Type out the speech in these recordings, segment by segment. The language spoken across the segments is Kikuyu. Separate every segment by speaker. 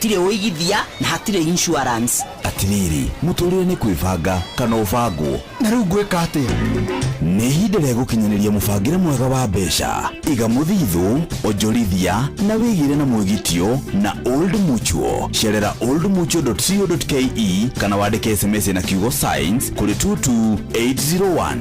Speaker 1: Hatirĩ ũigithia na hatirĩ insurance.
Speaker 2: Atirĩrĩ, mũtũrĩre nĩ kwĩbanga kana ũbangwo.
Speaker 3: Na rĩu ngwĩka atĩa?
Speaker 2: Nĩ ihinda rĩa gũkinyanĩria mũbangĩre mwega wa mbeca. Iga mũthithũ, onjorithia na wĩgĩre na mwĩgitio na Old Mutual. Cerera oldmutual.co.ke kana wandĩke SMS na kiugo science kũrĩ 22801.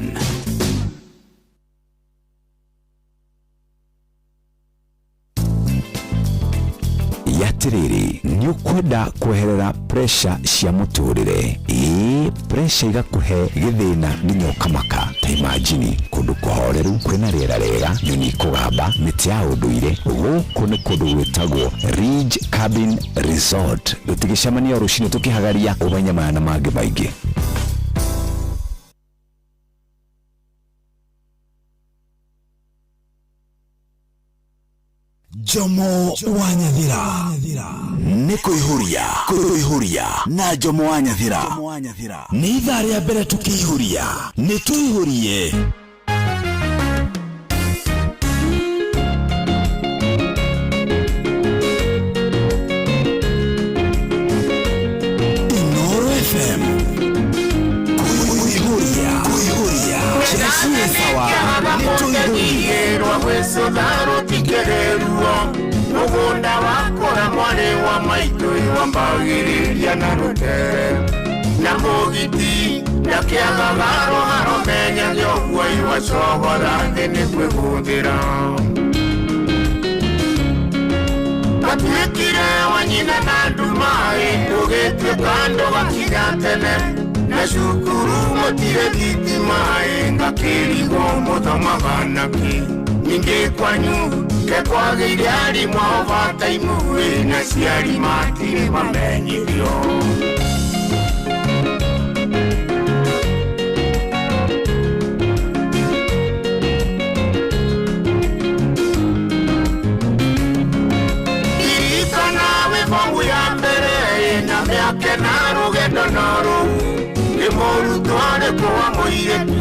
Speaker 4: Yatiriri, nĩ ũkwenda kweherera pressure cia mũtũrĩre? Ĩĩ, pressure igakuhe gĩthĩna nginya ũkamaka. Ta imagine kũndũ kũhoreru, kwĩna rĩera rĩega, nyoni ikũgamba, mĩtĩ ya ũndũire. Gũkũ nĩ kũndũ gwĩtagwo Ridge Cabin Resort. Tũtigĩcemania rũcinĩ tũkĩhagaria ũmenye maya na mangĩ maingĩ.
Speaker 2: Jomo wa Nyathira nĩ kũihũria, kũihũria na Jomo wa Nyathira. Nĩ ithaa rĩa mbere tũkĩihũria, nĩ tũihũrie. Inoro FM kũihũria, kũihũria njĩra ciĩ sawa, nĩ tũihũrie.
Speaker 5: Rwagwĩcũtha rũtikĩrĩruo mũgũnda wakũra, mwarĩ wa maitũ, wambagĩrĩria na rũtere na mũgiti ndakĩagaga rũharo, menyage ũguo iwacogora thĩ nĩ kwĩgũthĩra. Watuĩkire wa nyina na nduma, ndũgĩtuĩka ndũgakinya tene na cukuru mũtirĩ thitima, ngakĩrigwo mũthomaga nakĩ. Ningĩ kwanyu kekwagĩire arimũ a overtime, na ciari matirĩ mamenyithio. Ririkana wĩ bomu ya mbere na mĩaka na rũgendo no rũu nĩ mũrutwo arĩkũ wa mũirĩtu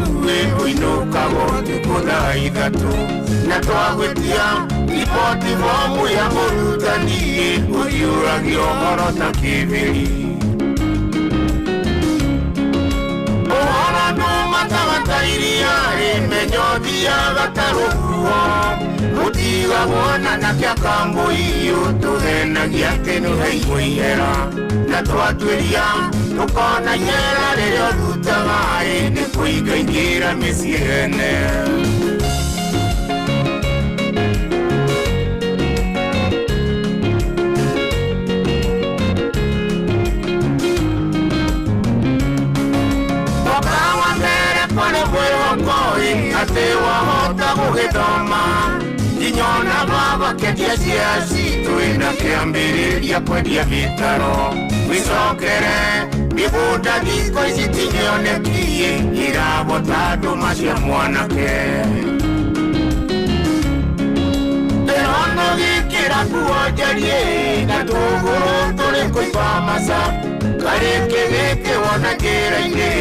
Speaker 5: ũinũkaga ũtukũ thaa 3, na twagwĩtia riboti bomu ya mũrutani ũhiũragia ũhoro ta kĩbĩri. Ũhoro ndumataga ta iria, menyo thiaga ta rũhuho, mũtigagwo na nakĩa kambũi ũtũhenagia atĩ nĩũheirwo ihera, na twatuĩria tũkona ihera rĩrĩa ũrutaga nĩ kũingaingĩra mĩciĩ ene. Mwaka wa mbere kwarĩ mwĩhoko atĩ wahota gũgĩthoma, nginya ona baba kĩendia cia citũ na kĩambĩrĩria kwendia mĩtaro. Wĩcokere mĩgũnda thikũ ici tinyoneki, irabota ndũma cia mwanake. Ndĩrona gĩkĩra nguo njariĩ na tũgũrũ tũrĩ kũimba maca, karĩkĩ gĩkĩ wona njĩra-inĩ,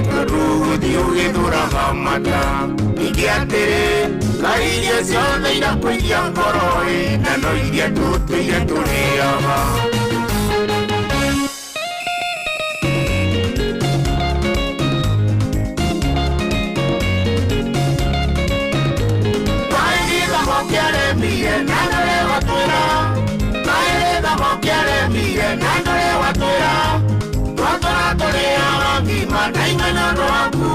Speaker 5: tondũ gũthiĩ ũgĩthũraga mata. Ningĩ atĩrĩ, kaĩ irio ciothe irakũiria ngoro, na no iria tũtũire tũrĩaga. Kaĩ gĩthamo kĩaremire na ndũrĩ watwĩra? Kaĩ gĩthamo kĩaremire na ndũrĩ watwĩra? Twatũra tũrĩaga ngima na ime nĩ ũndũ waku,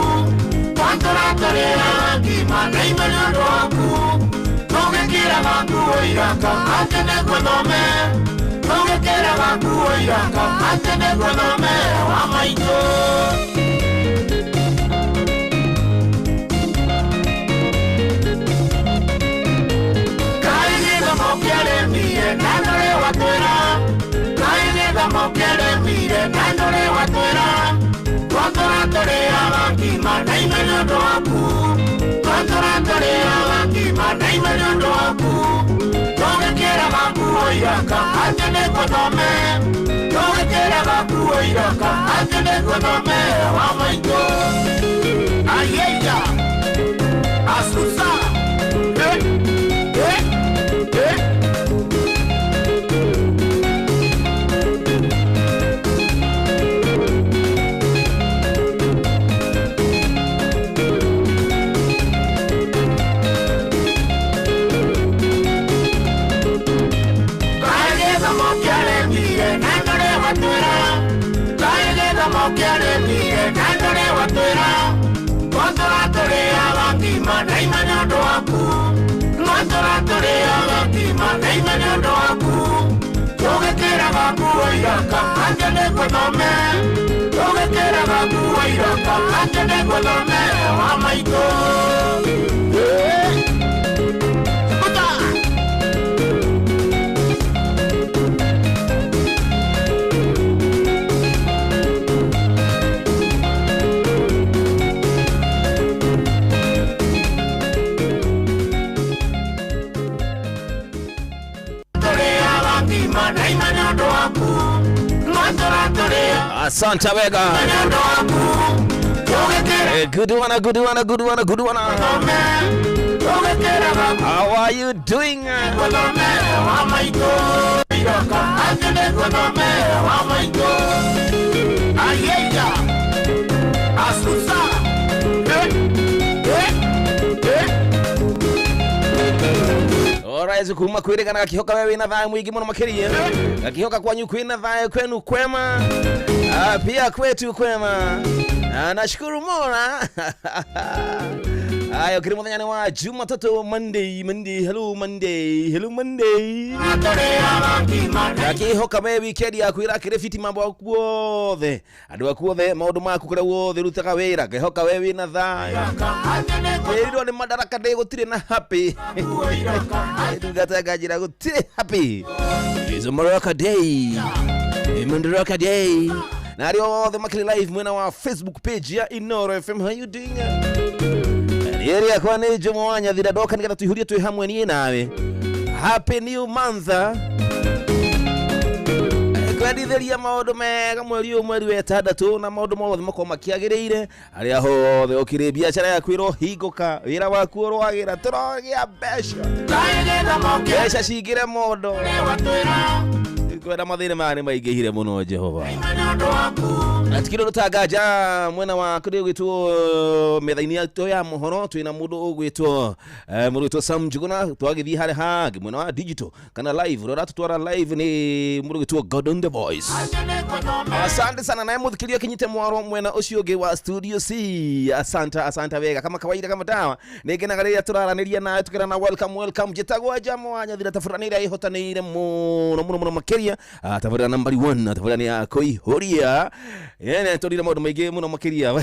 Speaker 5: twatũra tũrĩaga ngima na ime nĩ ũndũ waku. Tũgĩkĩraga nguo iraka atĩ nĩguo thome, tũgĩkĩraga nguo iraka atĩ nĩguo thome wa maitũ. Kaĩ gĩthomo kĩaremire na ndũrĩ watwĩra? Kaĩ gĩthomo kĩaremire na ndũrĩ watwĩra? Twatũra tũrĩaga ngima na ime nĩ ũndũ waku, twatũra tũrĩaga ngima na ime nĩ ũndũ waku. Tũgĩkĩraga nguo iraka atĩ nĩguo thome, tũgĩkĩraga nguo iraka atĩ nĩguo thome wa maitũ. Ayeya asusa, eh, eh, eh. ngima na ima nĩ ũndũ waku Mwatũra tũrĩaga ngima na ima nĩ ũndũ waku Tũgĩkĩraga nguo iraka anje nĩguo thome Tũgĩkĩraga nguo iraka anje nĩguo thome wa maitũ.
Speaker 3: Asante wega. Good one, good one, good one, good one. How are you doing? Alright, kuma kwirigana gakihoka wewe wina thayo mwingi muno makiria. Gakihoka kwanyu kwina thayo kwenu kwema. Pia kwetu kwema. Nashukuru Mola. Ayo kiri muthenya ni wa Jumatatu, Monday, Monday, hello Monday, hello Monday. Gakihoka we weekend yaku irakire fiti mambo aku othe. Andu aku othe maundu maku kuria wothe rutaga wira. Gakihoka we wina thayo. Wĩrirwo nĩ Madaraka Day gũtirĩ na happy. Ndungata ngajira gũtirĩ happy. It's a Madaraka Day. Madaraka Day. Na arĩa othe makĩrĩ live mwena wa Facebook page ya Inoro FM, how you doing? Area yakwa nĩ Jomo wa Nyathira ndoka nĩgetha tũihũrie twĩ hamwe niĩ nawe. Happy new month. Kwendithĩria maũndũ mega mweri ũyũ mweri wa ĩtandatũ na maũndũ mothe makorwo makĩagĩrĩire arĩa hothe ũkĩrĩ biacara yaku ĩrohingũka wĩra waku ũroagĩra tũrogĩa mbeca mbeca cingĩre mondo kwenda mathĩna maya nĩ maingĩhire mũno Jehova. Atikiro rutanganja mwena wa kuri gwitwo metha-inĩ yitũ ya mohoro twina mundu ugwitwo mundu gwitwo Sam Njuguna twagithii hari hangi mwena wa digital kana live rora tutwara live ni mundu gwitwo Gordon the Voice. Asante sana naye muthikiria kinyite mwaro mwena ucio ungi wa studio C. Asante asante wega kama kawaida kama dawa ningenaga riria turaraniria nawe tukirana welcome welcome njitagwo Jamo wa Nyathira taburanire ihotanire muno muno muno makiria taburana nambari 1 taburani ya kuihuria yene turire maundu maingi muno makiria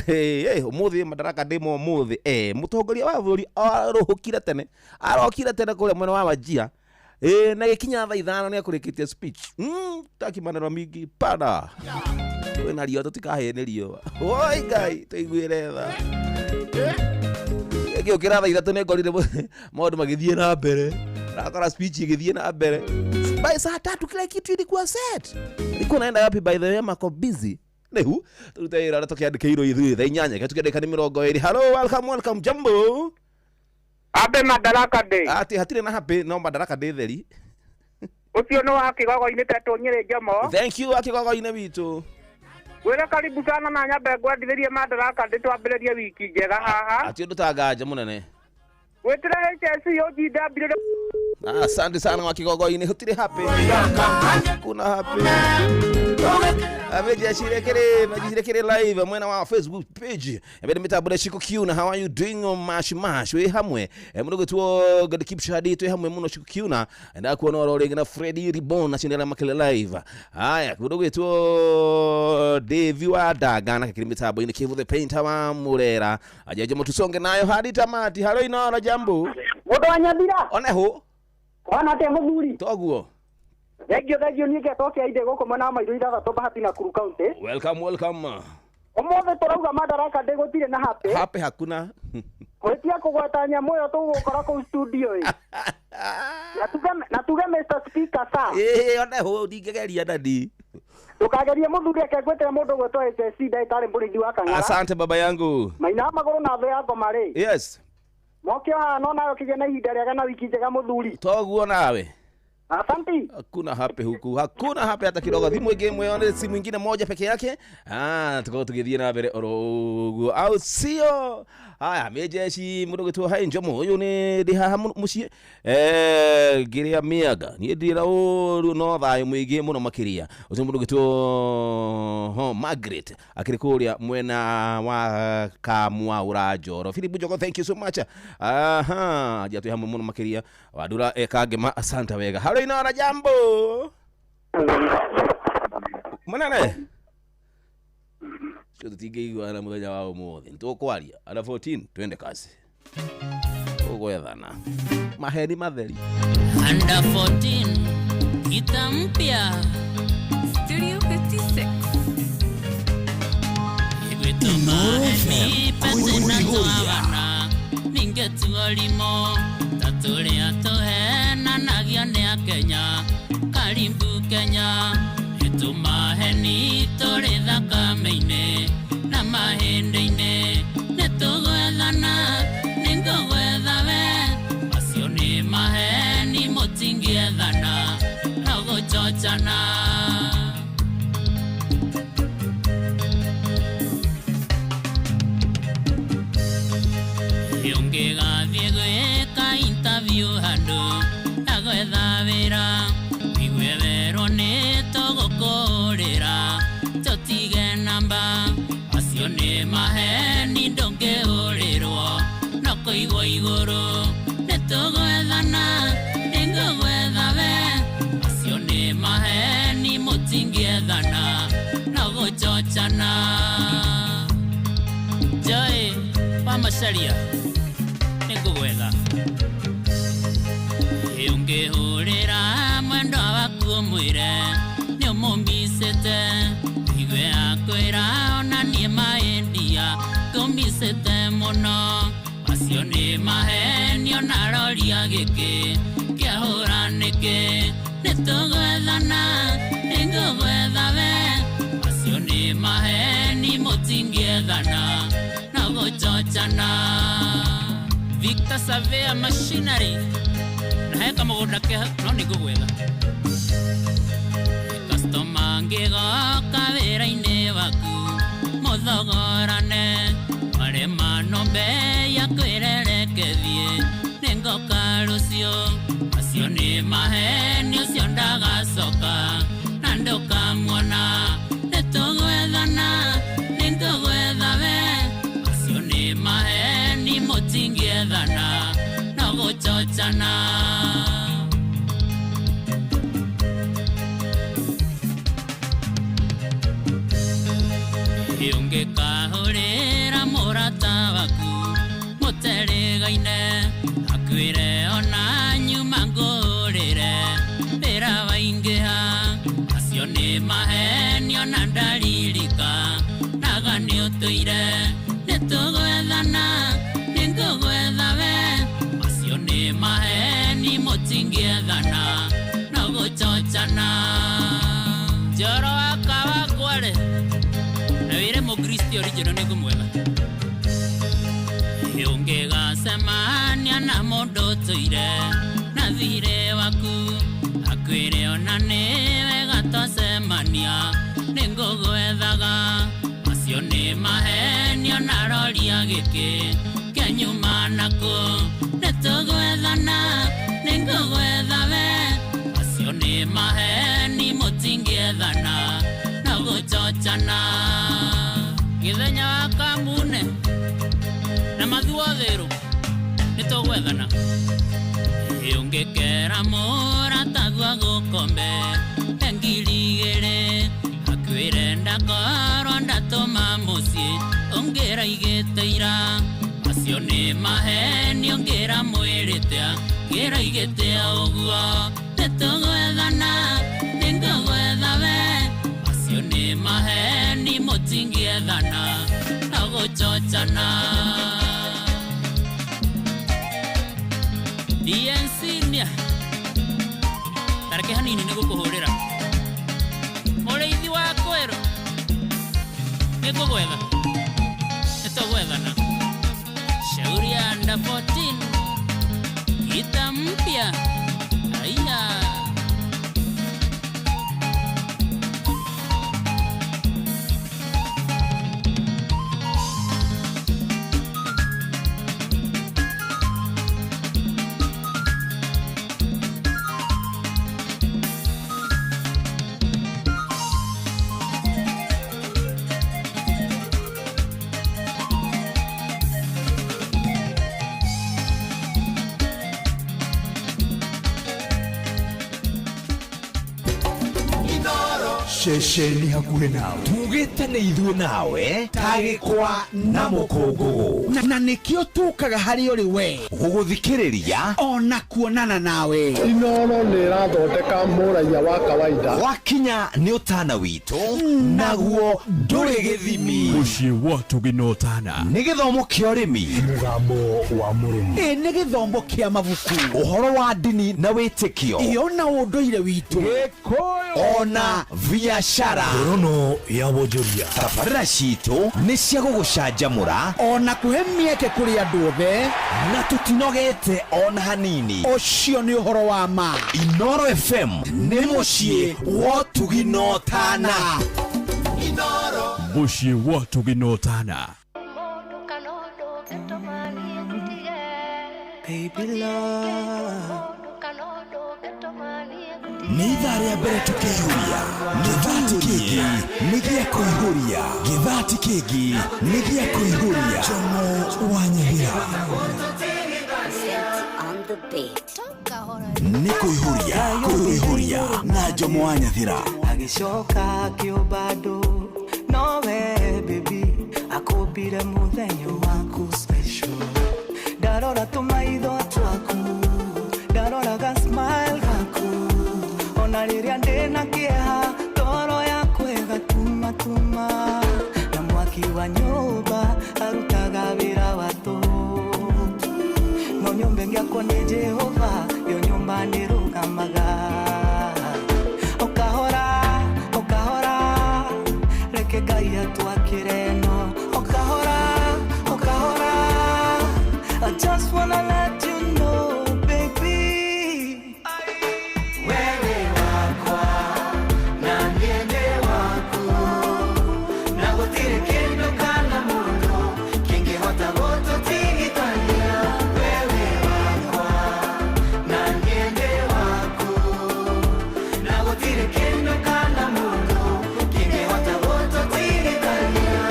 Speaker 3: umuthi Madaraka Day mo umuthi mutongoria wa bũrũri aruhukire tene arokire tene kuria mwena wa Wajia na gikinya thaa 5 ni akurikitie speech takimanero mingi pada kwina rio tutikahe rio oi ngai tuiguire tha ngiukira thaa 3 ni ngorire maundu magithie na mbere nakora speech igithie na mbere by saa 3 kila kitu ilikuwa set. Nilikuwa naenda wapi by the way mako busy Nehu turute wira uria tukiandikirwo ithuĩ thaa 8 gatukiandika ni 20. Hello welcome welcome jambo.
Speaker 6: Abe Madaraka Day.
Speaker 3: Ati hatirĩ na happy no Madaraka Day theri.
Speaker 6: Ucio nĩ wa Kĩgogo-inĩ tetwo Nyĩrĩ Njomo.
Speaker 3: Thank you wa Kĩgogo-inĩ witũ.
Speaker 6: Wĩra karibu sana na nyambe ngwendithĩrie Madaraka Day twambĩrĩrie wiki njega haha.
Speaker 3: Ati ũndũ ta nganja mũnene.
Speaker 6: Gwĩtĩra HSC OGW.
Speaker 3: Asante sana wa Kĩgogo-inĩ hutirĩ happy. Kuna happy. Amejashire kere majishire kere live mwena wa Facebook page. Ebede mitabure Shiko Kiuna, how are you doing on mash mash we hamwe. Muno gutwo God keep shadi twe hamwe muno Shiko Kiuna. Nda kuona oro ringi na Freddy Ribbon na chinera makele live. Haya muno gutwo Dave wa Daga na kiri mitambo ini Kivu the Painter wa Murera. Ajeje mutusonge nayo hadi tamati. Halo Inoro jambo.
Speaker 6: Mundo wa Nyathira.
Speaker 3: Oneho.
Speaker 6: Wana te muthuri.
Speaker 3: Toguo.
Speaker 6: Thengio thengio niĩ ngetokia inde gũkũ mwena wa Mairũ ithathatũ Bahati Nakuru County.
Speaker 3: Welcome welcome.
Speaker 6: Ũmũthĩ tũrauga Madaraka Day gũtirĩ na happy.
Speaker 3: Happy hakuna.
Speaker 6: Gwĩtia kũgwata nyamũ ĩyo tũgũgũkora kũu studio ĩ. Na tuge Mr Speaker sir.
Speaker 3: Oneho ndingĩgeria dadi.
Speaker 6: Ndũkagerie mũthuri eke ngwĩtĩre mũndũ gwĩtwo SSC ndagĩtarĩ mũrĩithi wa Kang'ara.
Speaker 3: Asante baba yangu.
Speaker 6: Maina magũrũ na thĩ ya ngoma rĩ.
Speaker 3: Yes.
Speaker 6: Mokĩo haha no nawe ũkĩgĩe na ihinda rĩega na wiki njega mũthuri.
Speaker 3: Toguo nawe.
Speaker 6: Asanti.
Speaker 3: Hakuna hape huku, hakuna hape hata kidogo. Thimu ĩngĩ ĩmwe one simu ingine moja peke yake. Ah, tukorwo tũgĩthiĩ na mbere oro ũguo, au sio? Haya, mĩjeshi mũndũ gwĩtwo hai njomo ũyũ nĩ ndĩ haha mũciĩ ngĩrĩa mĩanga niĩ ndĩra ũru no thayũ mũingĩ mũno makĩria. Ũcio mũndũ gwĩtwo ho Margaret akĩrĩ kũrĩa mwena wa Kamwaura Njoro. Philip Njogo, thank you so much. Aha, njia twĩ hamwe mũno makĩria. Wandura ekangema, asante wega. Halo Inara, jambo munene cio tũtingĩiguana mũthenya wa ũmũthĩ nĩtũkwaria ana 14 twende kazi tũgwethana maheni matheri.
Speaker 7: Under 14 kita mpya.
Speaker 8: Studio 56.
Speaker 7: Igwĩtũma pete na twabana ningetuolimo ta tũrĩa tũhenanagia nĩ akenya karimbu Kenya ĩtũmaheni tũrĩ thakame-inĩ na mahĩndĩ-inĩ nĩtũgwethana nĩngũgwetha we macio nĩ maheni mũtingĩethana no gũchochana. Ũngĩgathiĩ gwĩka interview handũ na gwetha wĩra wigue werwo nĩ tũgũkũrĩra tũtige namba macio nĩ maheni ndũngĩhũrĩrwo no kũigwo igũrũ nĩtũgwethana nĩngũgwetha we macio nĩ maheni mũtingĩethana no gũchochana. Joy wa Macharia nĩngũgwetha ũngĩhũrĩra mwendwa waku ũmwĩre nĩũmũmicĩte igue akwĩra ona niĩ maĩndia ngũmicĩte mũno macio nĩ maheni ona roria gĩkĩ kĩahũra nĩkĩ nĩtũgwethana nĩngũgwetha we macio nĩ maheni mũtingĩethana no gũchochana. Victor Savea Machinery na heka mũgũnda keha no nĩngũgwetha customer ngĩgoka wĩra-inĩ waku mũthogorane marema nombe ya kwĩrerekethie nĩngoka rũciũ macio nĩ maheni ũcio ndagacoka na ndũkamuona nĩtũgwethana nĩngũgwetha we macio nĩ maheni mũtingĩethana no gũchochana. Ũngĩkahũrĩra mũrata waku mũterĩgaine akwĩre ona nyuma ngũrĩre wĩra waingĩha macio nĩ maheni ona ndaririka naga nĩũtũire nĩtũgwethana nĩngũgwetha we macio nĩ maheni mũtingĩethana no gũchochana. Njoro wa Kawangware na wĩre mũkristo original nĩngũmwetha ũngĩgacemania na mũndũ ũtũire na thirĩ waku akwĩre ona nĩ wega twacemania nĩngũgwethaga macio nĩ maheni ona roria gĩkĩ kĩanyuma nakũ nĩtũgwethana nĩngũgwetha we macio nĩ maheni mũtingĩethana no gũchochana. Gĩthenya wa Kamune na mathuotherũ nĩtũgwethana ũngĩkera mũrataguo agũkombe ngiri igĩrĩ akwĩre ndakorwo ndatũma mũciĩ ũngĩraigĩte ira macio nĩ maheni ũngĩra mwĩrĩte ngĩraigĩte ũguo nĩtũgwethana nĩngũgwetha we macio nĩ maheni mũtingĩethana no gũchochana. DNC nia tareke hanini nĩgũkũhũrĩra mũrĩithi wa kwerũ nĩngũgwetha nĩtũgwethana shauri ya under 14 kita mpya aya.
Speaker 9: Ceceni hakuhĩ nawe.
Speaker 4: Tugĩte nĩ ithuĩ nawe ta gĩkwa na mũkũngũgũ.
Speaker 9: Na nĩkĩo tũkaga harĩ ũrĩ we
Speaker 4: gũgũthikĩrĩria
Speaker 9: ona kuonana nawe.
Speaker 10: Inoro nĩ ĩrathondeka mũraiya wa kawaida.
Speaker 4: Wakinya nĩ ũtana witũ naguo ndũrĩ gĩthimi.
Speaker 11: Mũciĩ wa Ũtugi na Ũtana
Speaker 4: nĩ gĩthomo kĩa ũrĩmi,
Speaker 10: mũgambo wa mũrĩmi,
Speaker 9: ĩ nĩ gĩthomo kĩa mabuku,
Speaker 4: ũhoro wa ndini na wĩtĩkio,
Speaker 9: iyo na ũndũire witũ,
Speaker 4: Gĩkũyũ ona biacara.
Speaker 10: Ngorono ya wonjoria.
Speaker 4: Tabarĩra citũ nĩ cia gũgũcanjamũra
Speaker 9: ona kũhe mĩeke kũrĩ andũ othe,
Speaker 4: na tũtinogete ona hanini.
Speaker 9: Ũcio nĩ ũhoro wa ma.
Speaker 4: Inoro FM nĩ mũciĩ wa Ũtugi na Ũtana.
Speaker 11: Mũciĩ wa Ũtugi na Ũtana.
Speaker 12: Baby love.
Speaker 2: Nĩ ithaa rĩa mbere tũkĩihũria gĩthati kĩngĩ nĩ gĩa kũihũria gĩthati kĩngĩ nĩ gĩa kũihũria. Jomo wa Nyathira nĩ kũihũria kũihũria na Jomo wa Nyathira.
Speaker 12: Agĩcoka akĩũmba andũ nowe baby akũmbire mũthenya waku special. Ndarora tũmaitho twaku, ndarora ga smile gaku, ona rĩrĩa ndĩna kĩeha toro yaku ĩgatumatuma, na mwaki wa nyũmba arutaga wĩra wa tũhũ, no nyũmba ĩngĩakwo nĩ Jehova yo nyũmba nĩrũgamaga. Ũkahora ũkahora reke Ngai atwakĩre no ũkahora ũkahora. I just wanna let you know baby, wewe wakwa na niĩ ndĩ waku, na gũtirĩ kĩndũ kana mũndũ kĩngĩhota gũtũtigithania. Wewe wakwa na niĩ ndĩ waku, na gũtirĩ kĩndũ kana mũndũ kĩngĩhota gũtũtigithania.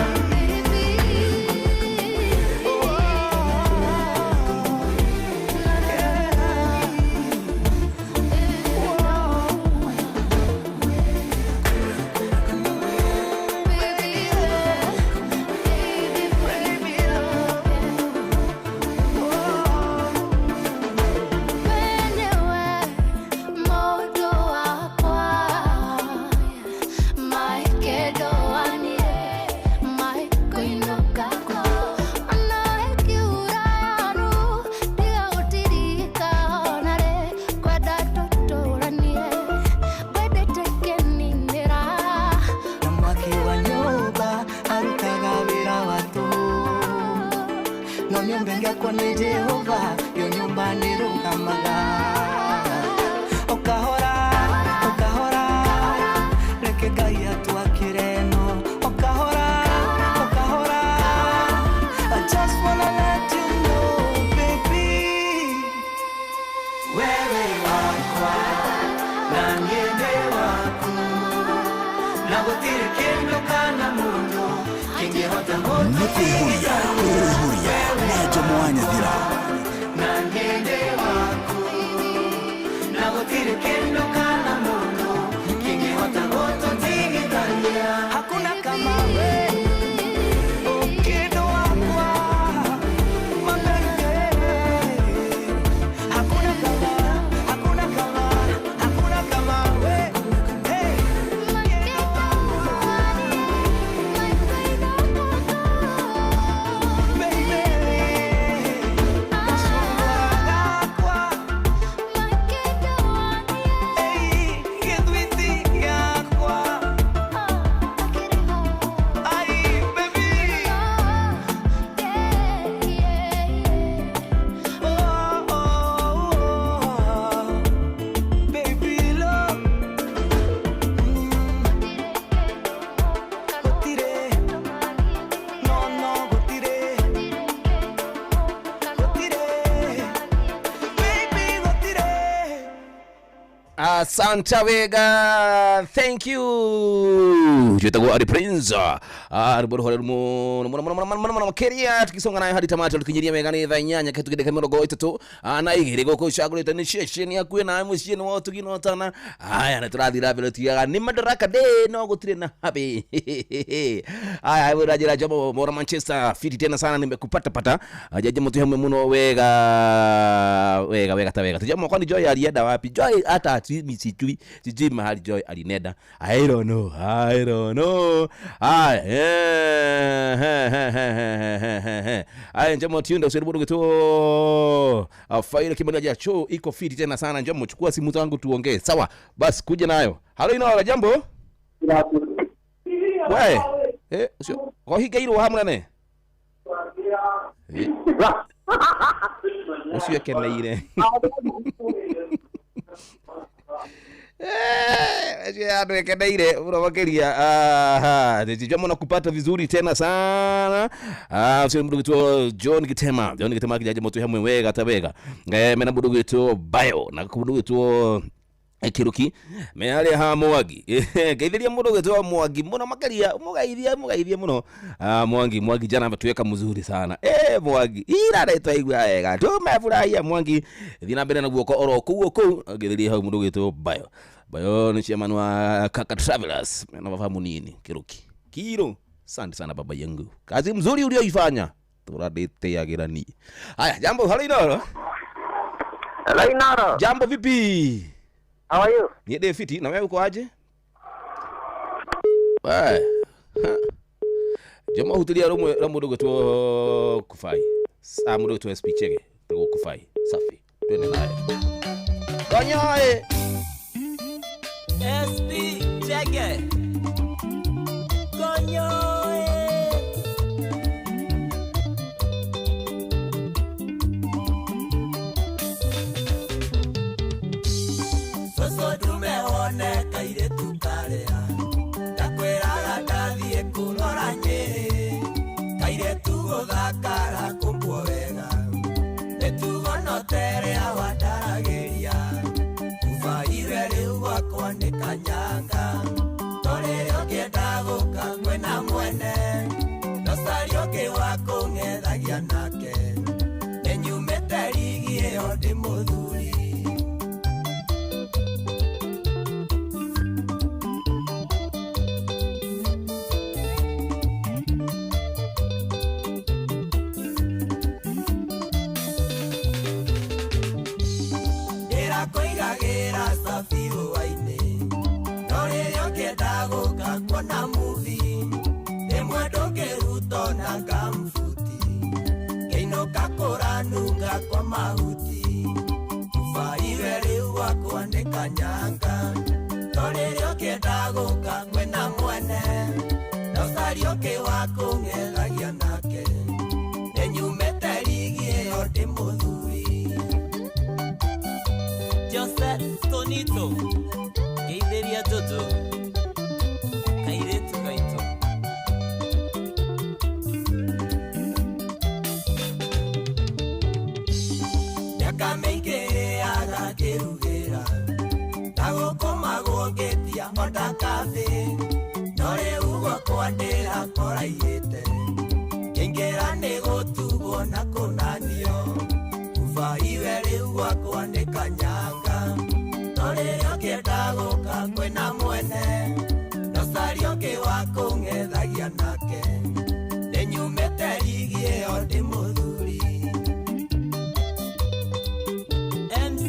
Speaker 12: Na mwaki wa nyũmba arutaga wĩra wa tũhũ, no nyũmba ĩngĩakwo nĩ Jehova yo nyũmba nĩrũgamaga. Ũkahora ũkahora reke Ngai atwakĩre no ũkahora ũkahora. I just wanna let you know baby, wewe wakwa na niĩ ndĩ waku, na gũtirĩ kĩndũ kana mũndũ kĩngĩhota
Speaker 2: Nĩ kũihũria kũihũria na Jomo wa Nyathira.
Speaker 12: Na niĩ ndĩ waku, na gũtirĩ kĩndũ kana mũndũ kĩngĩhota gũtũtigithania. Hakuna kama we, ũkĩndũ wakwa, my baby. Hakuna kama, hakuna kama, hakuna kama we. Hey. Baby, gacũngũra gakwa. Hey,
Speaker 3: Asante wega, thank you. Jetagwo Ari Prince. Rwimbo ruhoreru muno muno muno muno muno muno makiria, tukisonga nayo hadi tamati, tukinyiria wega ni thaa 8 kitu 32 guku cagurite ni ceceni akuĩ nawe muciĩ nĩ wa ũtugi na ũtana. Aya, nĩ tũrathiĩ na mbere tugiaga nĩ Madaraka Day no gũtirĩ na happy. Aya, hebu rajira jambo mora Manchester fiti tena sana, nimekupata pata jaji mtu hamwe muno wega wega wega ta wega tujamo. Kwani Joy alienda wapi? Joy hata sijui sijui mahali Joy alinenda. I don't know, I don't know. Aya, aya, njamo tiunda usiribu kitu faida kimani ya show iko fiti tena sana. Njamo chukua simu zangu tuongee. Sawa, basi kuja nayo. Halo Inooro, jambo. We usio kohigeirwo hamwe ne ucio keneire andå ekeneire må makä ria na kupata vizuri tena sana. Ucio nĩ mũndũ gwĩtwo John Gitema, John Gitema akijaji mũtwe hamwe wega ta wega. Mena mũndũ gwĩtwo Bayo na mũndũ gwĩtwo Kiruki me ha Mwangi. Ngeithiria mũndũ gwĩtwo Mwangi mũno makeria, mũgeithia mũgeithia mũno. Mwangi Mwangi jana ametuweka mzuri sana. Mwangi ira rĩtwaigua wega, tumefurahia Mwangi. Thiĩ na mbere na guoko oro kũu kũu. Ngeithiria hau mũndũ gwĩtwo Bayo. Bayo ni chairman wa Kaka Travelers na baba munini Kiruki Kiro. Asante sana baba yangu, kazi mzuri ulioifanya, turaditeagira ni. Haya, jambo. Halo Inooro.
Speaker 6: Hello Inooro.
Speaker 3: Jambo, vipi?
Speaker 6: How are you?
Speaker 3: Ni de fiti, na wewe uko aje? Wewe. Jamaa hutilia rumwe la mundu gwitwo Kufai. Sa mundu gwitwo SP Chege, tego Kufai. Safi. Twende naye. Konyoe.
Speaker 1: SP Chege. Konyoe. Soso dumeone kairetu karea, ndakwĩraga ndathiĩ kũrora Nyĩrĩ, kairetu gũthakara kũmbwo wega, mĩtugo no ta ĩrĩa wandaragĩria, ũbaire rĩu gwakwa nĩ kanyanga, torĩrĩa ũngĩenda gũka kwĩna mwene, no caria ũngĩ wa kũng'ethagia nake, nĩnyumĩte rigi ĩyo ndĩ mũthuri. Ndĩrakũigagĩra cabi hwaĩ-inĩ, no rĩrĩa ũngĩenda gũka kuona movie, rĩmwe ndũngĩruta ona ngambuti, ngĩinũka kũranunga kwa mahuti, ũbaire rĩu gwakwa nĩ kanyanga, no rĩrĩa ũngĩenda gũka kwĩna mwene, no caria ũngĩ wa kũng'ethagia nake, nĩnyumĩte rigi ĩyo ndĩ mũthuri.
Speaker 7: Jose Tonito, ngeithiria Jojo, kairetu gaitũ.
Speaker 1: Mĩaka mĩingĩ ĩaga ngĩrugĩra, na gũkũmagwo ngĩtia onda kathĩ, no rĩu gwakwa ndĩrakoraihĩte, ngĩingĩra nĩ gũtugwo na kũnanio, ũbaiwe rĩu gwakwa nĩ kanyanga, no rĩrĩa ũngĩenda gũka kwĩna mwene, no caria ũngĩ wa kũng'ethagia nake, nĩnyumĩte rigi ĩyo ndĩ mũthuri.
Speaker 7: MC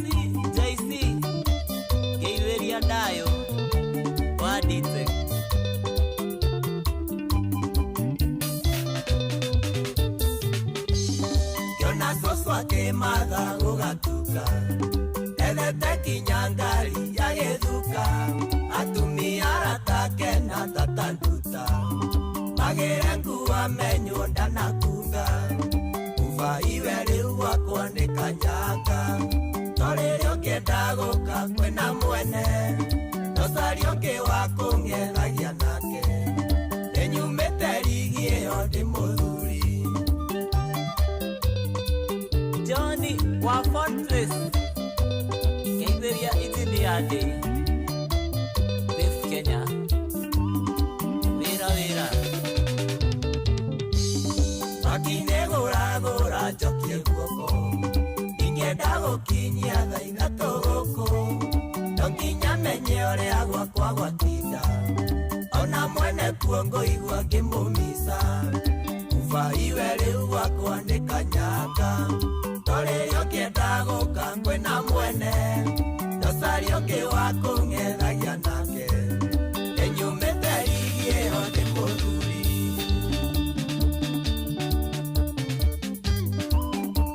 Speaker 7: JC, ngeithĩria Ndayo wa Dite.
Speaker 1: Ngĩona cũcũ akĩmatha gũgatuka, ethete kinya ngari ya gĩthuka, atumia aratake na tata nduta, magĩre nguo amenywo ndanakunga, ũbaiwe rĩu gwakwa nĩ kanyanga, no rĩrĩa ũngĩenda gũka kwĩna mwene, no caria ũngĩ wa kũng'ethagia nake, nĩnyumĩte rigi ĩyo ndĩ mũthuri.
Speaker 7: Johnny wa Fortress, ngeithĩria engineer Day.
Speaker 1: Njoki nĩ gũragũra njokie guoko. Ingĩenda gũkinyia thaa ithatũ gũkũ. No nginya menye ũrĩa gwakwa gwatinda. Ona mwene kuo ngũigua ngĩmũmisa. Kuba iwe rĩu gwakwa nĩ kanyanga. Torĩrĩa ũngĩenda gũka kwĩna mwene. Ndocari ũngĩ wa kũng'ethagia nake. Nĩnyumĩte rigi ĩyo ndĩ mũthuri.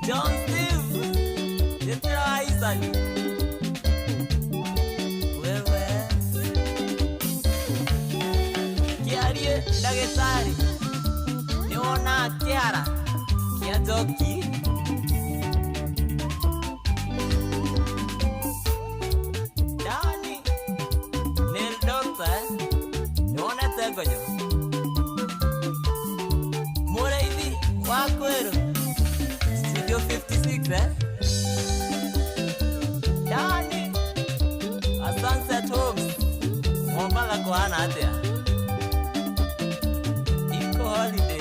Speaker 7: John Steve, Jethro Isaac. Wewe. Kĩarie ndagĩtarĩ. Nĩwona kĩara kĩa njoki. Dani, nĩ doctor, nĩwonete ngonyo. Mũrĩithi wa kwĩrũ. Studio 56, eh? Dani, a Sunset Homes. Mombatha kũhana atĩa? Eco holiday.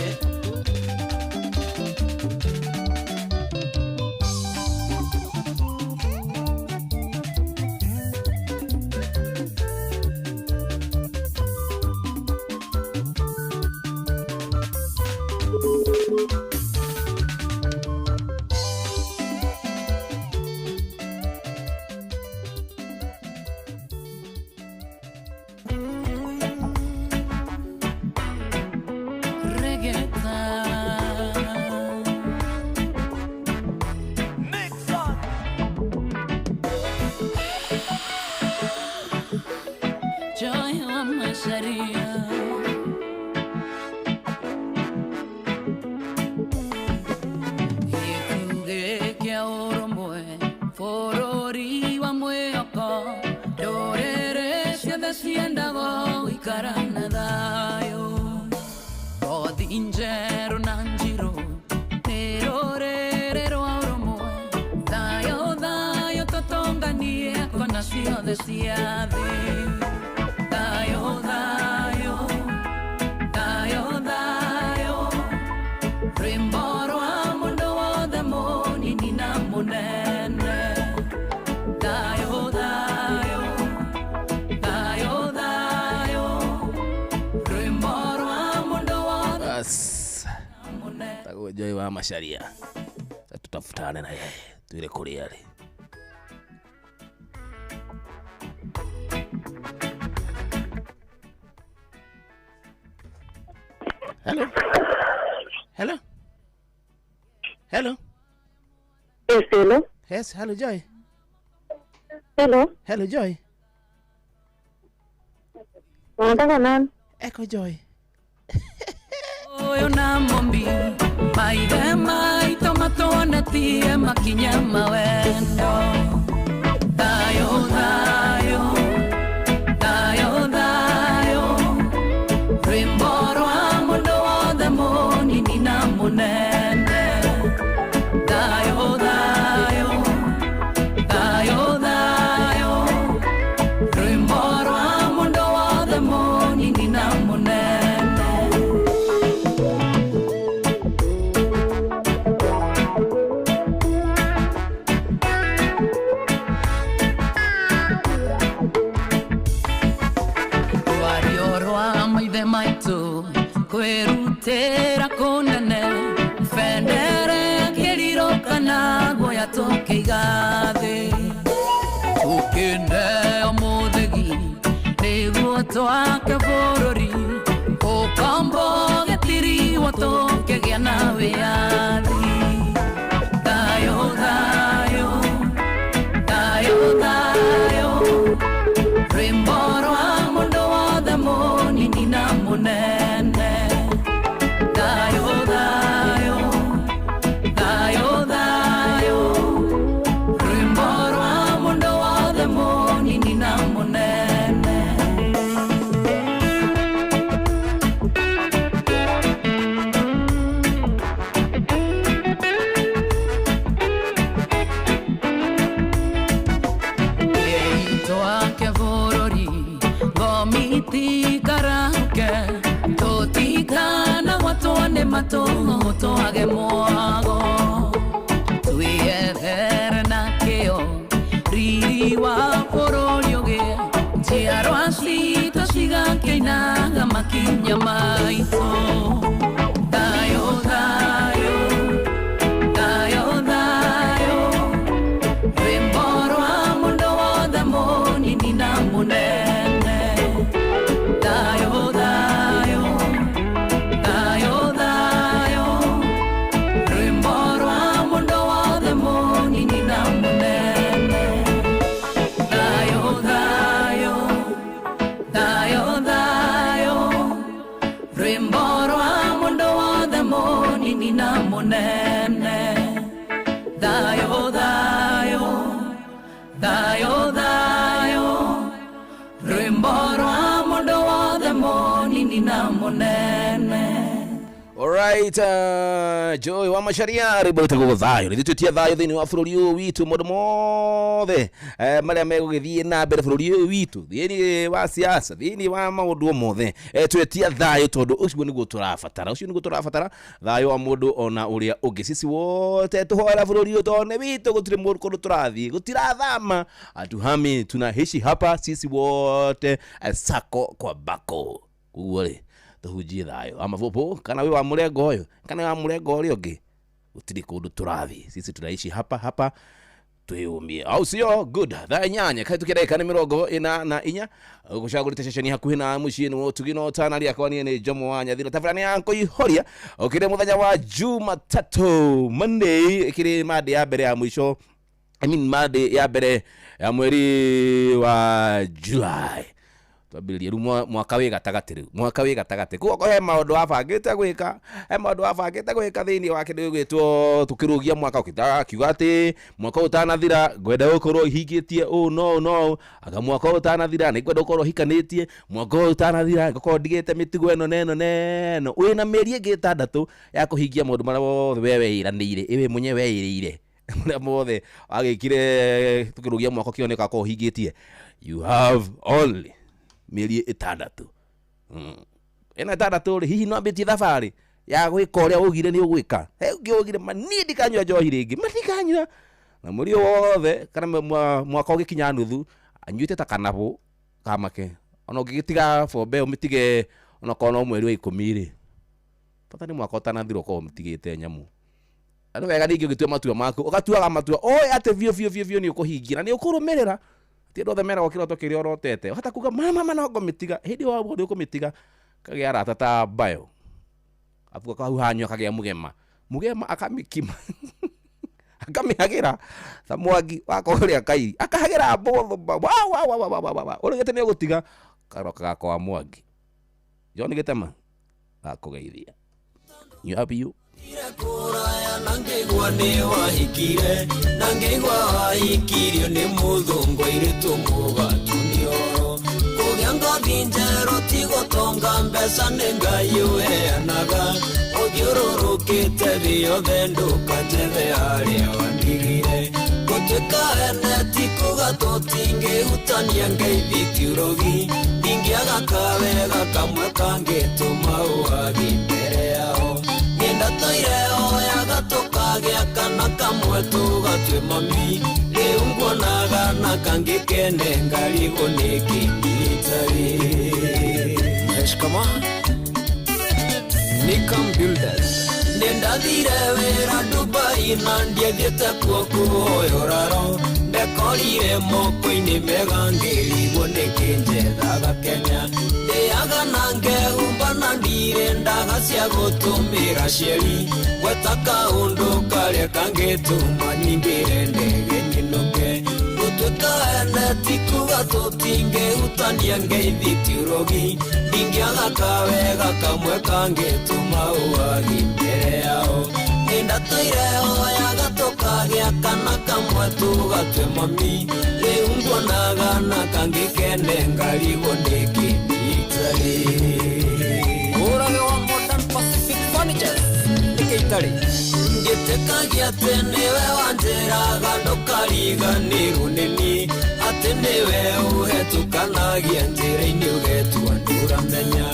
Speaker 8: Joy wa Macharia. Gĩtugĩ kĩa ũrũmwe bũrũri wa mwĩhoko ndũrĩrĩ ciothe ciendaga gũikara na thayũ ngothi njerũ na njirũ nĩ rũrĩrĩ rwa ũrũmwe thayũ thayũ tũtũnganie kona ciothe cia thĩ. Thayũ thayũ thayũ thayũ rwĩmbo rwa mũndũ wothe mũnini na mũnene thayũ thayũ thayũ thayũ rwĩmbo rwa mũndũ wothe.
Speaker 3: Bas. Tago Joy wa Macharia. Tutafutane na yeye tuile kũrĩa rĩ. Hello. Hello. Hello.
Speaker 13: Yes, hello.
Speaker 3: Yes, hello Joy.
Speaker 13: Hello.
Speaker 3: Hello Joy.
Speaker 13: Unataka nani?
Speaker 3: Echo Joy.
Speaker 8: Ũyũ na Mumbi maithe maitũ matuonetie makinya mawendo thayũ thayũ thayũ thayũ rwĩmbo rwa mũndũ wothe mũnini na mũnene thayũ thayũ thayũ thayũ rwĩmbo rwa mũndũ wothe mũnini na mũnene. Kwĩrutĩra kũnene bendera kĩrirũkana guoya tũkĩiga thĩ tũkĩneo mũthĩgi nĩguo twake bũrũri ũkombo gĩtiriwo tũkĩgĩa na wĩyathi thayũ thayũ thayũ thayũ rwĩmbo rwa mũndũ wothe mũnini na mũnene thayũ thayũ thayũ thayũ rwĩmbo rwa mũndũ wothe mũnini na mũnene. Twake bũrũri ngomi tikarahũke tũtikana gwatwo nĩ matũ twage mwago twĩethere na kĩo riri wa bũrũri ũgĩe njiarwa citũ cigakĩinaga makinya maitũ thayũ thayũ thayũ thayũ rwĩmbo rwa mũndũ wothe mũnini na mũnene thayũ thayũ thayũ thayũ rwĩmbo rwa mũndũ wothe mũnini na mũnene thayũ thayũ thayũ thayũ rwĩmbo rwa mũndũ wothe mũnini na mũnene thayũ thayũ thayũ thayũ rwĩmbo rwa mũndũ wothe mũnini na mũnene.
Speaker 3: Alright, Joy wa Macharia rwĩmbo rwĩtagwo thayũ rĩthĩ twĩtia thayũ thĩinĩ wa bũrũri ũyũ witũ maũndũ mothe marĩa megũgĩthiĩ na mbere bũrũri ũyũ witũ thĩinĩ wa siasa thĩinĩ wa maũndũ o mothe twetia thayũ tondũ ũcio nĩguo tũrabatara ũcio nĩguo tũrabatara thayũ wa mũndũ ona ũrĩa ũngĩ sisi wote tũhoera bũrũri ũyũ tondũ nĩ witũ gũtirĩ mũndũ kũndũ tũrathiĩ gũtirathama atuhami tunaishi hapa sisi wote sako kwa bako koguo rĩ tũhunjie thayũ ama vopo kana wĩ wa mũrengo ũyũ kana wĩ wa mũrengo ũrĩa ũngĩ gũtirĩ kũndũ tũrathiĩ sisi tunaishi hapa hapa twĩyũmie au sio good thaa 8 kahĩtũkia ndagĩka nĩ 44 ũgũcagũrĩte ceceni hakuhĩ na mũciĩ nĩ ũtugi na ũtana rĩakwa niĩ nĩ Jomo wa Nyathira tabarani ya kũihũria ũkĩrĩ mũthenya wa Jumatatu Monday ĩkĩrĩ Monday ya mbere ya mũico I mean Monday ya mbere ya mweri wa July twambĩrĩrie rĩu mwaka wĩ gatagatĩ rĩu mwaka wĩ gatagatĩ koguo he maũndũ wabangĩte gwĩka he maũndũ wabangĩte gwĩka thĩinĩ wa kĩndũ gĩgwĩtwo tũkĩrũgia mwaka ũkiuga atĩ mwaka ũyũ ũtanathira ngwenda gũkorwo hingĩtie ũũ no no anga mwaka ũyũ ũtanathira nĩ ngwenda gũkorwo hikanĩtie mwaka ũyũ ũtanathira ngũkorwo ndigĩte mĩtugo ĩno na ĩno na ĩno wĩna mĩeri ĩngĩ 6 ya kũhingia maũndũ marĩa mothe we weĩranĩire ĩwe mwenyewe weĩrĩire marĩa mothe wagĩkire tũkĩrũgia mwaka ũkĩoneka ũkorwo ũhingĩtie you have only mĩeri 6 ĩna 6 rĩ hihi no ambĩtie thabarĩ ya gwĩka ũrĩa ũgire nĩ ũgwĩka he ũngĩ ũgire ma niĩ ndikanyua njohi rĩngĩ ma ndikanyua na mweri wothe kana mwaka ũgĩkinya nuthu anyuĩte ta kanabũ kamake ona ũngĩgĩtiga bombe ũmĩtige onakorwo no mweri wa 10 rĩ bata nĩ mwaka ũtanathira ũkorwo ũmĩtigĩte nyamũ na nĩ wega ningĩ ũgĩtua matua maku ũgatuaga matua ũĩ atĩ biũ biũ biũ biũ nĩ ũkũhingia na nĩ ũkũrũmĩrĩra ti andũ othe meragwo kĩroto kĩrĩa ũrotete hata kuga mama no ngũmĩtiga hĩndĩ ĩyo wauga ndũkũmĩtiga kagĩa arata ta mbayo abuka kahuhanyua kagĩa mũgema mũgema akamĩkima akamĩhagĩra ta mwangi wa kũrĩa kairi akahagĩra mbotho wa wa wa wa wa wa ũrĩgĩte nĩ ũgũtiga karoka gakwa mwangi John Gĩtema akũgeithia nyua biũ
Speaker 1: Kuraya nangĩigua nĩ wahikire nangĩigua wahikirio nĩ mũthũngũ airĩtu mũgatu nĩoro kũgĩa ngothi njerũ ti gũtonga mbeca nĩ Ngai ũheanaga ũthiũrũrũkĩte thĩ yothe ndũkanjethe harĩa wandigire gũtuĩka ene ti kuga tũtingĩhutania ngeithi ti ũrogi ndingĩaga kawega kamwe kangĩtũma ũhagi mbere yao ndatũire oyaga tũkagĩa kana kamwe tũgatue mami rĩu nguonaga na kangĩ kene ngarigwo nĩkĩ itarĩ
Speaker 14: Shikama Nikam Builders
Speaker 1: Nĩndathire wĩra Dubai na ndiathiĩte kuo kũhoya ũraro ndekorire moko-inĩ mega ngĩrigwo nĩkĩ njethaga Kenya ndĩaga na ngehumba na ndirĩ ndaga cia gũtũmĩra cieri gweta kaũndũ karĩa kangĩtũma nyingĩre ndege nyinũke gũtuĩka ene ti kuga tũtingĩhutania ngeithi ti ũrogi ndingĩaga kawega kamwe kangĩtũma ũhagi mbere yao nĩndatũire oyaga tũkagĩa kana kamwe tũgatue mami rĩu nguonaga na kangĩ kene ngarigwo nĩkĩ itarĩ
Speaker 14: Ũrage wa Modern Pacific Furnitures nĩkĩ itarĩ
Speaker 1: ngĩtĩkagia atĩ nĩwe wanjĩraga ndũkariganĩrwo nĩ niĩ atĩ nĩwe ũhetũkanagia njĩra-inĩ ũgetua ndũramenya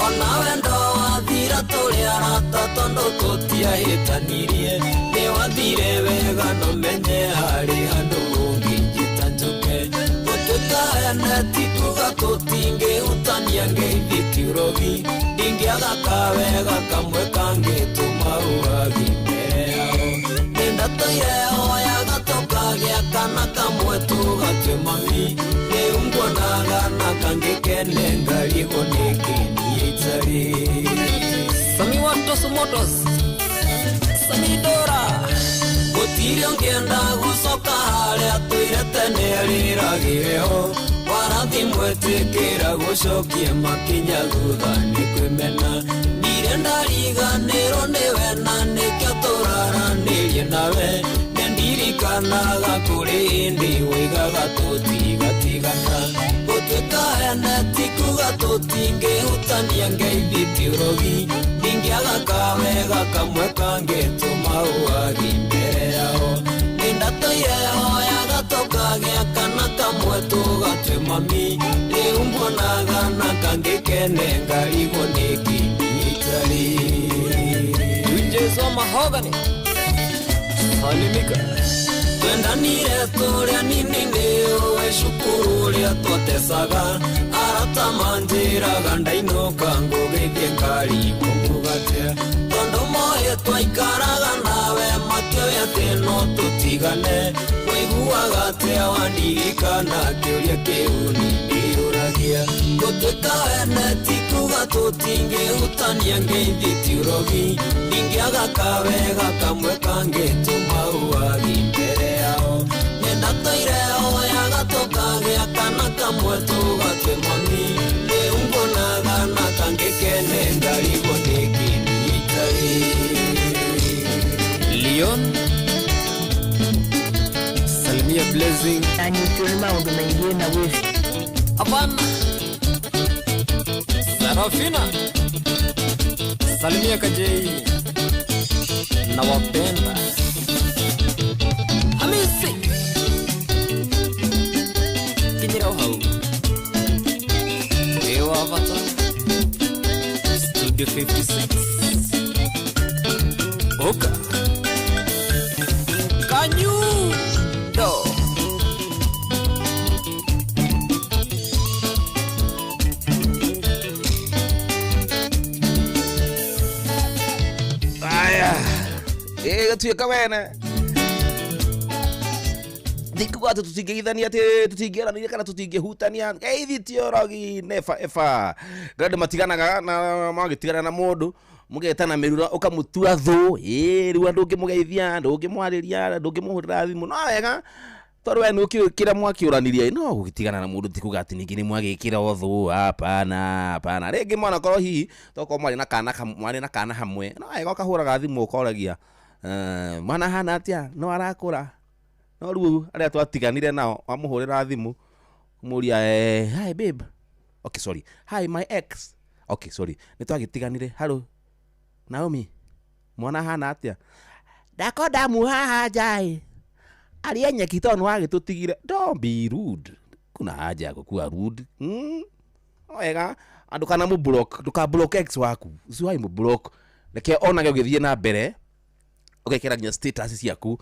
Speaker 1: ona wendo wathira tũrĩ arata Tondũ tũtiahĩtanirie nĩ wathire wega no menye harĩ handũ ũngĩnjĩta njũke gũtuĩka ene ti kuga tũtingĩhutania ngeithi ti ũrogi ndingĩaga kawega kamwe kangĩtũma ũhagi mbere yao nĩndatũire hoyaga tũkagĩa kana kamwe tũgatue mami rĩu nguonaga na kangĩkene ngarigwo nĩkĩ niĩ itarĩ.
Speaker 14: Sami wa Toso Motors, Sami Dora.
Speaker 1: Gũtirĩ ũngĩenda gũcoka harĩa tũire tene rĩragĩre ho warathi mwetĩkĩra gũcokia makinya thutha nĩ kwĩmena ndirĩ ndariganĩrwo nĩwe na nĩkĩo tũraranĩrie nawe nĩndirikanaga kũrĩ hĩndĩ woigaga tũtigatigana gũtuĩka ene ti kuga tũtingĩhutania ngeithi ti ũrogi ndingĩaga kawega kamwe kangĩtũma ũhagi mbere yao nĩndatũire hoyaga tũkagĩa kana kamwe tũgatue mami rĩu nguonaga na kangĩkene ngarigwo nĩkĩ niĩ itarĩ.
Speaker 14: Tunjezo Mahogany, salimika.
Speaker 1: Twendanire tũrĩa nini nĩũĩ cukuru ũrĩa twatecaga arata manjĩraga ndainũka ngũgĩthiĩ ngarigwo ngugatia tondũ moĩ twaikaraga nawe makĩoĩ atĩ no tũtigane ũiguaga atĩa wandirikana kĩũria kĩu nĩndĩyũragia gũtuĩka ene ti kuga tũtingĩhutania ngeithi ti ũrogi ndingĩaga kawega kamwe kangĩtũma ũhagi mbere yao nĩndatũire hoyaga tũkagĩa kana kamwe tũgatue mami rĩu nguonaga na kangĩkene ngarigwo nĩkĩ niĩ itarĩ.
Speaker 14: Leon, salimia Blessing.
Speaker 15: Anyitwo nĩ maũndũ maingĩ na gwĩ
Speaker 14: Hapana. Sarafina, salimia Kajei, nawapenda. Hamisi, kinyira hau Ewa Avatar, Studio 56, Oka, Kanyu, Do.
Speaker 3: Aya, ĩgatuĩka wene ndikuga atĩ tũtingĩgeithania atĩ tũtingĩaranĩria kana tũtingĩhutania ngeithi ti ũrogi never ever. Andũ matiganaga na magĩtigana na mũndũ mũgetana mĩrura ũkamũtua thũ ĩĩ rĩu ndũngĩmũgeithia ndũngĩmwarĩria ndũngĩmũhũrĩra thimũ no wega tondũ we nĩ ũkĩũĩ kĩrĩa mwakĩũranirie no gũgĩtigana na mũndũ ti kuga atĩ ningĩ nĩ mwagĩkĩra ũthũ hapana hapana rĩngĩ mwanakorwo hihi tokorwo mwarĩ na kana mwarĩ na kana hamwe no wega ũkahũraga thimũ ũkoragia mwana hana atĩa no arakũra no rĩu arĩa twatiganire nao wamũhũrĩra thimũ ũmũria hi babe okay sorry hi my ex okay sorry nĩ twagĩtiganire hello Naomi mwana hana atĩa ndakonda muhaha njaĩ arĩa nyeki tondũ nĩwagĩtũtigire don't be rude kuna haja ya gũkua rude wega andũ kana mũ block ndũka block ex waku usiwahi mũ block reke onage ũgĩthiĩ na mbere ũgekĩra nginya status ciaku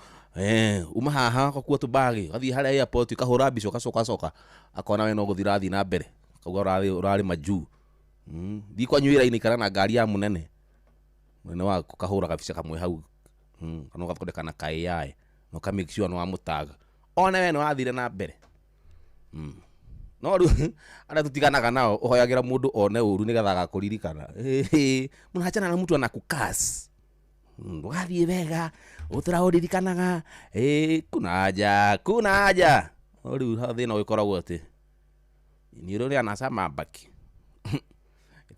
Speaker 3: uma haha ũgakua tũbagi ũgathiĩ harĩa airport ũkahũra mbica ũgacoka coka akona we no gũthiĩ ũrathiĩ na mbere akauga ũrarĩ majuu thiĩ kwanyu wĩra-inĩ ikara na ngari ya mũnene mũnene waku ũkahũra gabica kamwe hau kana ũgathondeka na ka AI na ũka make sure nĩ wamũtaga one we nĩ wathire na mbere no rĩu arĩa tũtiganaga nao ũhoyagĩra mũndũ one ũru nĩgetha agakũririkana mũnachana na mtu anakukas ndũgathiĩ wega ũtũra ũririkanaga kuna haja kuna haja no rĩu thĩna ũgĩkoragwo atĩ nĩ ũrĩa anacama mbaki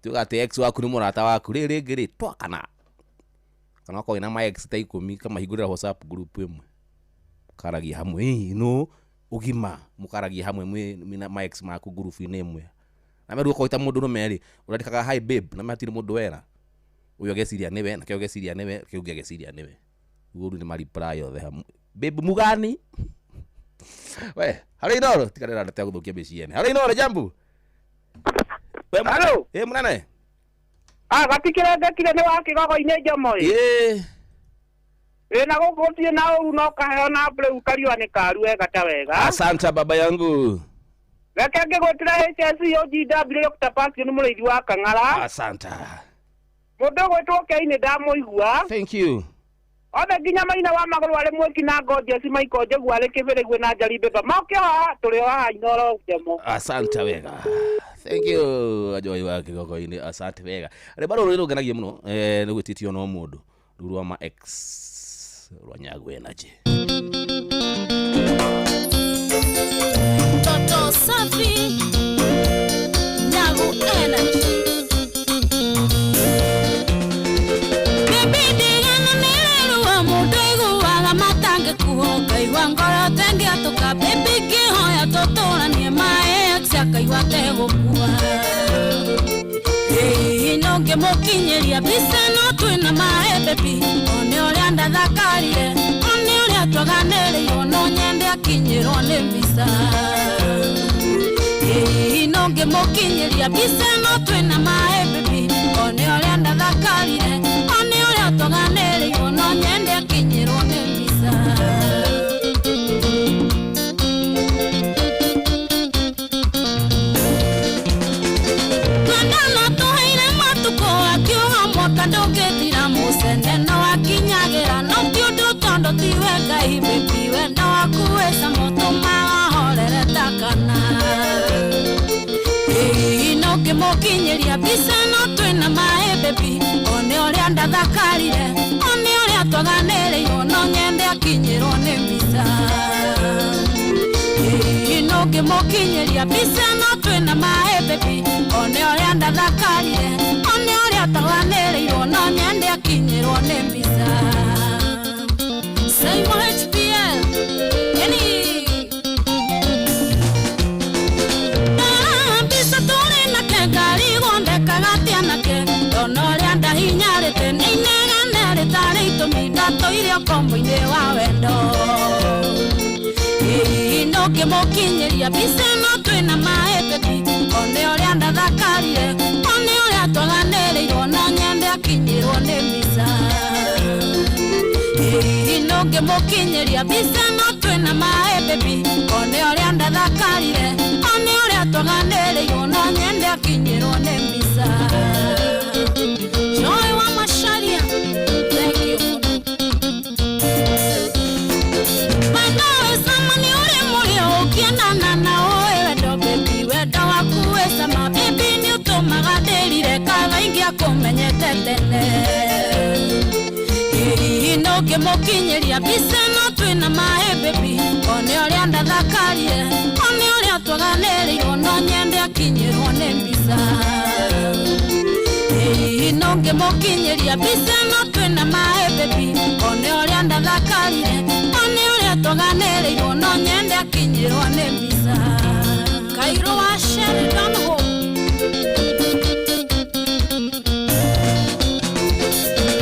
Speaker 3: tuga atĩ ex waku nĩ mũrata waku rĩrĩ rĩngĩ rĩ twakana kana okorwo wĩna ma ex ta ikũmi kamahingũrĩra WhatsApp group ĩmwe mũkaragia hamwe no ũgima mũkaragia hamwe mwĩ ma ex maku group-inĩ ĩmwe na meru okorwo ta mũndũ rũme rĩ ũrandĩkaga hi babe na hatirĩ mũndũ wera ũyũ ageciria nĩwe na kĩo ageciria nĩwe kĩu ũngĩ ageciria nĩwe ũguo rĩu nĩ ma reply othe hamwe babe mugani we harĩ Inooro tiganĩra ndeto ya gũthũkia mĩciĩ ene harĩ Inooro jambu. Hello. Mũnene.
Speaker 6: Ah, gatikirengekire nĩ wa kĩgogo-inĩ Njomo ĩ.
Speaker 3: Ĩĩ.
Speaker 6: Ĩ na gũkũ gũtirĩ na ũru no kaheo na rĩu kariũa nĩ karu wega ta wega.
Speaker 3: Asante baba yangu.
Speaker 6: Reke ngĩgwĩtĩra HSC OGW Dr. Passion mũrĩithi wa Kang'ara.
Speaker 3: Asante.
Speaker 6: Mũndũ ũgwĩtwo Kei nĩ ndamũigua.
Speaker 3: Thank you.
Speaker 6: Othe nginya Maina wa magũrũ arĩ mwĩki na Gorgeous Michael Njogu arĩ kĩbĩrĩgwe na Njari Mbemba. Moke haha tũrĩ o haha Inooro Njomo.
Speaker 3: Asante wega. Thank you ajoi wa kigogo-inĩ asante wega. Rwĩmbo rũrũ nĩ rũngenagia mũno nĩ gwĩtĩtio no mũndũ rũu rwa ma ex rwa Nyagu Energy.
Speaker 8: Toto safi Nyagu Energy. Baby ndigana nĩrĩrua mũndũ aiguaga matangĩkuo ngaigua ngoro tengĩatũka baby ngĩhoya tũtũranie ma ex akaigua tegũkua. Ĩĩ no ngĩmũkinyĩria mbica no twĩna maĩ baby one ũrĩa ndathakarire one ũrĩa twaganĩrĩirwo no nyende akinyĩrwo nĩ mbica. Ĩĩ no ngĩmũkinyĩria mbica no twĩna maĩ baby one ũrĩa ndathakarire one ũrĩa twaganĩrĩirwo no nyende akinyĩrwo nĩ mbica. Twendana tũheire matukũ akiuga mwaka ndũngĩthira mũcene no akinyagĩra no ti ũndũ tondũ tiwe Ngai baby wendo waku wĩ cama ũtũmaga horere ta kana. Ĩĩ no ngĩmũkinyĩria mbica no twĩna maĩ baby one ũrĩa ndathakarire one ũrĩa twaganĩrĩirwo no nyende akinyĩrwo nĩ mbica. Ĩĩ no ngĩmũkinyĩria mbica no twĩna maĩ baby one ũrĩa ndathakarire one ũrĩa twaganĩrĩirwo no nyende akinyĩrwo nĩ mbica. Simon HPL yani mbica tũrĩ nake ngarigwo ndekaga atĩa nake ndona ũrĩa ndahinyarĩte nĩ inegene rĩtarĩ itũmi ndatũire ũkombo-inĩ wa wendo. Ĩĩ no ngĩmũkinyĩria mbica no twĩna maĩ baby one ũrĩa ndathakarire one ũrĩa twaganĩrĩirwo no nyende akinyĩrwo nĩ mbica. Ĩĩ no ngĩmũkinyĩria mbica no twĩna maĩ baby one ũrĩa ndathakarire one ũrĩa twaganĩrĩirwo no nyende akinyĩrwo nĩ mbica. Joy wa Macharia, thank you. Wendo wĩ cama nĩ ũrĩ mũrĩo ũkĩendana na ũĩ wendo baby wendo waku wĩ cama baby nĩ ũtũmaga ndĩrire kaba ingĩakũmenyete tene. Ĩĩ no ngĩmũkinyĩria mbica no twĩna maĩ baby one ũrĩa ndathakarire one ũrĩa twaganĩrĩirwo no nyende akinyĩrwo nĩ mbica. Ĩĩ no ngĩmũkinyĩria mbica no twĩna maĩ baby one ũrĩa ndathakarire one ũrĩa twaganĩrĩirwo no nyende akinyĩrwo nĩ mbica. Kairũ wa Sheridan Hope.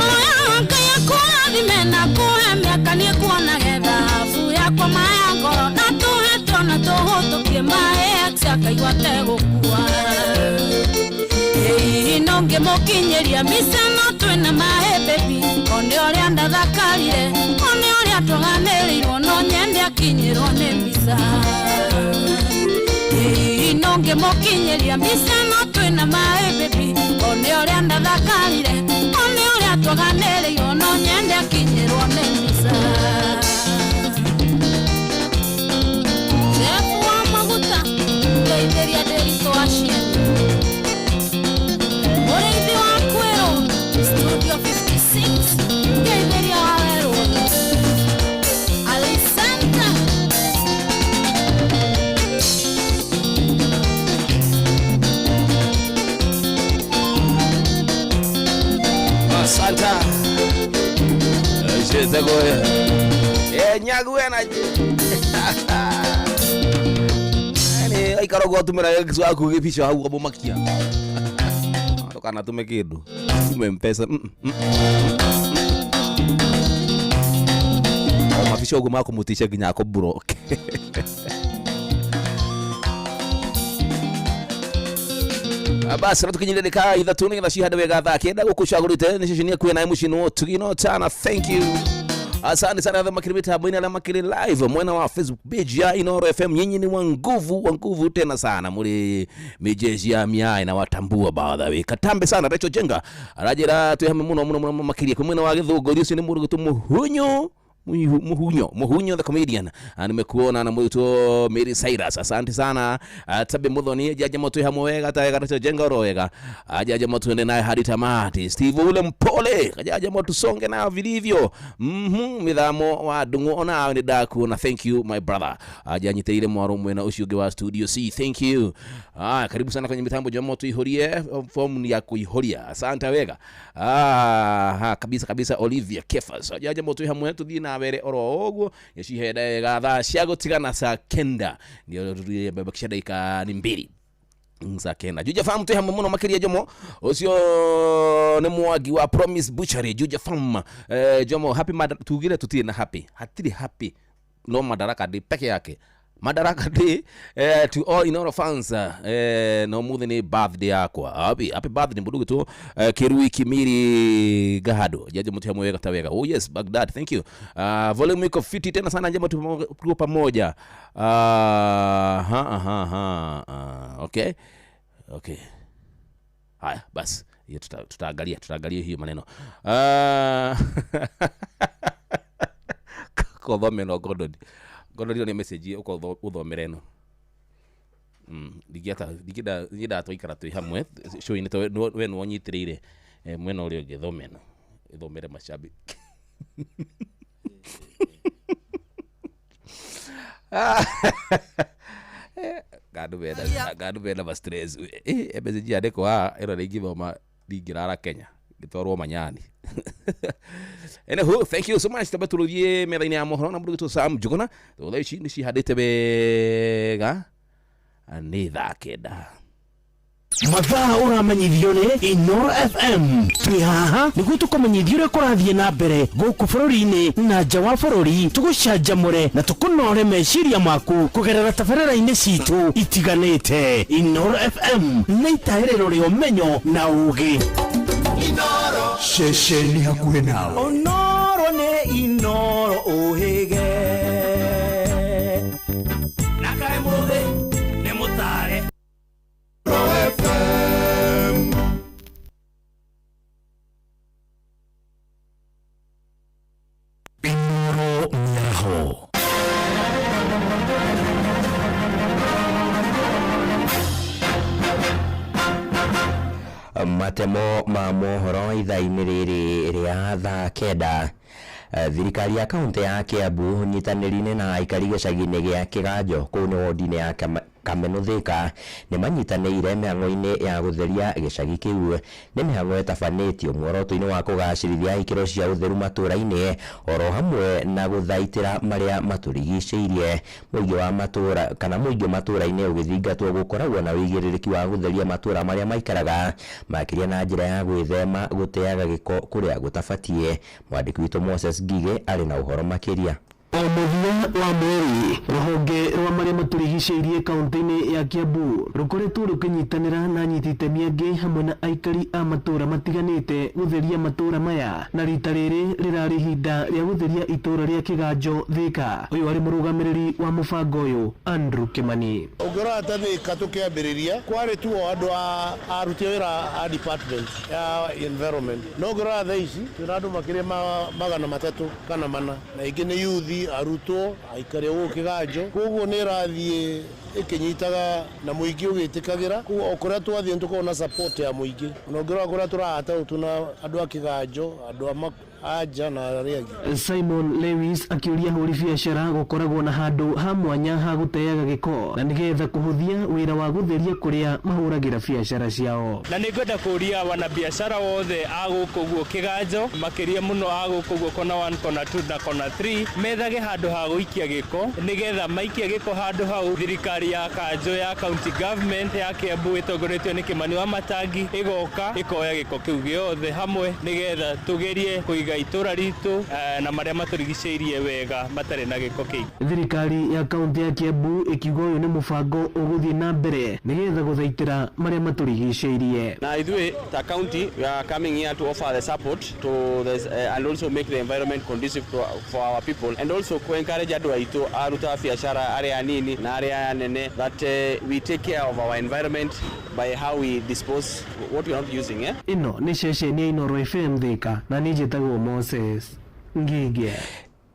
Speaker 8: Oya Ngai akũrathime na kũhe mĩaka niĩ kuonage thahabu yakwa maya ngoro na tũhe twana tũhũtũkie maĩ ex akaigua tegũkua. Ĩĩ no ngĩmũkinyĩria mbica no twĩna maĩ baby one ũrĩa ndathakarire one ũrĩa twaganĩrĩirwo no nyende akinyĩrwo nĩ mbica. Ĩĩ no ngĩmũkinyĩria mbica no twĩna maĩ baby one ũrĩa ndathakarire one ũrĩa twaganĩrĩirwo no nyende akinyĩrwo nĩ mbica. Jeff wa maguta ngeithĩria Ndĩritũ wa Cieni mũrĩithi wa Kwĩrũ Studio 56 ngeithĩria wa Werũ Alisanta.
Speaker 3: Asante. Icĩtagwo Nyagu Energy. Yaani aikara ũguo atumĩra ex waku gĩbica hau ũkamũmakia. Ndũkanatũme kĩndũ. Tume mpesa. O mabica ũguo makũmũtisha nginya akũblock. Basi natukinyire ndika 3 nigetha cihande wega thaa 9 guku cagurite ni ceceni yaku na mucino tugino tana. Thank you. Asante sana arĩa makĩrĩ mĩtambo-inĩ, arĩa makĩrĩ live mwena wa Facebook page ya Inooro FM. Nyinyi ni wa nguvu, wa nguvu tena sana, muri mijeshi ya miai na watambua by the way. Katambe sana Rachel Jenga arajira twĩ hamwe muno muno muno makiria kwĩ mwena wa Gĩthũngũri ũcio nĩ mũndũ gwĩtwo Muhunyo Muhunyo the comedian. Nimekuona na mwito Mary Cyrus, asante sana. Tabe Muthoni jaja moto hamwe wega ta wega Rachel Jenga ro wega ajaja moto ende naye hadi tamati. Steve ule mpole kajaja moto songe nayo vilivyo. Mithamo wa ndungu ona ni ndakuona. Thank you my brother. Ajanyiteire mwaro mwena ucio ungi wa studio C. Thank you. Karibu sana kwenye mitambo jamaa moto ihorie form ya kuihoria. Asante wega. Kabisa kabisa Olivia Kefas ajaja moto hamwe tuthie na mbere oro uguo gĩcihe thaa cia gũtigana saa 9 ndio tũbakisha dakika ni 2 saa 9. Juja Farm twĩ hamwe mũno makĩria Jomo ũcio nĩ mwangi wa Promise Butchery. Juja Farm Jomo happy tugire tutirĩ na happy, hatirĩ happy no Madaraka Day peke yake. Madaraka Day to all Inooro fans no muthi ni birthday yakwa. Happy happy birthday mundu gitu Kirui Kimiri Gahado jaje mtu hamwe wega wega. Oh yes Baghdad, thank you. Volume iko fiti tena sana njema, tuko pamoja. Okay. Okay. Haya basi hiyo tutaangalia hiyo maneno. Kothome no Godod. Godod ni message uko uthomere no. Ndingĩenda twaikara twĩ hamwe show-inĩ to we nĩ wonyitĩrĩire mwena ũrĩa ũngĩ thome no. Ithomere mashabiki. Gandu bena ma stress. Message yandĩkwo haha ĩno ndĩngĩthoma ndingĩrara Kenya ngĩtwarwo manyani. Anywho, thank you so much. Taba turuthie metha-inĩ ya mohoro na mũndũ gwĩtwo Sam Njuguna. Thaa ici nĩ cihandĩte wega nĩ thaa 9.
Speaker 9: Mathaa ũramenyithio nĩ Inooro FM. Twĩ haha nĩguo tũkũmenyithie ũrĩa kũrathiĩ na mbere gũkũ bũrũri-inĩ na nja wa bũrũri, tũgũcanjamũre na tũkũnore meciria maku kũgerera tabarĩra-inĩ citũ itiganĩte. Inooro FM nĩ itaĩrĩro rĩa ũmenyo na ũũgĩ.
Speaker 2: Ceceni hakuhĩ nawe.
Speaker 1: Inooro nĩ Inooro ũhĩge. Na kaĩ mũthĩ nĩ mũtare.
Speaker 2: FM. Inooro mĩaraho.
Speaker 16: Matemo ma mohoro ithaa-inĩ rĩrĩ rĩa thaa 9. Thirikari ya kaunti ya Kiambu nyitanĩri-inĩ na aikari gĩcagi-inĩ gĩa Kĩganjo kũu nĩ wodi-inĩ ya Kameno Thika nĩ manyitanĩire mĩhang'o-inĩ ya gũtheria gĩcagi kĩu. Nĩ mĩhang'o ĩtabanĩtio muoroto-inĩ wa kũgacĩrithia ikĩro cia ũtheru matũũra-inĩ oro hamwe na gũthaitĩra marĩa matũrigicĩirie. Mũingĩ wa matũũra kana mũingĩ matũũra-inĩ ũgĩthingatwo gũkoragwo na ũigĩrĩrĩki wa gũtheria matũũra marĩa maikaraga makĩria na njĩra ya gwĩthema gũteaga gĩko kũrĩa gũtabatiĩ. Mwandĩki witũ Moses Ngigĩ arĩ na ũhoro makĩria.
Speaker 17: O mũthia wa mweri rũhonge rwa marĩa matũrigicĩirie kaunti-inĩ ya Kiambu rũkoretwo rũkĩnyitanĩra na anyiti itemi angĩ hamwe na aikari a matũũra matiganĩte gũtheria matũũra maya, na rita rĩrĩ rĩrarĩ ihinda rĩa gũtheria itũũra rĩa Kĩganjo Thika. Ũyũ arĩ mũrũgamĩrĩri wa mũbango ũyũ Andrew Kimani.
Speaker 10: Ũngĩrora ta Thika tũkĩambĩrĩria kwarĩ tu o andũ a aruti wĩra a department ya environment, no ũngĩrora thaa ici twĩna andũ makĩria ma 300 kana 4 na ingĩ nĩ youth, arutwo, aikari a gũkũ Kĩganjo. Koguo nĩ ĩrathiĩ ĩkĩnyitaga na mũingĩ ũgĩtĩkagĩra. Koguo o kũrĩa twathiĩ nĩ tũkoragwo na support ya mũingĩ. Ona ũngĩrora kũrĩa tũrahata rĩu tuna andũ a Kĩganjo, andũ a anja na arĩa angĩ.
Speaker 17: Simon Lewis akĩũria ahũri biacara gũkoragwo na handũ ha mwanya ha gũteaga gĩko na nĩgetha kũhũthia wĩra wa gũtheria kũrĩa mahũragĩra biacara ciao.
Speaker 18: Na nĩngwenda kũria wanabiacara wothe a gũkũ guo Kĩganjo, makĩria mũno a gũkũ guo kona 1, kona 2 na kona 3, methage handũ ha gũikia gĩko nĩgetha maikia gĩko handũ hau thirikari Thirikari ya kanjũ ya county government ya Kiambu ĩtongoretio nĩ Kimani wa Matangi ĩgoka ĩkoya gĩko kĩu gĩothe hamwe nĩgetha tũgerie kũiga itũra ritũ na marĩa matũrigicĩirie wega matarĩ na gĩko kĩingĩ.
Speaker 17: Thirikari ya kaunti ya Kiambu ĩkiuga ũyũ nĩ mũbango ũgũthiĩ na mbere nĩgetha gũthaitĩra marĩa matũrigicĩirie.
Speaker 19: Na ithuĩ ta county we are coming here to offer the support to this, and also make the environment conducive for our people and also to encourage andũ aitũ aruta biacara arĩa anini na arĩa anene that we take care of our environment by how we dispose what we are not using.
Speaker 17: Ĩno nĩ ceceni ya Inooro FM Thika na niĩ njĩtagwo Moses Ngige.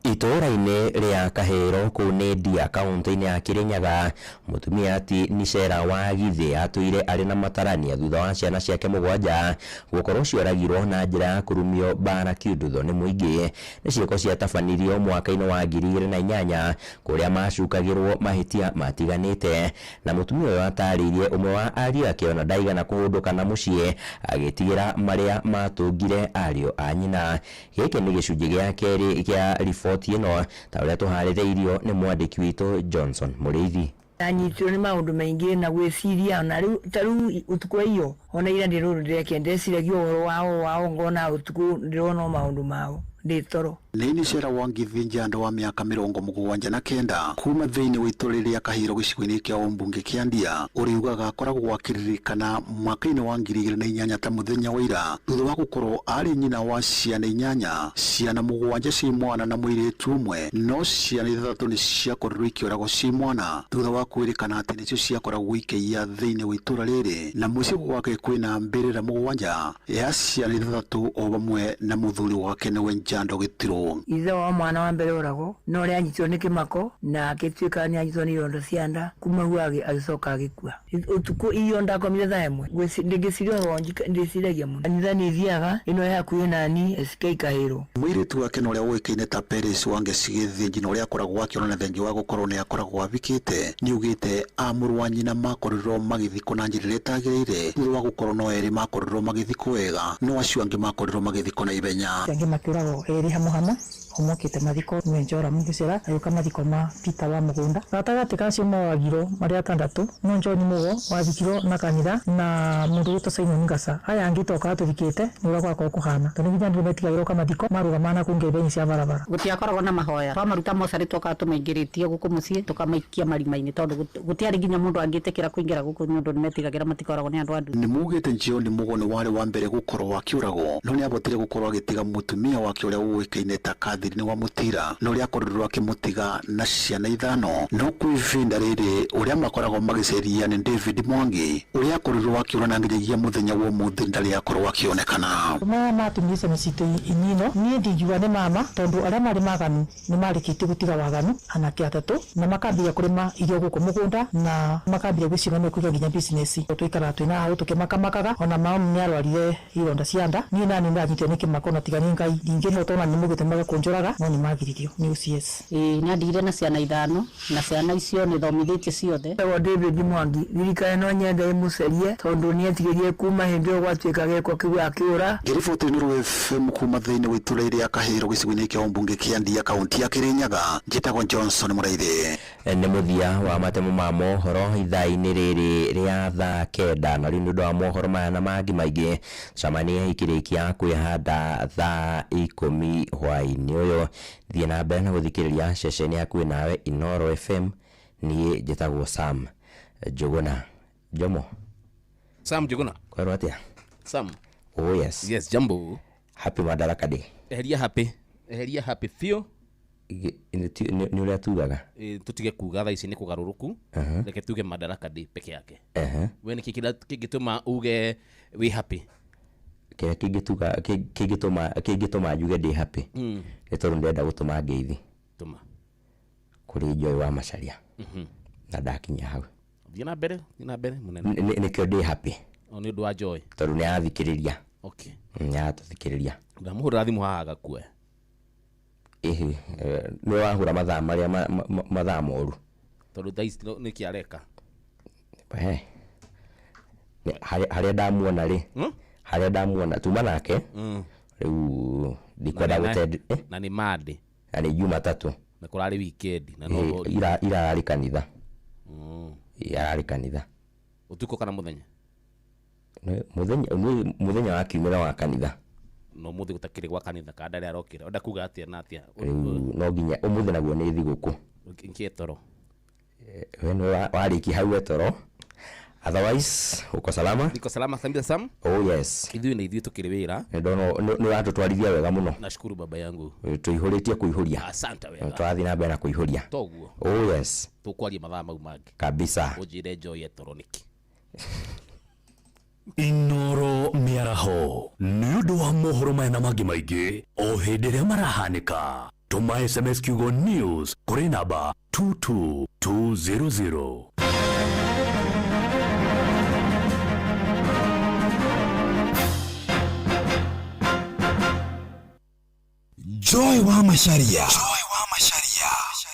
Speaker 16: Itũũra-inĩ rĩa Kahĩro kũu nĩ Ndia kaũntĩ-inĩ ya Kĩrĩnyaga, mũtumia ati Nicera wa Githĩ atũire arĩ na matarania thutha wa ciana ciake 7 gũkorwo cioragirwo na njĩra ya kũrumio mbara kĩndutho nĩ mũingĩ. Nĩ ciĩko ciatabanirio mwaka-inĩ wa 2008 kũrĩa macukagĩrwo mahĩtia matiganĩte, na mũtumia ũyũ atarĩirie ũmwe wa ariũ ake ona ndaigana kũhũndũka na mũciĩ agĩtigĩra marĩa matũngire ariũ a nyina. Gĩkĩ nĩ gĩcunjĩ gĩa kerĩ kĩa riboti ĩno ta ũrĩa tũharĩrĩirio nĩ mwandĩki witũ Johnson Mũrĩithi.
Speaker 15: Ndanyitirwo nĩ maũndũ maingĩ na gwĩciria ona rĩu ta rĩu ũtukũ iyo ona ira ndĩrũrũ ndĩreke ndeciragia ũhoro wao ngona ũtukũ ndĩrona maũndũ mao ndĩ toro.
Speaker 20: Nĩ Nicera wa Ngithi Njando wa mĩaka 79 kuma thĩinĩ wa itũũra rĩa Kahĩro gĩcigo-inĩ kĩa ũmbunge kĩa Ndia, ũrĩa akoragwo akĩririkana mwaka-inĩ wa 2008 ta mũthenya wa ira thutha wa gũkorwo arĩ nyina wa ciana 8, ciana 7 ci mwana na mũirĩtu ũmwe, no ciana 6 nĩ ciakorirwo ikĩũragwo ci mwana thutha wa kwĩrĩkana atĩ nĩcio ciakoragwo ikĩiya thĩinĩ wa itũũra rĩrĩ, na mũciĩ gwake kwĩna mbĩrĩra 7 ya ciana 6 o vamwe na mũthuri wake nĩwe Njando Gĩtirũ.
Speaker 15: Ithe wa mwana wa mbere oragwo no ũrĩa anyitirwo nĩ kĩmako na agĩtuĩka nĩ anyitwo nĩ irondo cia nda kuma hau agĩcoka agĩkua. Ũtukũ iyo ndakomire thaa 1 ndĩngĩciria ũhoro ndĩciragia mũno. Kanitha nĩ thiaga ĩno ĩ hakuhĩ nani SK Kahĩro.
Speaker 20: Mũirĩtu wake na ũrĩa ũĩkaine ta Peris Wangeci Gĩthĩnji na ũrĩa akoragwo akĩonana thengi wa gũkorwo nĩ akoragwo avikĩte nĩaugĩte a mũrũ wa nyina makorirwo magĩthikwo na njĩra ĩrĩa ĩtagĩrĩire thutha wa gũkorwo no erĩ makorirwo magĩthikwo wega no acio angĩ makorirwo magĩthikwo na ihenya.
Speaker 21: Angĩ makĩũragwo erĩ hamwe hamwe omokĩte mathiko nĩ Njora Mũgĩcera agĩũka mathiko ma Peter wa Mũgũnda. Gatagatĩ kacio moragirwo marĩ 6 no John Mugo wathikirwo na kanitha na mũndũ wĩtwo Simon Ngasa. Aya angĩ tokaga tũthikĩte nĩ ũrĩa gwakorwo kũhana tondũ nginya andũ nĩmetigagĩrwo ka mathiko marũgama na kũu ngeibe-inĩ cia barabara.
Speaker 22: Gũtiakoragwo na mahoya, twamaruta mocarĩ twokaga tũmaingĩrĩtie gũkũ mũciĩ tũkamaikia marima-inĩ tondũ gũtiarĩ nginya mũndũ angĩtĩkĩra kũingĩra gũkũ nĩ ũndũ nĩmetigagĩra matikoragwo nĩ andũ a nduthi.
Speaker 20: Nĩ mugĩte John Mugo nĩ warĩ wa mbere gũkorwo akĩũragwo no nĩabotire gũkorwo agĩtiga mũtumia wake ũrĩa ũĩkaine ta Catherine wa Mutira na ũrĩa akorirwo akĩmũtiga na ciana 5, no kwĩ ihinda rĩrĩ ũrĩa makoragwo magĩceria nĩ David Mwangi ũrĩa akorirwo akĩũra nginyagia mũthenya wa ũmũthĩ ndarĩ akorwo akĩonekana.
Speaker 21: Maya matumire ciana citũ inino niĩ ndingiuga nĩ mama tondũ arĩa marĩ maganu nĩ marĩkĩtie gũtiga waganu anake 3 na makambia kũrĩma irio gũkũ mũgũnda na makambia gwĩciria nĩ kũiga nginya business. Tũikaraga twĩna hau tũkĩmakamakaga ona mama nĩ arwarire ironda cia nda niĩ nani ndanyitwo nĩ kĩmako na tiga nĩ Ngai ndingĩhota ona nĩ mũgĩte maga kũnjũraga no nĩ magiririo nĩ OCS.
Speaker 22: Ĩĩ nĩ na ciana 5 na ciana icio nĩ thomithĩtie ciothe.
Speaker 15: Etagwo David Mwangi. Thirikari no nyende ĩmũcerie tondũ nĩ etigĩrie kuma hĩndĩ ĩyo gwatuĩka gĩko kĩu akĩũra.
Speaker 20: Ngĩriboti Inooro FM kuma thĩinĩ wa itũũra rĩa Kahĩro gĩcigo-inĩ kĩa ũmbunge kĩa Ndia kaũntĩ ya Kĩrĩnyaga, njĩtagwo Johnson Mũraithi.
Speaker 16: Nĩ mũthia wa matemo ma mohoro ithaa-inĩ rĩrĩ rĩa thaa 9 na rĩu nĩ ũndũ wa mohoro maya na mangĩ maingĩ cemania ikĩrĩkia kwĩhanda thaa 10 hwaĩ-inĩ ũyũ. Thiĩ na mbere na gũthikĩrĩria ceceni yaku nawe Inooro FM. Niĩ njĩtagwo Sam Njuguna. Jomo.
Speaker 3: Sam Njuguna.
Speaker 16: Kwerwo atĩa?
Speaker 3: Sam.
Speaker 16: Oh yes.
Speaker 3: Yes, jambo.
Speaker 16: Happy Madaraka Day.
Speaker 3: Eheria happy. Eheria happy biũ.
Speaker 16: Nĩ ũrĩa tugaga
Speaker 3: tutige kuga thaa ici nĩ kũgarũrũku, reke tuge Madaraka Day peke yake. We nĩkĩ kĩrĩa kĩngĩtũma uge wĩ happy?
Speaker 16: Kĩrĩa kĩngĩtũma njuge ndĩ happy nĩ tondũ ndĩrenda gũtũma ngeithi
Speaker 3: tũma
Speaker 16: kũrĩ Joy wa Macharia na ndakinya hau.
Speaker 3: Thiĩ na mbere, thiĩ na mbere mũnene.
Speaker 16: Nĩkĩo ndĩ happy
Speaker 3: o nĩ ũndũ wa Joy
Speaker 16: tondũ nĩ arathikĩrĩria.
Speaker 3: Okay.
Speaker 16: Nĩ aratũthikĩrĩria.
Speaker 3: Ndamũhũrĩra thimũ haha agakua.
Speaker 16: Ĩhĩ, nĩ wahũra mathaa marĩa mathaa moru
Speaker 3: tondũ thaa ici nĩkĩ areka.
Speaker 16: Harĩa ndamuona rĩ, harĩa ndamuona tuma nake rĩu ndikwenda gũte
Speaker 3: na nĩ Monday
Speaker 16: na nĩ Jumatatũ
Speaker 3: na kũrarĩ weekend na no
Speaker 16: irarĩ kanitha. Ĩ, ararĩ kanitha.
Speaker 3: Ũtukũ kana mũthenya?
Speaker 16: Nĩ mũthenya, ũmũthĩ mũthenya wa kiumĩra wa kanitha.
Speaker 3: No mũthĩ gũtakĩrĩ gwa kanitha kana ndarĩ arokĩra. Ũrenda kuga atĩa na atĩa?
Speaker 16: Rĩu no nginya ũmũthĩ naguo nĩ thigũkũ.
Speaker 3: Nĩkĩĩ toro?
Speaker 16: We nĩ warĩkia hau etoro. Otherwise uko salama?
Speaker 3: Niko salama kabisa Sam.
Speaker 16: Oh yes.
Speaker 3: Ithuĩ nĩ ithuĩ tũkĩrĩ wĩra.
Speaker 16: Nĩ ndona nĩ ũratũtwarithia wega mũno.
Speaker 3: Nashukuru baba yangu.
Speaker 16: Tũihũrĩtie kũihũria.
Speaker 3: Asante wega.
Speaker 16: Tũrathiĩ na mbere na kũihũria.
Speaker 3: Toguo.
Speaker 16: Oh yes.
Speaker 3: Tũkwaria mathaa mau mangĩ.
Speaker 16: Kabisa.
Speaker 3: Ũnjĩre njohi etoro nĩkĩ?
Speaker 4: Inoro mĩaraho nĩ ũndũ wa mohoro maya na mangĩ maingĩ o hĩndĩ ĩrĩa marahanĩka. Tũma SMS kiugo news kũrĩ namba 22200.
Speaker 2: Joy wa Macharia.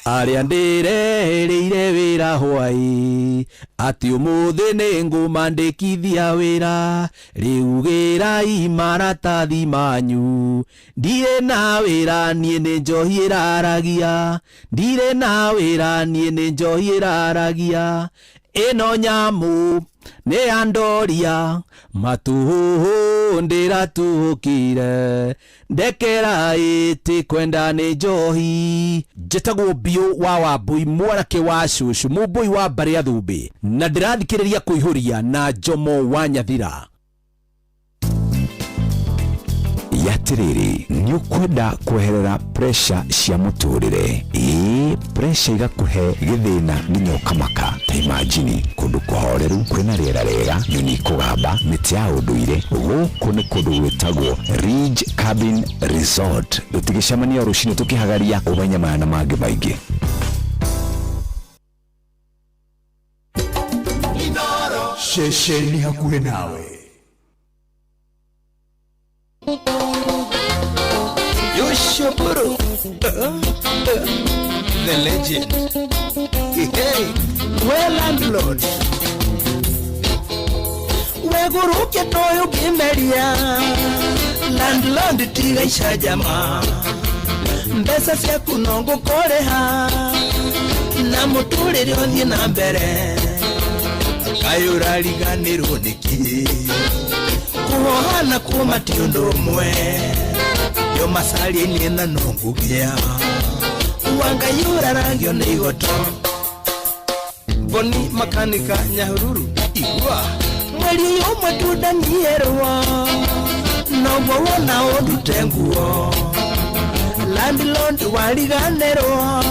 Speaker 5: Arĩa ndĩrehereire wĩra hwaĩ atĩ ũmũthĩ nĩ ngũmandĩkithia wĩra, rĩu gĩrai maratathi manyu, ndirĩ na wĩra niĩ nĩ njohi ĩraragia, ndirĩ na wĩra niĩ nĩ njohi ĩraragia, ĩno nyamũ nĩ ya ndoria, matũhũhũ ndĩratũhũkire, ndekera ĩtĩ kwenda nĩ njohi. Njĩtagwo Biũ wa Wambui, mwanake wa cũcũ, mũmbũi wa mbarĩ ya Thũmbĩ, na ndĩrathikĩrĩria kũihũria na Njomo wa Nyathira.
Speaker 2: Yatirĩrĩ, nĩ ũkwenda kweherera pressure cia mũtũrĩre? Ĩĩ, pressure igakũhe gĩthĩna nginya ũkamaka. Ta imagine kũndũ kũhoreru, kwĩna rĩera rĩega, nyoni ikũgamba, mĩtĩ ya ũndũire. Gũkũ nĩ kũndũ gwĩtagwo Ridge Cabin Resort. Tũtigĩcemania rũcinĩ tũkĩhagaria ũmenye maya na mangĩ maingĩ.
Speaker 11: Ceceni hakuhĩ nawe.
Speaker 1: Yoshoboro, the legend. Hey, we landlord. Weguruke toyo kimeria. Landlord tiga icajama. Mbeca ciaku no ngũkũrĩha. Na mũtũrĩre ũthiĩ na mbere. Kaĩ ũrariganĩrwo nĩkĩ? Kũhoha na kũma ti ũndũ ũmwe. Yo macaria-inĩ na no ngũgĩa. Wangai ũraragio nĩ igoto. Boni makanika Nyahururu igua. Mweri ũyũ ũmwe tu ndanierwo. Noguo wona ũndute nguo. Landlord wariganĩrwo.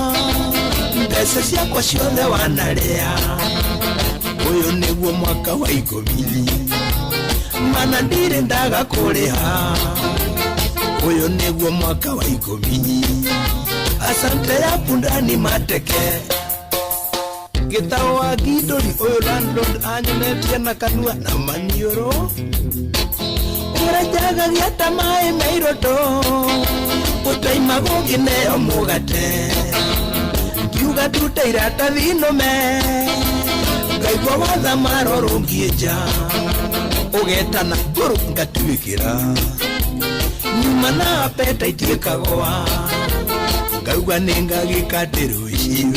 Speaker 1: Mbeca ciakwa ciothe wanarĩa. Ũyũ nĩguo mwaka wa ikũmi. Mana ndirĩ ndaga kũrĩha. Ũyũ nĩguo mwaka wa ikũmi. Asante ya punda ni mateke. Gĩtaũ wa Ngindũri ũyũ landlord anyonetie na kanua na maniũrũ. Ũrenjagagia ta maĩ me iroto. Ũtoima gũkĩneo mũgate. Ngiuga ndute iratathi nũme. Ngaigua wathama rũrũngiĩ nja. Ũgetana ngũrũ ngatuĩkĩra. Nyuma na appetite ĩkagũa. Ngauga nĩ ngagĩka ndĩ rũciũ.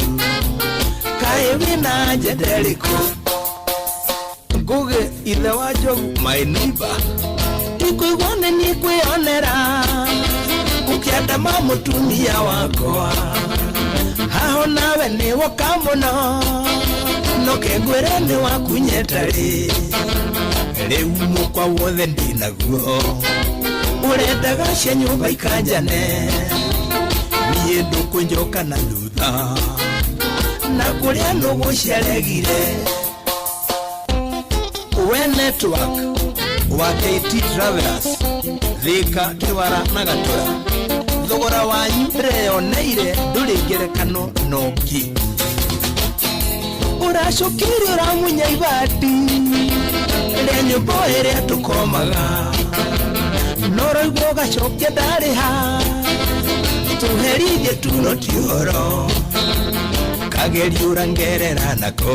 Speaker 1: Kaĩ wĩna njenda ĩrĩkũ? Ngũgĩ ithe wa Njogu my neighbor. Ndikũigua nĩ niĩ kwĩyonera. Ũkĩandama mũtumia wakwa. Haho nawe nĩ woka mũno. No kengwĩre nĩ wakunyeta rĩ. Rĩu mũkwa wothe ndĩnaguo. Ũrendaga cia nyũmba ikanjane. Niĩ ndũkũnjoka na thutha. Na kũrĩa nũgũ ciaregire. We network wa KT Travelers Thika, Kĩwara na Gatũra. Thogora wanyu ndĩreyoneire ndũrĩ ngerekano na ũngĩ. Ũracũkĩire ũramunya ibati rĩa nyũmba ĩrĩa tũkomaga. No ũraigua ũgacokia ndarĩha. Tũherithie tu no ti ũhoro. Kagerio ũrangerera nako.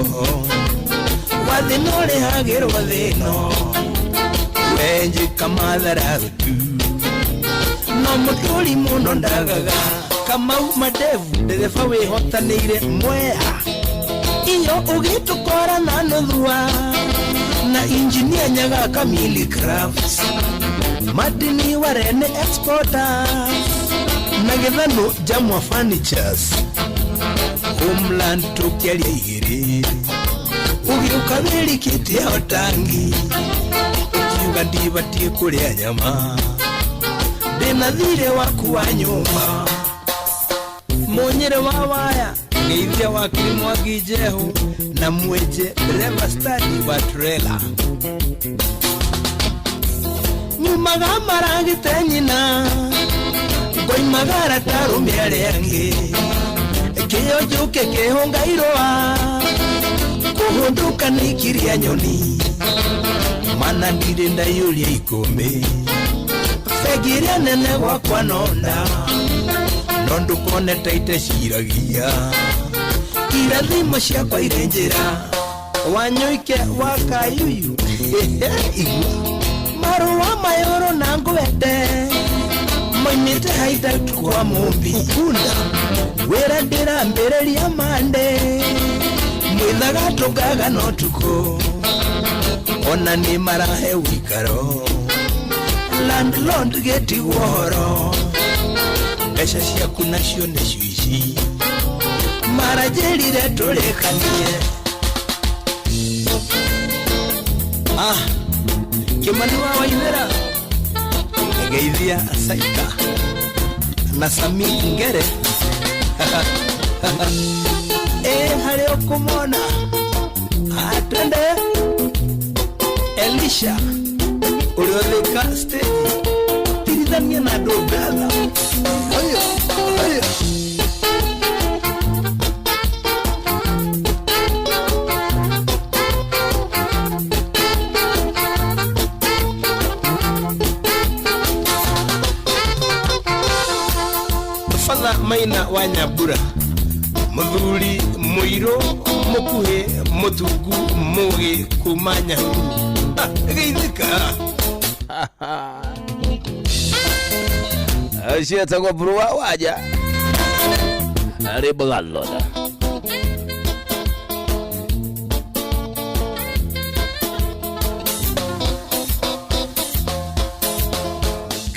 Speaker 1: Wathĩna ũrĩhagĩrwo thĩno. Wenjĩka mathara tu. No mũtũri mũno ndagaga. Kamau Madevu ndereba wĩhotanĩire Mwea. Iyo ũgĩtũkora na nũthua na injinia Nyaga Kamili Crafts Madini Warene Exporters na Gĩthano Jamwa Furnitures Homeland tũkĩaria igĩrĩ ũgĩũka wĩrikĩte otangi ũkiuga ndibatiĩ kũrĩa nyama ndĩna thirĩ waku wa nyũmba Munyire wa waya ngeithia wakiri Mwangi Njehu na mwenje dereva stadi wa trela nyumaga maragite nyina ngoimagara ta arũme arĩa angĩ kĩo njũke kĩhũnga irũa kũhũndũka nĩ ikiria nyoni mana ndirĩ ndaiyũria ikũmbĩ bengi ĩrĩa nene gwakwa nonda no ndũkone ta iteciragia irathimo ciakwa irĩ njĩra wanyũike wa kayuyu igua marũa mayũrũ na ngwende moimĩte hideout kwa mũmbi ukunda wĩra ndĩrambĩrĩria mande mwĩthaga tũngaga no tukũ ona nĩ marahe wĩikaro landlord gĩtigwo horo mbeca ciaku nacio nĩcio ici maranjĩrire tũrĩkanie ah Kimani wa Waithera ngeithia Saika na Sami Ngere harĩ ũkũmona atwende Elisha ũrĩa ũthĩka stage tirithania na andũ brother oyo oyo Father Maina wa Nyambura muthuri muiru mukuhi mutungu mugi kuma Nyahururu geithika
Speaker 3: Cietagwo Mburu wa Wanja rwĩmbo rwa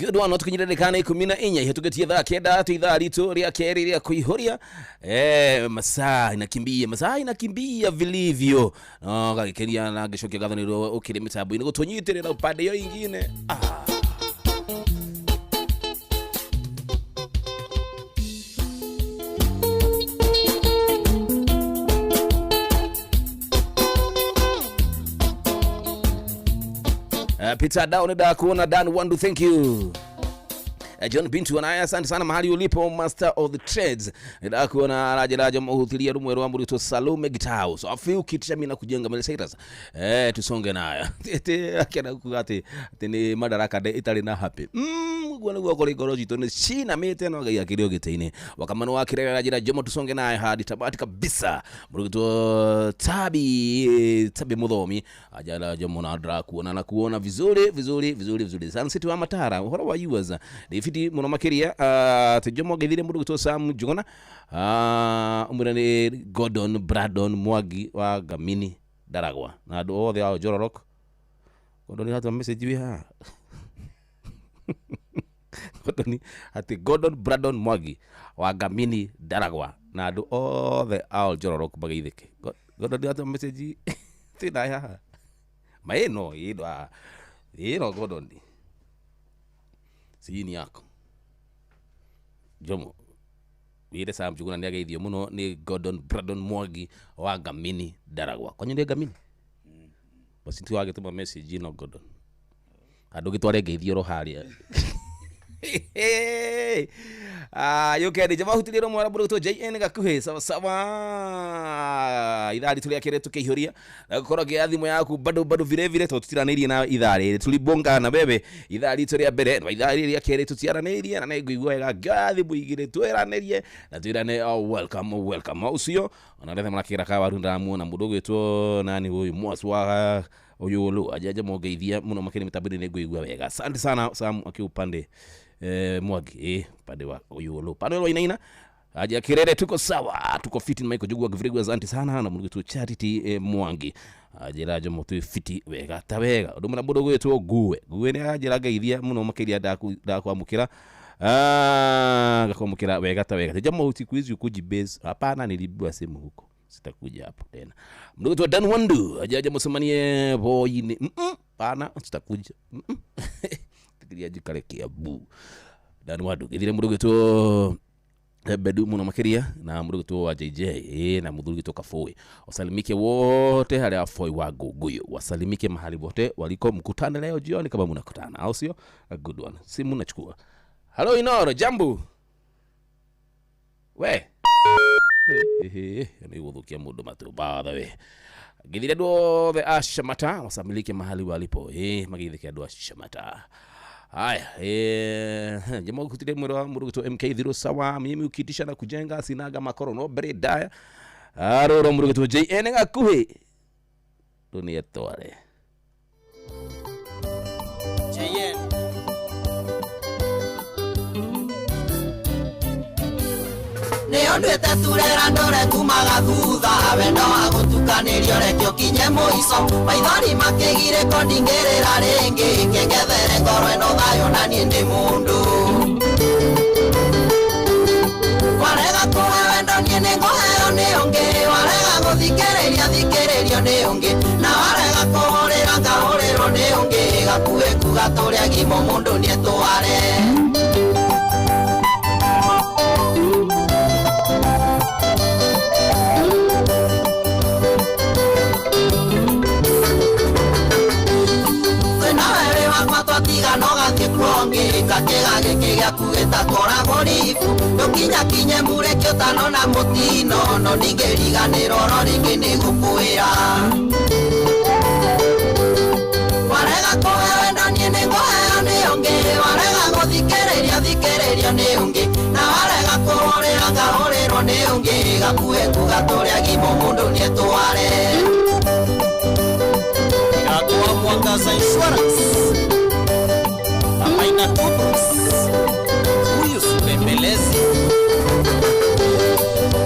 Speaker 3: Good one, tukinyire ndagĩka 14 ihĩtũkĩtie thaa 9 tu ithaa ritũ rĩa kerĩ rĩa kũihũria masaa inakimbia, masaa inakimbia vilivyo no gagĩkeria na ngĩcokia ngatho nĩ ũrĩa ũkĩrĩ mĩtambo-inĩ gũtũnyitĩrĩra upande ĩyo ingine Peter Down ndakuona Dan Wandu, thank you. John Bintu anaya asante sana mahali ulipo, master of the trades. Ndakuona Raja muhuthiria rumwe rwa murito Salome Gitau. So afi ukitisha mimi na kujenga Miley Cyrus. Tusonge nayo. Ete akena kugati ati ni madaraka de itari na happy. Guo niguo kuri ngoro citũ nĩ cinamĩte no Ngai akĩrĩ ũgĩtĩ-inĩ. Wakamano wa Kirera Raja Jomo tusonge nayo hadi tabati kabisa. Murito Tabi Muthomi ajala Jomo na ndra kuona na kuona vizuri vizuri vizuri vizuri. Sun City wa Matara uhoro wa yours. Ndifiti muno makiria ati Jomo ngethire mundu gwitwo Sam Njuguna umwira ni Gordon Bradon Mwangi wa Gamini Ndaragwa na andu othe a Njororok. Gordon hatwa message wi haha Gordon ati Gordon Bradon Mwangi wa Gamini Ndaragwa na andu othe a Njororok mageithike. Gordon hatwa message tina haha maeno ino ino Gordon sini yako Jomo wire Sam Njuguna nĩ ageithio mũno nĩ Gordon Bradon Mwangi wa Gamini Ndaragwa. Kwanyu nĩ Gamini basi tu agĩtũma message ino Gordon andũ gĩtware ngeithio ro harĩa yuke ni jama hutirie mwara buru to JN gakuhi sawa sawa ithaa ritu rĩa kerĩ tukĩihũria na gũkorwo ngĩoya thimũ yaku bado bado vile vile to tutiranĩirie na ithaa rĩrĩ tulibonga na wewe ithaa ritũ rĩa mbere na ithaa rĩrĩ rĩa kerĩ tutiaranĩirie na nĩngũigua wega ngĩoya thimũ igĩrĩ twĩranĩrie na twĩrane oh, welcome welcome ũcio ona rethe marakĩra kawaru ndamuona mũndũ ũgwĩtwo nani ũyũ mwaci wa ũyũ lũ ajaja mongeithia mũno makĩria mĩtambo-inĩ nĩngũigua wega. Asante sana Sam akiupande Mwangi upande wa ũyũ lũ pande wa inaina Aja Kirere, tuko sawa, tuko fiti. Michael Jugwa Givrigu, asante sana na mundu Charity Mwangi ajira Jomo twi fiti wega ta wega undu muna mundu gwitwo Ngue Ngue ni anjira ngeithia muno makiria ndakwamukira ngakwamukira wega ta wega. Jomo siku hizi uko jibase hapana, nilibiwa simu huko, sitakuja hapo tena. Mundu gwitwo Dan Wandu ajaje musemanie boyini pana sitakuja tikiria jikare Kiambu. Dan Wandu githire mundu gwitwo Bedu muno makiria na mundu gwitwo wa JJ na muthuri gwitwo Kafoi. Wasalimike wote haria Afoi wa Guguyu, wasalimike mahali wote waliko. Mkutane leo jioni kama mnakutana, au sio? A good one. Simu nachukua. Hello Inoro, jambo. We ni guthukia mundu matu by the way. Githire andu othe a Shamata wasamilike mahali walipo, magithike andu a Shamata. Haya, jamaa kutile mwero wa mundu gwitwo MK0 sawa. Mimi ukitisha na kujenga sinaga makoro no mbere ndaya. Aroro mundu gwitwo JN gakuhi dunia tware
Speaker 14: JN
Speaker 1: nä ndwä turera ndore kumaga thutha wendo wa gå reke ũkinye mũico maithori makĩgirĩko ndingĩrĩra rĩngĩ kĩngethere ngoro ĩno thayũ na niĩ ndĩ mũndũ warega kũhe wendo niĩ nĩngũheo nĩ ũngĩ warega gũthikĩrĩria thikĩrĩrio nĩ ũngĩ na warega kũhũrĩra ngahũrĩrwo nĩ ũngĩ gakuhĩ kuga tũrĩ agima mũndũ nĩetware. Kakega gĩkĩ gĩaku gĩtakoragwo ribu ndũkinyakinye mũrekio tano na mũtino no ndingĩriganĩrwo oro rĩngĩ nĩ gũkwĩra warega kũhe wendo niĩ nĩngũheo nĩ ũngĩ warega gũthikĩrĩria thikĩrĩrio nĩ ũngĩ na warega kũhũrĩra ngahũrĩrwo nĩ ũngĩ gakuhĩ kuga tũrĩ agima mũndũ nĩetware.
Speaker 14: Gakwa Mwangaza Insurance Maina Kubros, huyu sipembelezi.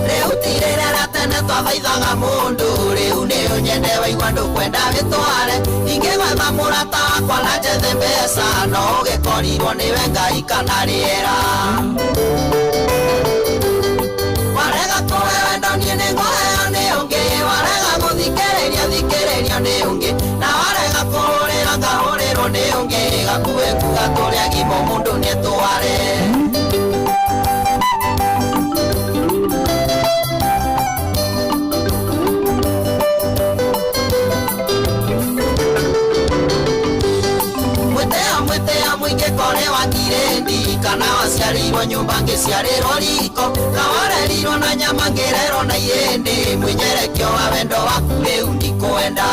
Speaker 1: Rĩu tirĩrĩra tene twathaithaga mũndũ rĩu nĩ ũnyende waigua ndũkwenda wĩtware ingĩgwetha mũrata wakwa na njethe mbeca no ũgĩkorirwo nĩwe Ngai kana rĩera warega kũhe wendo niĩ nĩngũheo nĩ ũngĩ warega gũthikĩrĩria thikĩrĩrio nĩ ũngĩ na warega kũhũrĩra ngahũrĩrwo nĩ ũngĩ gakuhĩ kuga tũrĩ agima mũndũ nĩetware. Mwĩtĩo mũingĩ kore wa kirĩndi kana waciarĩirwo nyũmba ngĩciarĩrwo riko kawarerirwo na nyama ngĩrerwo na ihĩndĩ mwĩnyerekio wa wendo waku rĩu ndikwenda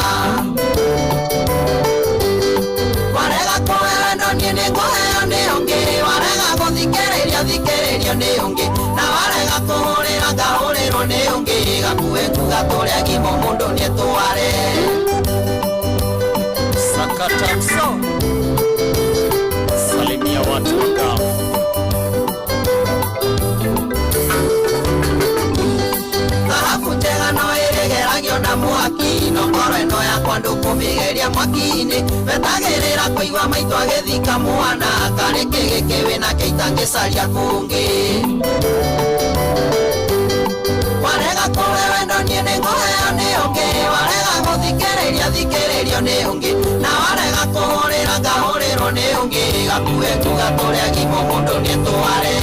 Speaker 1: warega kũhe wendo niĩ nĩngũheo nĩ ũngĩ warega gũthikĩrĩria thikĩrĩrio nĩ ũngĩ na warega kũhũrĩra ngahũrĩrwo nĩ ũngĩ gakuhĩ kuga tũrĩ agima mũndũ nĩetware.
Speaker 14: Sakata mso salimia watu wa Gulf.
Speaker 1: Thahabu njega no ĩrĩgeragio na mwaki no ngoro ĩno yakwa ndũkũmĩgeria mwaki-inĩ wetagĩrĩra kũigua maitũ agĩthika mwana karĩ kĩ gĩkĩ wĩnakĩo itangĩcaria kũngĩ warega kũhe wendo niĩ nĩngũheo nĩ ũngĩ warega gũthikĩrĩria thikĩrĩrio nĩ ũngĩ na warega kũhũrĩra ngahũrĩrwo nĩ ũngĩ gakuhĩ kuga tũrĩ agima mũndũ nĩetware.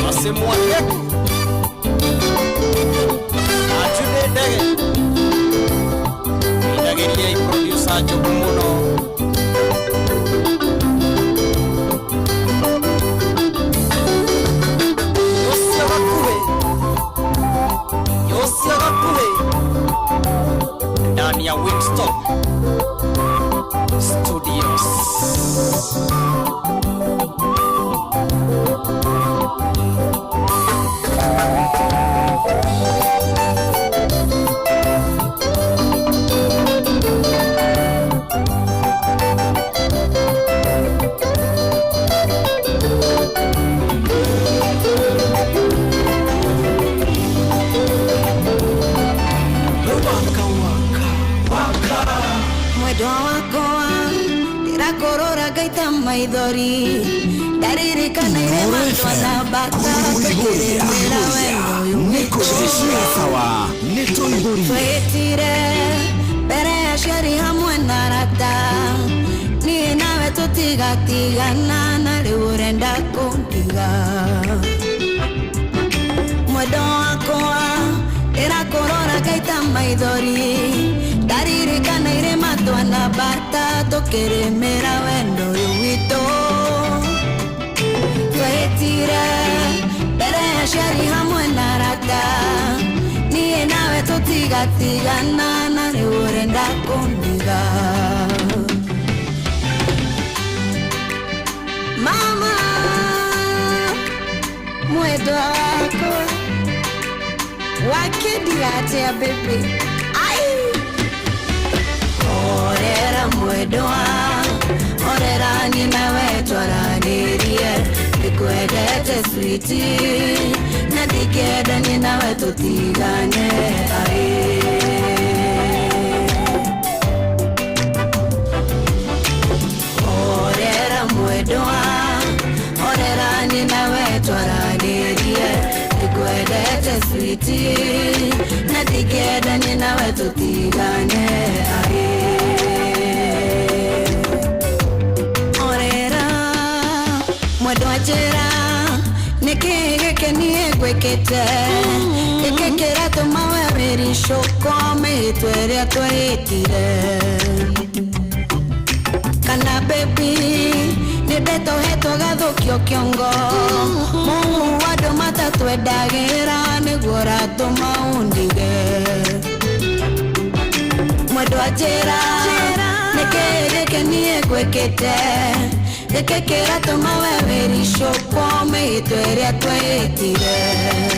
Speaker 14: Masemwake Achude ndege Inagĩria producer Njogu mũno Yosia gakuhĩ Yosia gakuhĩ ndani ya Winston Studios.
Speaker 8: Maithori ndaririkana irĩma twanambata tũkĩrĩmĩra wendo ũyũ witũ.
Speaker 2: Sawa nĩtũihũrie.
Speaker 8: Twĩtire mbere ya aciari hamwe na arata, niĩ nawe tũtigatigana na rĩu ũrenda kũndiga. Mwendo wakwa ndĩrakũrora ngaita maithori, ndaririkana irĩma twanambata tũkĩrĩmĩra wendo ũyũ witũ. Twĩtire mbere ya aciari hamwe na arata, niĩ nawe tũtigatigana na rĩu ũrenda kũndiga. Mama mwendwa wakwa wakĩndiga atĩa baby? Ai, orera mwendwa, orera niĩ nawe twaranĩrie, ndikwendete sweetie, na ndingĩenda niĩ nawe tũtigane. Ai, orera mwendwa, orera niĩ nawe twaranĩrie, ndikwendete sweetie, na ndingĩenda niĩ nawe tũtigane. Ai, orera mwendwa, njĩra nĩkĩĩ gĩkĩ niĩ ngwĩkĩte, nĩkĩ kĩratũma we wĩricũkwo mĩhĩtwa ĩrĩa twehĩtire? Kana baby nĩ ndeto hetwo gathũkio kĩongo, mũhu wa andũ matatwendagĩra nĩguo ũratũma ũndige. Mwendwa njĩra nĩkĩĩ gĩkĩ niĩ ngwĩkĩte, gĩkĩ kĩratũma we wĩricũkwo mĩhĩtwa ĩrĩa twehĩtire?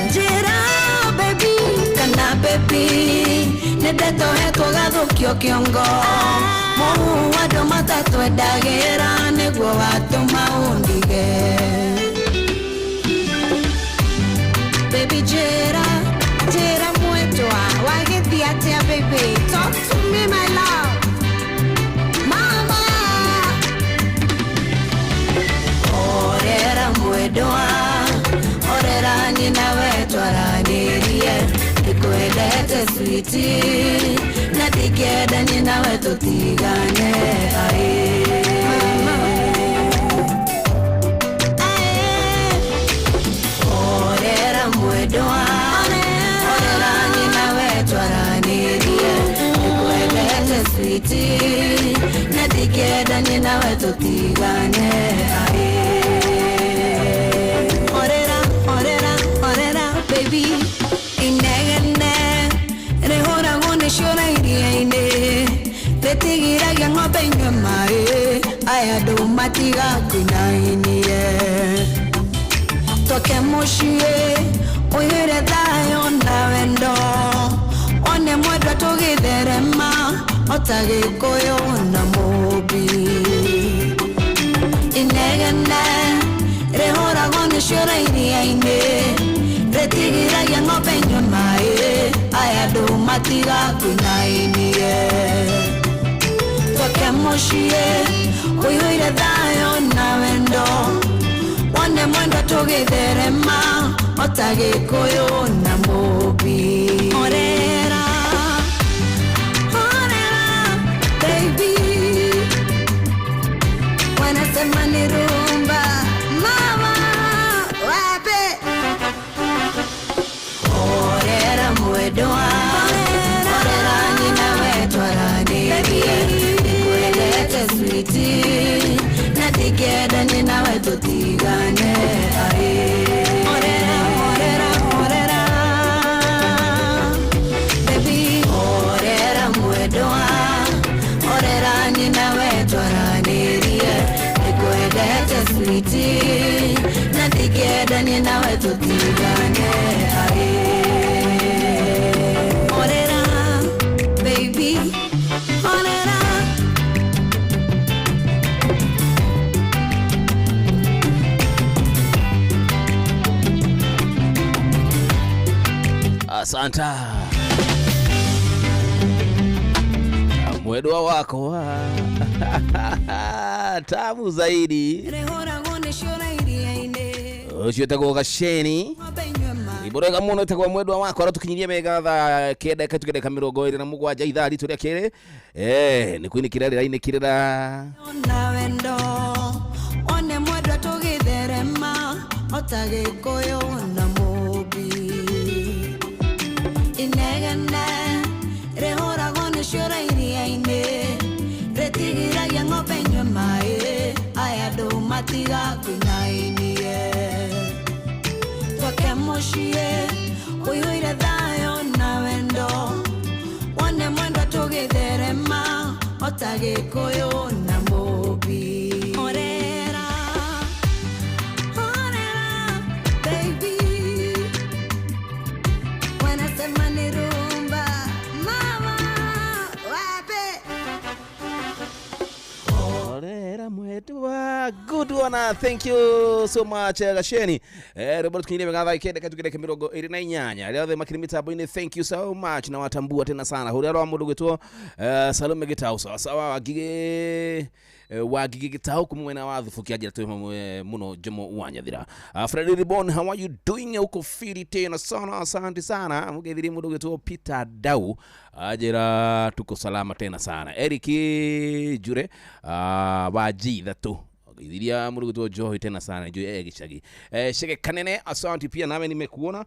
Speaker 8: Njĩra baby, kana baby nĩ ndeto hetwo gathũkio kĩongo, mũhu wa andũ matatwendagĩra nĩguo watũma ũndige. Baby njĩra, njĩra mwendwa, wagĩthiĩ atĩa baby? Talk to me my love. Mama orera mwendwa, orera niĩ nawe twaranĩrie, ndikwendete sweetie, na ndingĩenda niĩ nawe tũtigane. Ai, orera mwendwa, orera niĩ nawe twaranĩrie, ndikwendete sweetie, na ndingĩenda niĩ nawe tũtigane. Ai, orera, orera, orera baby, inegene rĩhũragwo nĩ ciũra iria-inĩ, rĩtigiragia ng'ombe inyue maĩ, aya andũ matigakwinainie. Twoke mũciĩ ũiyũire thayũ na wendo, one mwendwa tũgĩtherema ota Gĩkũyũ na Mũmbi. Inegene rĩhũragwo nĩ ciũra iria-inĩ, rĩtigiragia ng'ombe inyue maĩ, aya andũ matigakwinainie. Twoke mũciĩ ũiyũire thayũ na wendo, one mwendwa tũgĩtherema ota Gĩkũyũ na Mũmbi. Orera, orera baby, wanasema ni rumba mama wape. Orera mwendwa, orera niĩ nawe twaranĩrie, ndikwendete sweetie, na ndingĩenda niĩ nawe tũtigane. Ai, orera, orera, orera baby, orera mwendwa, orera niĩ nawe twaranĩrie, ndikwendete sweetie, na ndingĩenda niĩ nawe tũtigane. Ai, orera baby, orera.
Speaker 3: Asanta mwendwa wakwa. Tamu zaidi.
Speaker 8: Rĩhũragwo nĩ ciũra iria-inĩ.
Speaker 3: Ũcio wĩtagwo Gaceni. Rwĩmbo rwega mũno wĩtagwo mwendwa wakwa rũtũkinyirie mega thaa kenda ĩkatuĩka ndagĩka 27 ithaa ritũ rĩa kerĩ. Nĩ kwinĩkĩra rĩrainĩkĩrĩra.
Speaker 8: Na wendo one mwendwa tũgĩtherema ota gĩkũyũ na mũmbi. Inegene rĩhũragwo nĩ ciũra iria-inĩ, rĩtigiragia ng'ombe inyue maĩ, aya andũ matigakwĩnainie. Twake mũciĩ ũiyũire thayũ na wendo, wone mwendwa tũgĩtherema ota gĩkũyũ na mũmbi. Orera, orera, baby. Wanasema ni rumba, mama, wape.
Speaker 3: Orera mwendwa, good one, thank you so much Gaceni. Rwĩmbo rũtũkinyirie mega thaa kenda ĩkatuĩka ndagĩka 28. Arĩa othe makĩrĩ mĩtambo-inĩ, thank you so much na watambua tena sana. Hũrĩa rwa mũndũ gwĩtwo Salome Gĩtaũ, sawa sawa, Wangigĩ Wangigĩ Gĩtaũ kuma mwena wa Thubukia, njĩra twĩ hamwe mũno Jomo wa Nyathira. Freddy Ribon, how are you doing? Uko fiti tena sana, asante sana. Mũgeithirie mũndũ gwĩtwo Peter Dau, anjĩra tuko salama tena sana. Eric Jure wa G3 Ithiria mũndũ gwĩtwo Joy tena sana, Joy gĩcagi. Shege Kanene, asante pia nawe nimekuona.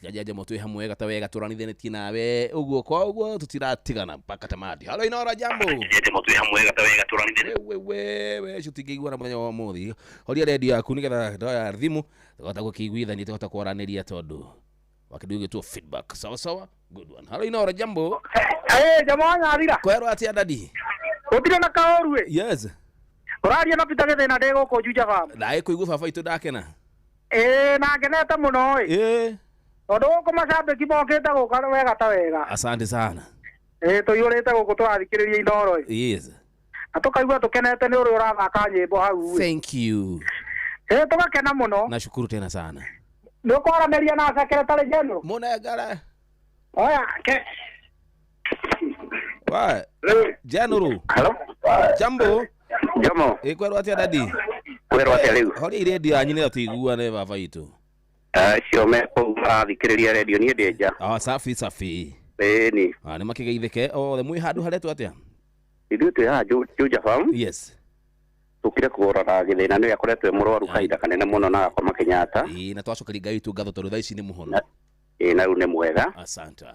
Speaker 3: Jaja twĩ hamwe gata wega tũranithanĩtie nawe ũguo kwa ũguo tũtiratigana mpaka tamati. Halo Inoro, jambo. Wewe tũtingĩiguana mũthenya wa ũmũthĩ. Horia redio yaku nĩgetha ndoya thimũ tũkahota gũkĩiguithania, tũkahota kwaranĩria tondũ wakĩndũ gĩtwo feedback. Sawa sawa, good one. Halo Inoro, jambo.
Speaker 6: Jamaa Nyathira.
Speaker 3: Kwerwo atĩa dadi?
Speaker 6: Gũtirĩ na kaũru ĩ.
Speaker 3: Yes.
Speaker 6: Ũraria na Peter Gĩthĩna ndĩ gũkũ Juja Farm.
Speaker 3: Ndaĩ kũigua baba itũ ndakena.
Speaker 6: Na ngenete mũno ĩ. Tondũ gũkũ macambĩki mokĩte gũka wega ta wega.
Speaker 3: Asante sana.
Speaker 6: Tũiyũrĩte gũkũ tũrathikĩrĩria Inoro ĩ.
Speaker 3: Yes.
Speaker 6: Na tũkaigua tũkenete nĩ ũrĩa ũrathaka nyĩmbo hau ĩ.
Speaker 3: Thank you.
Speaker 6: Tũgakena mũno.
Speaker 3: Nashukuru tena sana.
Speaker 6: Nĩ ũkwaranĩria na secretary general.
Speaker 3: Mũnengere.
Speaker 6: Oya ke.
Speaker 3: Wa. General.
Speaker 7: Hello.
Speaker 3: Jambo.
Speaker 7: Jomo.
Speaker 3: Kwerwo atĩa dadi?
Speaker 7: Kwerwo atĩa rĩu?
Speaker 3: Horia redio yanyu nĩgetha tũiguane baba itũ.
Speaker 7: Acio me kũu marathikĩrĩria redio, niĩ ndĩ nja.
Speaker 3: Safi safi.
Speaker 7: Ĩni.
Speaker 3: Nĩ makĩgeithĩke othe. Mwĩ handũ haretwo atĩa?
Speaker 7: Ithuĩ twĩ haha Juja Farm.
Speaker 3: Yes.
Speaker 7: Tũkire kũrora Gĩthĩna nĩwe akoretwo e mũrwaru kahinda kanene mũno na agakoma Kenyatta.
Speaker 3: Na twacokeria Ngai witũ ngatho tondũ thaa ici nĩ mũhono.
Speaker 7: Na rĩu nĩ mwega.
Speaker 3: Asante.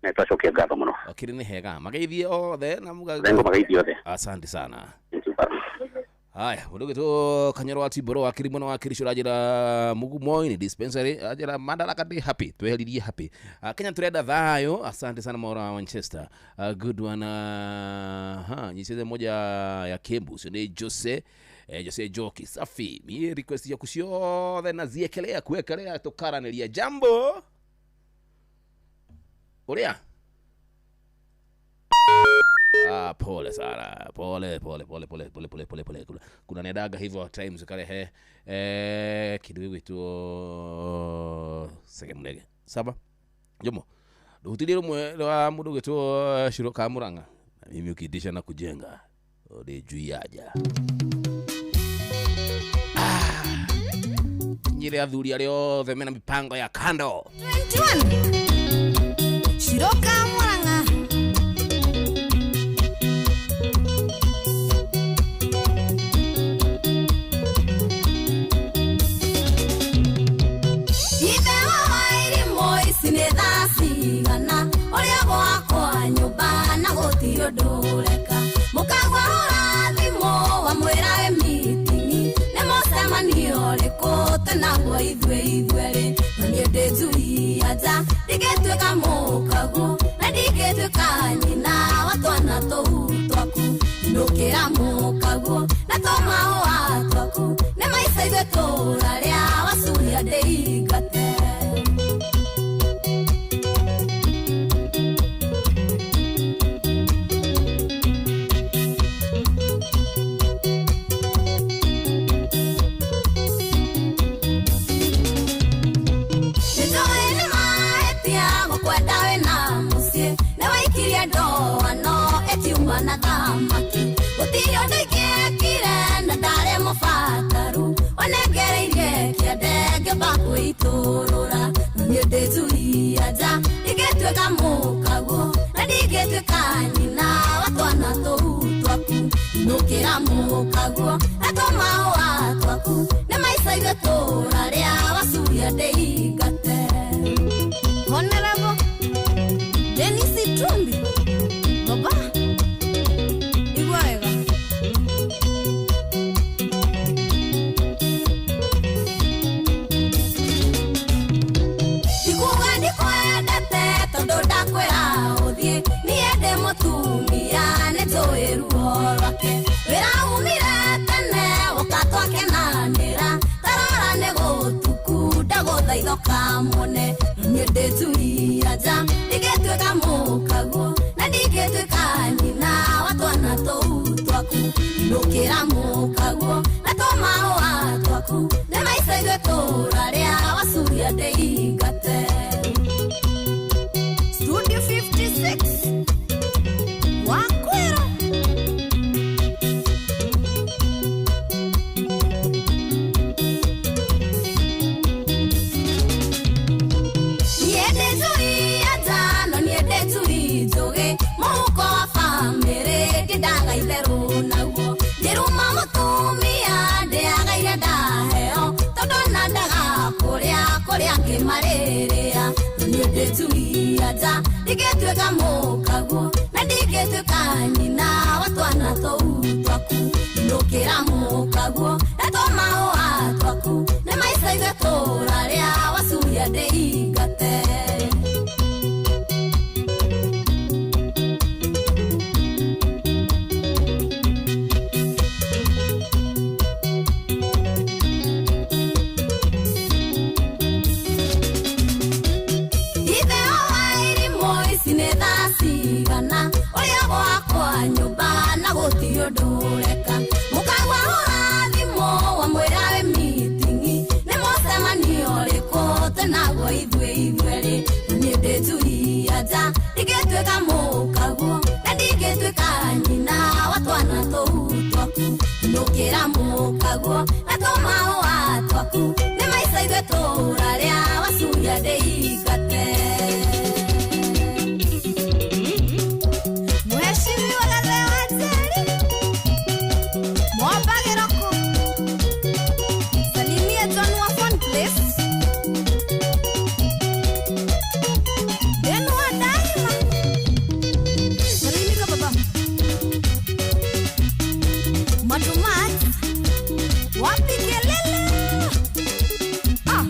Speaker 7: Na twacokia ngatho mũno.
Speaker 3: Okĩrĩ nĩ hega. Mageithie othe na muga.
Speaker 7: Thengo mageithie othe.
Speaker 3: Asante sana. Haya, mũndũ ũgĩtwo Kanyoro wa Timboro wa Kĩrimũ na wa Kĩricũ ũranjĩra Mugumoini dispensary, anjĩra Madaraka Day happy, tweheririe happy. Kenya turenda thayũ, asante sana Maura wa Manchester. Good one. Nyiceze moja ya Kembu, sio ni Jose, Jose Joki, safi. Mie request yaku ciothe na ziekelea kuekelea tũkaranĩria. Jambo. Ũrĩa? Pole sana. Pole pole pole pole pole pole pole pole. Kuna nendaga hivyo times karehe kindu gĩgwĩtwo Sege Munege. Saba. Jomo. Ndũhutirie rũmwe rwa mũndũ ũgwĩtwo Shiro ka Murang'a. Na mimi ukiitisha na kujenga uri juu yaja. Nyire athuri arĩa othe mena mipango ya kando.
Speaker 8: 21 Shiro ka Murang'a. Ndũreka mũkagwa ũrathimwo wamwĩra wĩ meeting nĩ mũcemanio ũrĩkũ twĩnaguo ithuĩ ithuerĩ na niĩ ndĩ njui anja ndingĩtuĩka mũkaguo na ndingĩtuĩka nyina wa twana tũu twaku ndũkĩra mũkaguo na tũmahũa twaku nĩ maica ithuĩ tũrarĩa wacuria ndĩingate. Na thamaki gũtirĩ Wĩitũrũra niĩ ndĩ njuria nja ndingĩtuĩka mũkaguo na ndingĩtuĩka nyina wa twana tũu twaku inũkĩra mũkaguo na tũmahũa twaku nĩ maica ithuĩ tũrarĩa wacuria ndĩingate. Honorable Dennis Itumbi baba igua wega. Ndikuga ndikwendete tondũ ndakwĩra ũthiĩ niĩ ndĩ mũtumia nĩ njũĩ ruo rwake wĩra umire tene woka twakenanĩra tarora nĩ gũtuku ndagũthaitha ũkamwone niĩ ndĩ njuria nja ndingĩtuĩka mũkaguo na ndingĩtuĩka nyina wa twana tũu twaku inũkĩra mũkaguo na tũmahũa twaku nĩ maica ithuĩ tũrarĩa wacuria ndĩingate. Studio 56 wakwĩra niĩ ndĩ njuria nja no niĩ ndĩ njui njũgĩ mũhuko wa bamĩrĩ ndindaga itherũ naguo ndĩruma mũtumia ndĩagaire ndaheo tondũ ona ndaga kũrĩa kũrĩa angĩ marĩrĩa niĩ ndĩ njuria nja ndingĩtuĩka mũkaguo na ndingĩtuĩka nyina wa twana tũu twaku inũkĩra mũkaguo na tũmahũa twaku nĩ maica ithuĩ tũrarĩa wacuria ndĩingate. Ithe wa irimũ ici nĩ thaa cigana ũrĩa gwakwa nyũmba na gũtirĩ ũndũ ũreka mũkagwa hũra thimũ wamwĩra wĩ mitingi nĩ mũcemanio ũrĩkũ twĩnaguo ithuĩ ithuerĩ niĩ ndĩ njuria nja ndingĩtuĩka mũkaguo na ndingĩtuĩka nyina wa twana tũu twaku inũkĩra mũkaguo na tũmahũa twaku nĩ maica ithuĩ tũrarĩa wacuria ndĩingate. Mheshimiwa Gathee wa Njeri Mwamba Gĩroko salimia John wa Fun Place Ben wa Daima salimika baba Madumat wapi kelele ah.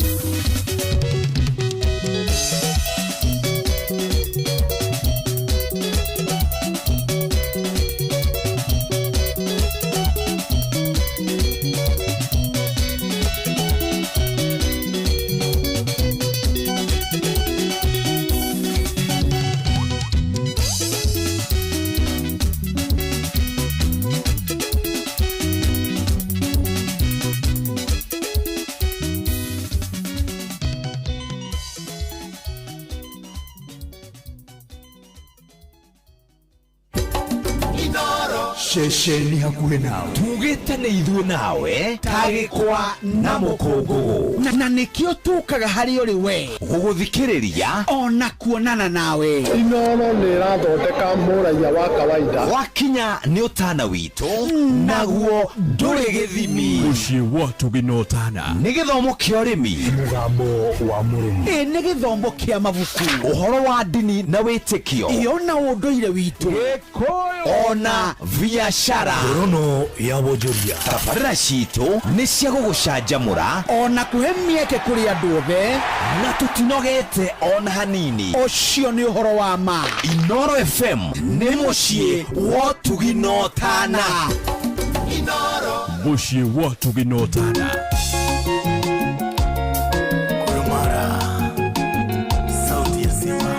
Speaker 11: Ceceni hakuhĩ nawe
Speaker 2: tugĩte nĩ ithuĩ nawe ta gĩkwa na mũkũngũgũ
Speaker 11: na nĩkĩo tũkaga harĩ ũrĩ we
Speaker 2: gũgũthikĩrĩria
Speaker 11: ona kuonana nawe.
Speaker 10: Inooro nĩ ĩrathondeka mũraiya wa kawaida
Speaker 2: wakinya nĩ ũtana witũ naguo ndũrĩ gĩthimi
Speaker 4: mũciĩ wa Tũgĩ na Ũtana
Speaker 2: nĩ gĩthomo kĩa ũrĩmi
Speaker 4: mũgambo wa mũrĩmi
Speaker 11: ĩ nĩ gĩthomo kĩa mabuku
Speaker 2: ũhoro wa ndini na wĩtĩkio
Speaker 11: ĩyo na ũndũire witũ
Speaker 2: ona biashara
Speaker 4: ngorono ya wonjoria
Speaker 2: tabarĩra citũ nĩ cia gũgũcanjamũra
Speaker 11: ona kũhe mĩeke kũrĩ andũ othe
Speaker 2: na tũtinogete ona hanini
Speaker 11: ũcio nĩ ũhoro wa ma.
Speaker 2: Inooro FM nĩ mũciĩ wa ũtugi na ũtana.
Speaker 4: Mũciĩ wa Ũtugi na Ũtana.
Speaker 1: Kurumara sauti ya Simba.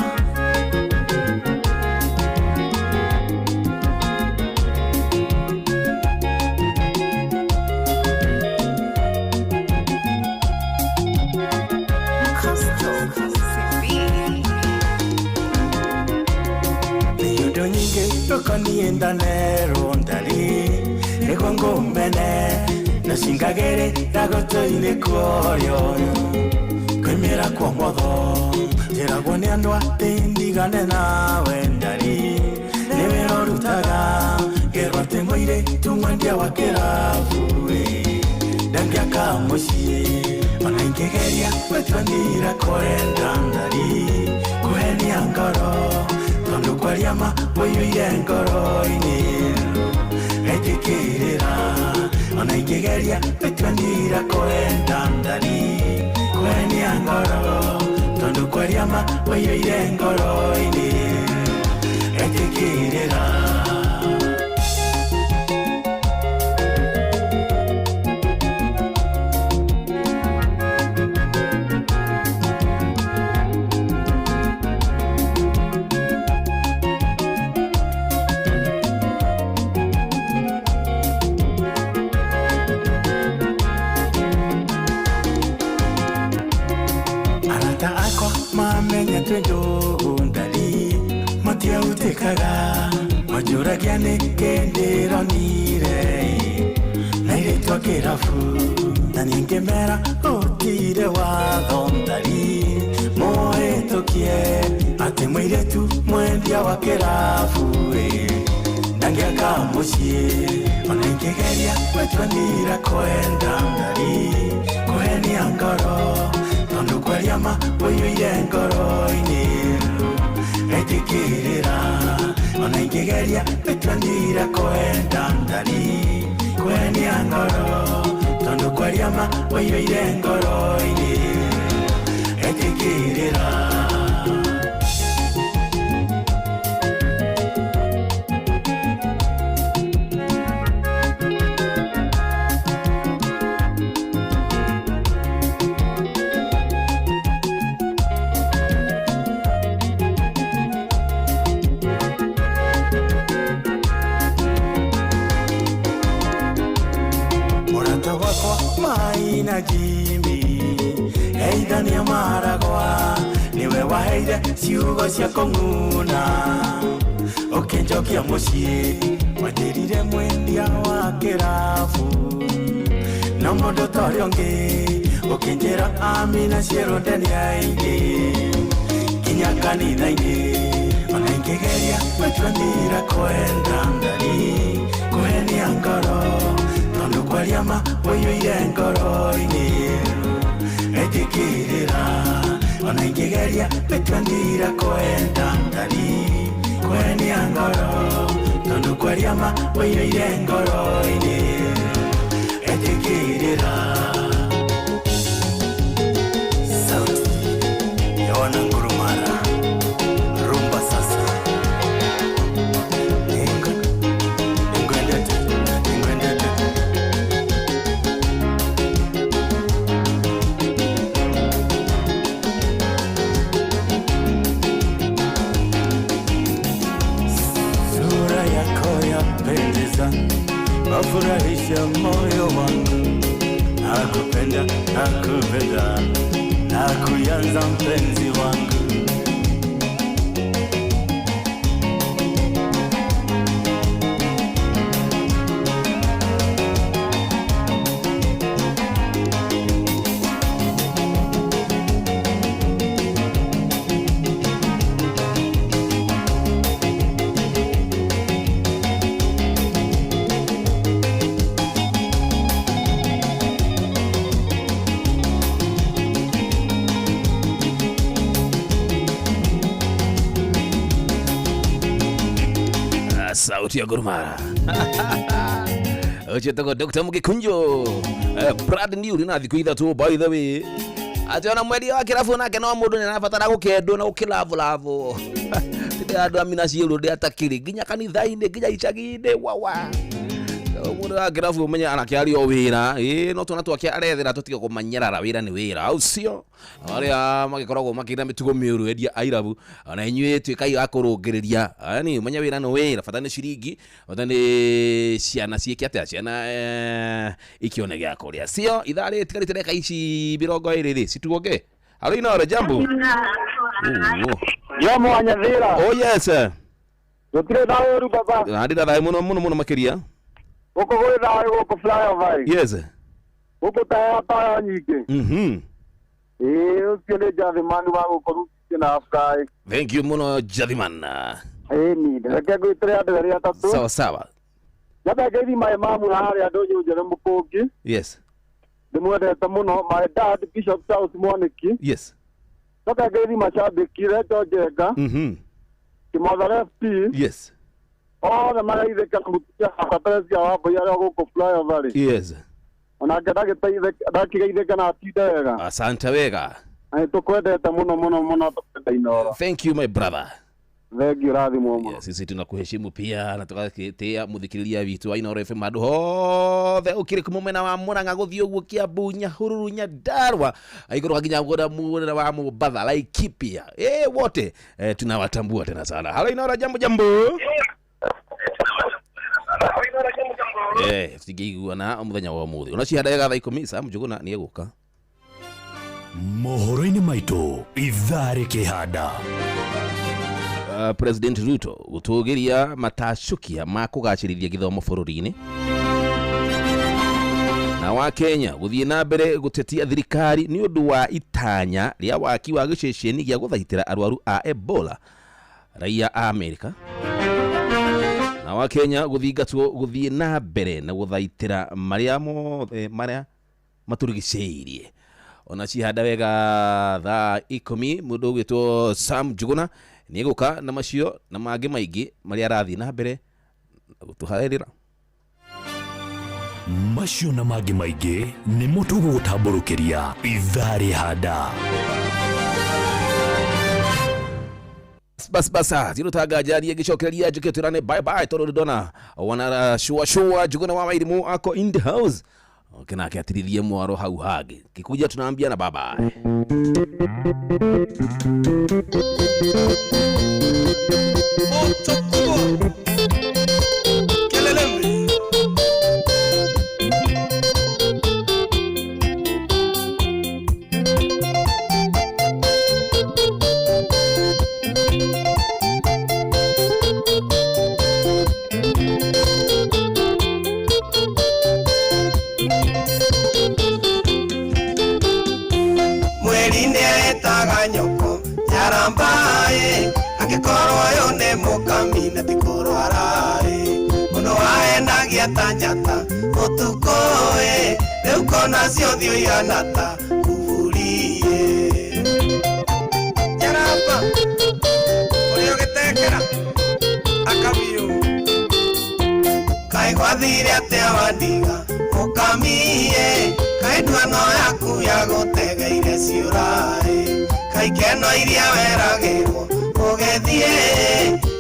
Speaker 1: Miondo nyingi toka nienda nero ndari nĩguo ngũmene na Gũcingagĩrĩra gũtũ-inĩ kworio Kwĩmĩra kwa motho Njĩragwo nĩ andũ atĩ ndigane nawe ndari Nĩ wĩra ũrutaga Ngerwo atĩ mũirĩtu mwendia wa kĩrabu Ndangĩaka mũciĩ Ona ingĩgeria gwĩtuanĩra kwenda ndari Kũhenia ngoro Tondũ kwaria ma ũiyũire ngoro-inĩ Etĩkĩrĩra Ona ingĩgeria gwĩtuanĩra kwenda ndari Kũhenia ngoro Tondũ kwaria ma ũiyũire ngoro-inĩ Etĩkĩrĩra. Arata akwa mamenya twĩ ndũgũ ndari matiahutĩkaga manjũragia nĩkĩ ndĩronire na irĩtwa kĩrabu na ningĩmera gũtirĩ watho ndari mũhĩtũkie atĩ mũirĩtu mwendia wa kĩrabu ndangĩaka mũciĩ ona ingĩgeria gwĩtuanĩra kwenda ndari kũhenia ngoro Tondũ kwaria ma ũiyũire ngoro-inĩ Etĩkĩrĩra Ona ingĩgeria gwĩtuanĩra kwenda ndari Kũhenia ngoro Tondũ kwaria ma ũiyũire ngoro-inĩ Etĩkĩrĩra. Mũrata wakwa Maina Jimmy Heithania Maragwa niwe waheire ciugo cia kũng'una ũkĩnjokia mũciĩ wanjĩrire mwendia wa kĩrabu no mũndũ ta ũrĩa ũngĩ ũkĩnjĩra amina ciĩrũnde nĩ aingĩ nginya kanitha-inĩ ona ingĩgeria gwĩtuanĩra kwenda ndari kũhenia ngoro Tondũ kwaria ma ũiyũire ngoro-inĩ Etĩkĩrĩra Ona ingĩgeria gwĩtuanĩra kwenda ndari Kũhenia ngoro Tondũ kwaria ma ũiyũire ngoro-inĩ Etĩkĩrĩra. Sauti ya wanangurumara Rumba sasa Ingwendete Ingwendete. Sura yako yapendeza, wafurahisha moyo wangu. Nakupenda, nakupenda, nakuyanza mpenzi wangu.
Speaker 3: Sauti ya Gurumara ũcio Dr. Mugikunjo brand new rĩ na thikũ ithatũ by the way atĩ ona mwendia wa kĩrabu nake no mũndũ nĩ arabatara gũkendwo na gũkĩlavũlavũ tindĩ andũ amina ciĩrũ ndĩ atakĩrĩ nginya kanitha-inĩ nginya icagi-inĩ wawa mũndũ wa kĩrabu ũmenye anake arĩ o wĩra ĩĩ no twana twake arethera tũtige kũmanyarara wĩra nĩ wĩra ũcio arĩa magĩkoragwo makĩrĩ na mĩtugo mĩũru endia a irabu ona inyuĩ tuĩkai a kũrũngĩrĩria yani ũmenye wĩra nĩ wĩra bata nĩ ciringi bata nĩ ciana ciĩke atĩa ciana ikĩone gĩa kũrĩa cio ithaa rĩtigarĩte ndagĩka ici 20 rĩ situonge halo Inoro jambo.
Speaker 6: Yo Mwanyathira.
Speaker 3: Oh yes.
Speaker 6: Gũtirĩ thayũ ũru baba.
Speaker 3: Ndĩ na thayũ mũno mũno mũno makĩria.
Speaker 6: Gũkũ gwĩ thayũ gũkũ flyover.
Speaker 3: Yes.
Speaker 12: Gũkũ taya taya nyingĩ. Ĩĩ ũcio nĩ Jathimani wa gũkũ Rukisi na Afkai.
Speaker 3: Thank you muno Jathiman.
Speaker 12: Ĩĩ ni reke ngwĩtĩre andũ erĩ atatũ.
Speaker 3: Sawa sawa.
Speaker 12: Nyambe ngeithi maĩ mamu harĩa ndũnyũ njerũ mũkũngi.
Speaker 3: Yes.
Speaker 12: Ndĩmwendete mũno my dad Bishop Charles Mwaniki.
Speaker 3: Yes.
Speaker 12: Coka ngeithi macambĩki Reto Njenga. Kĩmotho FP.
Speaker 3: Yes.
Speaker 12: Othe magaithĩka na mũtumia wakwa Teresia Wambui arĩa gũkũ flyover rĩ.
Speaker 3: Yes.
Speaker 12: Onake ndakĩgeithĩka na atinde wega.
Speaker 3: Asante wega.
Speaker 12: Na nĩtũkwendete mũno mũno mũno tũkwenda Inooro.
Speaker 3: Thank you my brother.
Speaker 12: Thank you rathimwo mũno.
Speaker 3: Yes, sisi tunakuheshimu pia na tugakitia muthikiriria witũ wa Inooro FM handũ hothe ũkĩrĩ kuma mwena wa Murang'a gũthiĩ ũguo Kiambu Nyahururu Nyandarua igũrũ nginya mwena wa Mombatha Laikipia wote tunawatambua tena sana. Halo Inooro, jambo jambo. Tingĩiguana mũthenya wa ũmũthĩ ona ndagĩka thaa 10 Sam Njuguna nĩ egũka.
Speaker 4: Mohoro-inĩ maitũ ithaa rĩkĩhanda.
Speaker 3: President Ruto gũtũgĩria matacũkia ma kũgacĩrithia gĩthomo bũrũri-inĩ na wa Kenya gũthiĩ na mbere gũtetia thirikari nĩ ũndũ wa itanya rĩa waki wa gĩceceni gĩa gũthaitĩra arwaru a Ebola raia a Amerika na wa Kenya gũthingatwo gũthiĩ na mbere na gũthaitĩra marĩa mothe marĩa matũrigicĩirie ona cihanda wega thaa 10 mũndũ ũgwĩtwo Sam Njuguna nĩegũka na macio na mangĩ maingĩ marĩa arathiĩ na mbere gũtũharĩrĩra.
Speaker 4: Macio na mangĩ maingĩ nĩmo tũgũgũtambũrũkĩria ithaa rĩhanda.
Speaker 3: Bas basa tirutanga jari gĩcokereria njũke twĩrane bye bye tondũ ndona wana shua shua Njuguna wa Wairimu ako in the house oke nake atirithie mwaro hau hangĩ kikuja tunaambia na bye bye.
Speaker 14: Moto kubwa Kelelembe. Mweri nĩetaga nyoko nyarambaĩ angĩkorwo ũyũ nĩ mũkami na ti kũrwara-ĩ mũndũ waendagia ta njata ũtukũ-ĩ rĩu kona ciothiũ ihana ta kuburi-ĩ. Njaramba ũrĩa ũgĩtekera akabiũ kaĩ gwathire atĩa wandiga mũkami-ĩ kaĩ nduano yaku ya gũtegeire ciũra-ĩ kaĩ ikeno iria weragĩrwo ũgĩthiĩ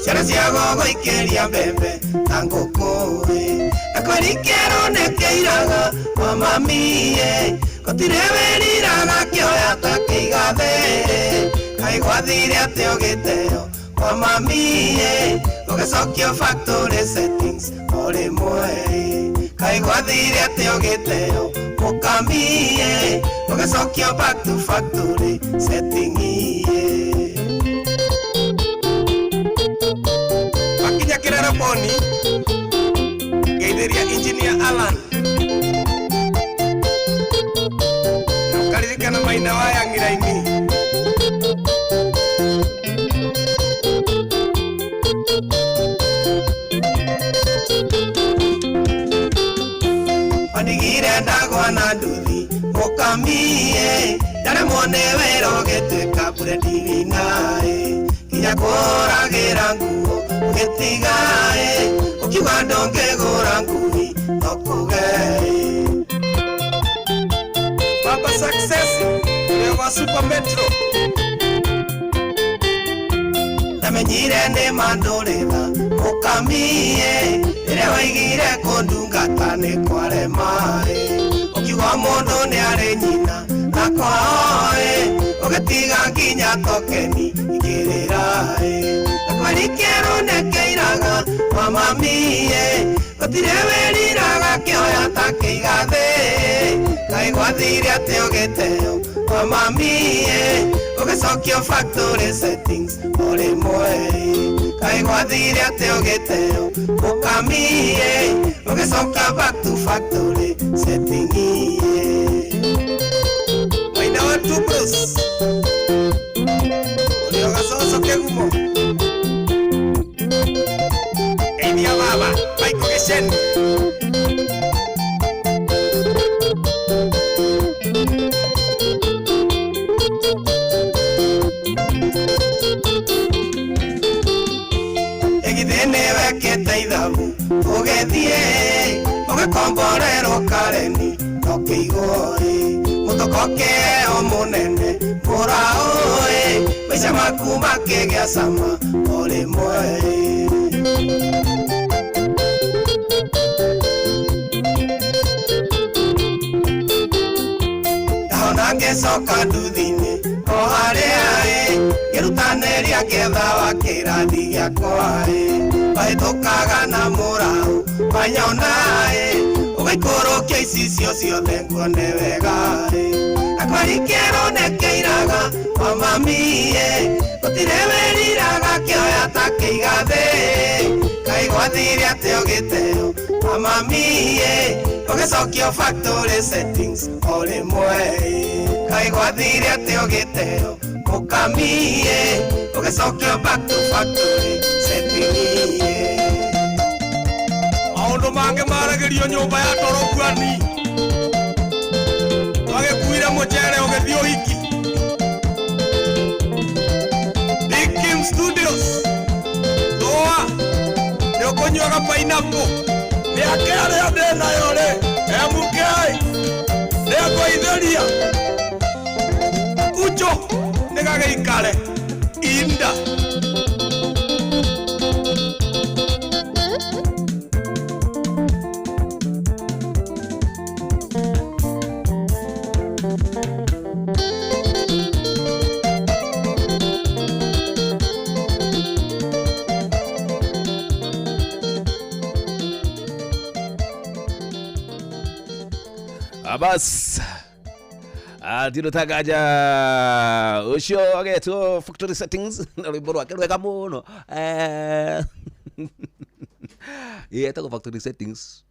Speaker 14: ciana cia gũgũikĩria mbembe ta ngũkũ-ĩ na kwĩrikĩrwo nĩkĩiraga kwa mami-ĩ gũtirĩ wĩriraga kĩoya ta kĩigathe-ĩ kaĩ gwathire atĩa ũgĩteo kwa mami-ĩ ũgĩcokio factory settings o rĩmwe-ĩ kaĩ gwathire atĩa ũgĩteo mũkami-ĩ ũgĩcokio back to factory setting-ĩ. Wakinya Kĩrere Boni ngeithĩria engineer Alan na ũkaririkana maina wa Yang'iraini. Wandigire ndagwa na nduthi mũkami-ĩ ndaremwo nĩ wĩra ũgĩtuĩka breadwinner-ĩ nginya kũragĩra nguo ũgĩtiga-ĩ ũkiuga ndũngĩgũra ngui no kuge-ĩ. Baba Success ũrĩa wa Super Metro ndamenyire nĩ mandũrĩra mũkami-ĩ rĩrĩa waigire kũndungata nĩ kwarema-ĩ ũkiuga mũndũ nĩ arĩ nyina na kwao-ĩ ũgĩtiga nginya tokeni ikĩrĩra-ĩ na kwĩrikĩrwo nĩkĩiraga kwa mami-ĩ gũtirĩ wĩriraga kĩoya ta kĩigathe-ĩ kaĩ gwathire atĩa ũgĩteo kwa mami-ĩ ũgĩcokio factory settings o rĩmwe-ĩ Kaĩ gwathire atĩ ũgĩteo ũkamie ũgĩcoka back to factory setting Maina wa Two Bros ũrĩa gacoco kĩgumo Geithia baba Michael Gĩceni Ĩgithĩ nĩwekĩte ithabu ũgĩthiĩ ũgĩkomborerwo kareni ndũkĩigwo ĩ mũtoko kĩheo mũnene mũraũ ĩ maica maku makĩgĩa cama o rĩmwe ĩ. Ndahona ngĩcoka nduthi-inĩ o harĩa ĩ ngĩrutanĩria ngĩetha wa kĩrathi gĩakwa ĩ wahĩtũkaga na mũraũ wanyona ĩ ũgaikũrũkia icicio ciothe nguone wega ĩ na kwarikĩrwo nĩkĩiraga kwa mami ĩ gũtirĩ wĩriraga kĩoya ta kĩigathĩ kaĩ gwathire atĩ ũgĩteo kwa mami ĩ ũgĩcokio factory settings o rĩmwe ĩ kaĩ gwathire atĩ ũgĩteo ũkamie ũgĩcokio back to factory setting ĩ
Speaker 9: Maũndũ mangĩ maragĩrio nyũmba ya torokuani twagĩkuire mũcere ũgĩthiĩ ũhiki Big Kim Studios rũa nĩ ũkũnyuaga pineapple mĩaka ĩrĩa ndĩ nayo rĩ MK nĩngũithĩria kucho nĩgagĩikare inda
Speaker 3: Abas Tino Tagaja ucio agetwo factory settings na rwimbo rwake rwega muno etagwo factory settings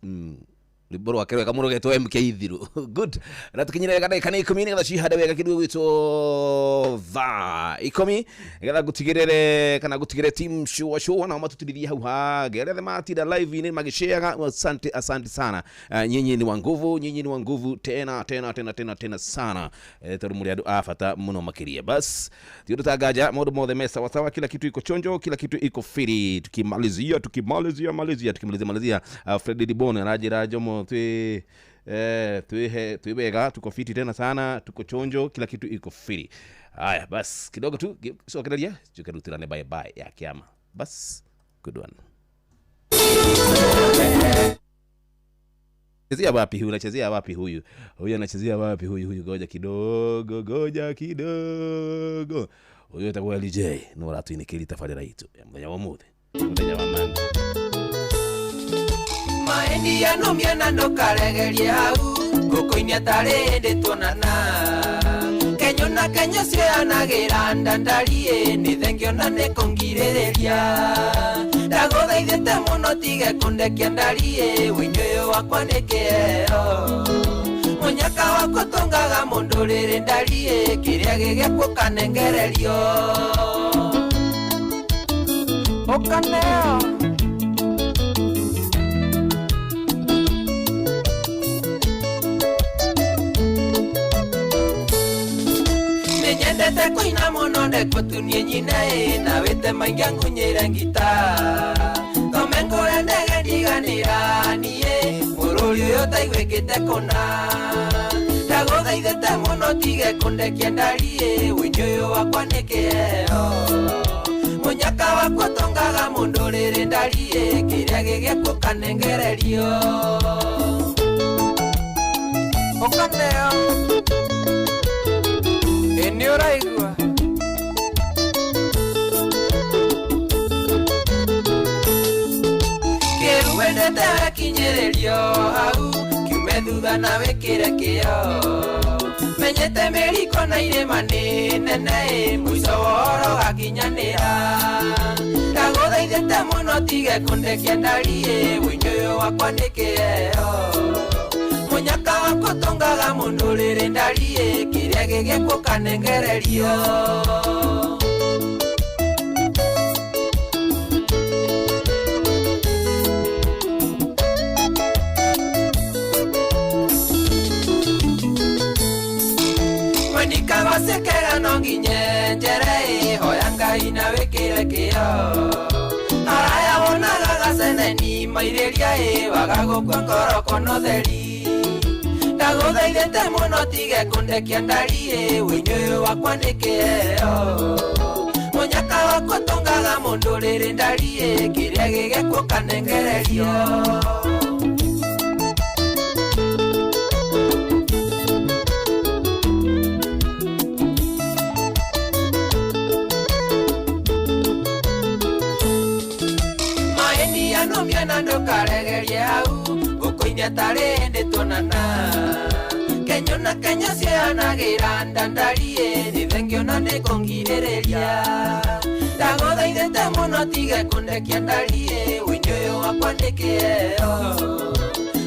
Speaker 3: rwimbo rwake rwega muno rũgetwo MK Ithiru good na tukinyire wega ndagĩka nĩ ikũmi nĩgetha cihande wega kĩndũ gĩgwĩtwo thaa ikũmi nĩgetha ngũtigĩrĩre kana ngũtigĩre team shua shua nao matũtirithie hau hangĩ arĩa othe matinda live-inĩ magĩshareaga asante asante sana. Nyinyi ni wa nguvu, nyinyi ni wa nguvu tena tena tena tena tena sana tondũ mũrĩ andũ a bata mũno makĩria. Bas ti ũndũ tangaja maũndũ mothe me sawa sawa, kila kitu iko chonjo, kila kitu iko firi. Tukimalizia tukimalizia malizia tukimalizia malizia Fred Dibon aranjĩra Jomo twi twi wega, tuko fiti tena sana, tuko chonjo, kila kitu iko firi. Haya bas kidogo tu cokereria tukarutirane bye bye ya kiama. Bas good one. Chezea wapi huyu? Anachezea wapi huyu? Huyu anachezea wapi huyu? Huyu goja kidogo, goja kidogo. Huyu atakuwa LJ. No ratuinikiri tabarĩra itũ ya mũthenya wa ũmũthĩ. Mũthenya wa Monday.
Speaker 1: Maendi ya numia na ndukaregerie hau ngũkũ-inĩ atarĩ hĩndĩ tuonana Kenyo na kenyo cioyanagĩra ndandariĩ nĩ thengio na nĩ kũngirĩrĩria ndagũthaithĩte mũno tige kũndekia ndariĩ ũini ũyũ wakwa nĩ kĩheo mũnyaka wakwa ũtũngaga mũndũ rĩrĩ ndariĩ kĩrĩa gĩgĩakwo ũkanengererio ũkaneo Nyendete kuina mũno ndekwo tunie nyina ĩ na wĩte maingi angunyĩre ngita thome ngũre ndege ndiganĩra niĩ mũrũri ũyũ ũtaiguĩkĩte kũna ndagũthaithĩte mũno tige kũndekia ndariĩ ũini ũyũ wakwa nĩ kĩheo mũnyaka wakwa ũtũngaga mũndũ rĩrĩ ndariĩ kĩrĩa gĩgĩakwo ũkanengererio ũkaneo nĩ ũraigua kĩru wendete wekinyĩrĩrio hau kiume thutha na wĩkĩre kĩo menyete mĩriko na irĩma nĩ nene ĩ mũico wa ũhoro ũgakinyanĩra. Ndagũthaithĩte mũno tige kũndekia ndariĩ ũini ũyũ wakwa nĩ kĩheo Mũnyaka wakwa ũtongaga mũndũ rĩrĩ ndariĩ kĩrĩa gĩgĩkwo kanengererio. Mwenikagasekera no nginye njere hoya Ngai na wĩkĩre kĩo araya wonaga gaceneni mairĩria ĩ waga gũkua ngoro kono theri ndagũthaithĩte mũno tige kũndekia ndariĩ ũini ũyũ wakwa nĩ kĩheo mũnyaka wakwa ũtongaga mũndũ rĩrĩ ndariĩ kĩrĩa gĩgekwo kanengererio. Maeni anomia na ndũkaregerie hau ngũkũ-inĩ atarĩ hĩndĩ tuonana Kenyo na Kenya cianagĩra ndandariĩ nĩ thengio na nĩ kũngirĩrĩria ndagũthaithĩte mũno tige kũndekia ndariĩ ũini ũyũ wakwa nĩ kĩheo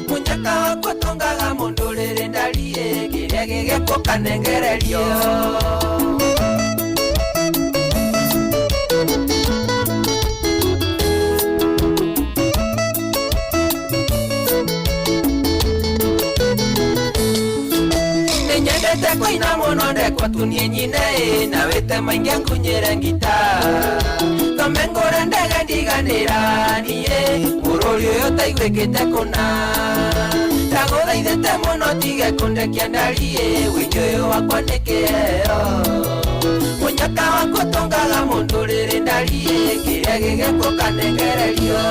Speaker 1: mũnyaka wakwa ũtongaga mũndũ rĩrĩ ndariĩ kĩrĩa gĩgekwo kanengererio. Nĩnyendete kũina mũno ndekwo tu niĩ nyine ĩ na wĩte maingĩ ngunyĩre ngita thome ngũre ndege ndiganĩra niĩ bũrũri ũyũ ũtaiguĩkĩte kũna ndagũthaithĩte mũno tige kũndekia ndariĩ ũini ũyũ wakwa nĩ kĩheo mũnyaka wakwa ũtongaga mũndũ rĩrĩ ndariĩ kĩrĩa gĩgekwo kanengererio.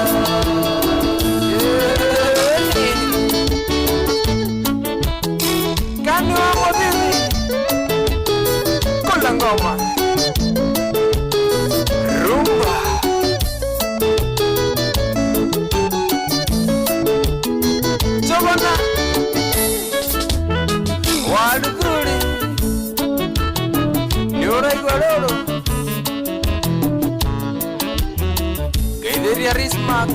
Speaker 13: Kani wa Muthithi kula ngoma rumba Jogona Waluthuri nĩ ũraigua rũrũ ngeithĩria Rismark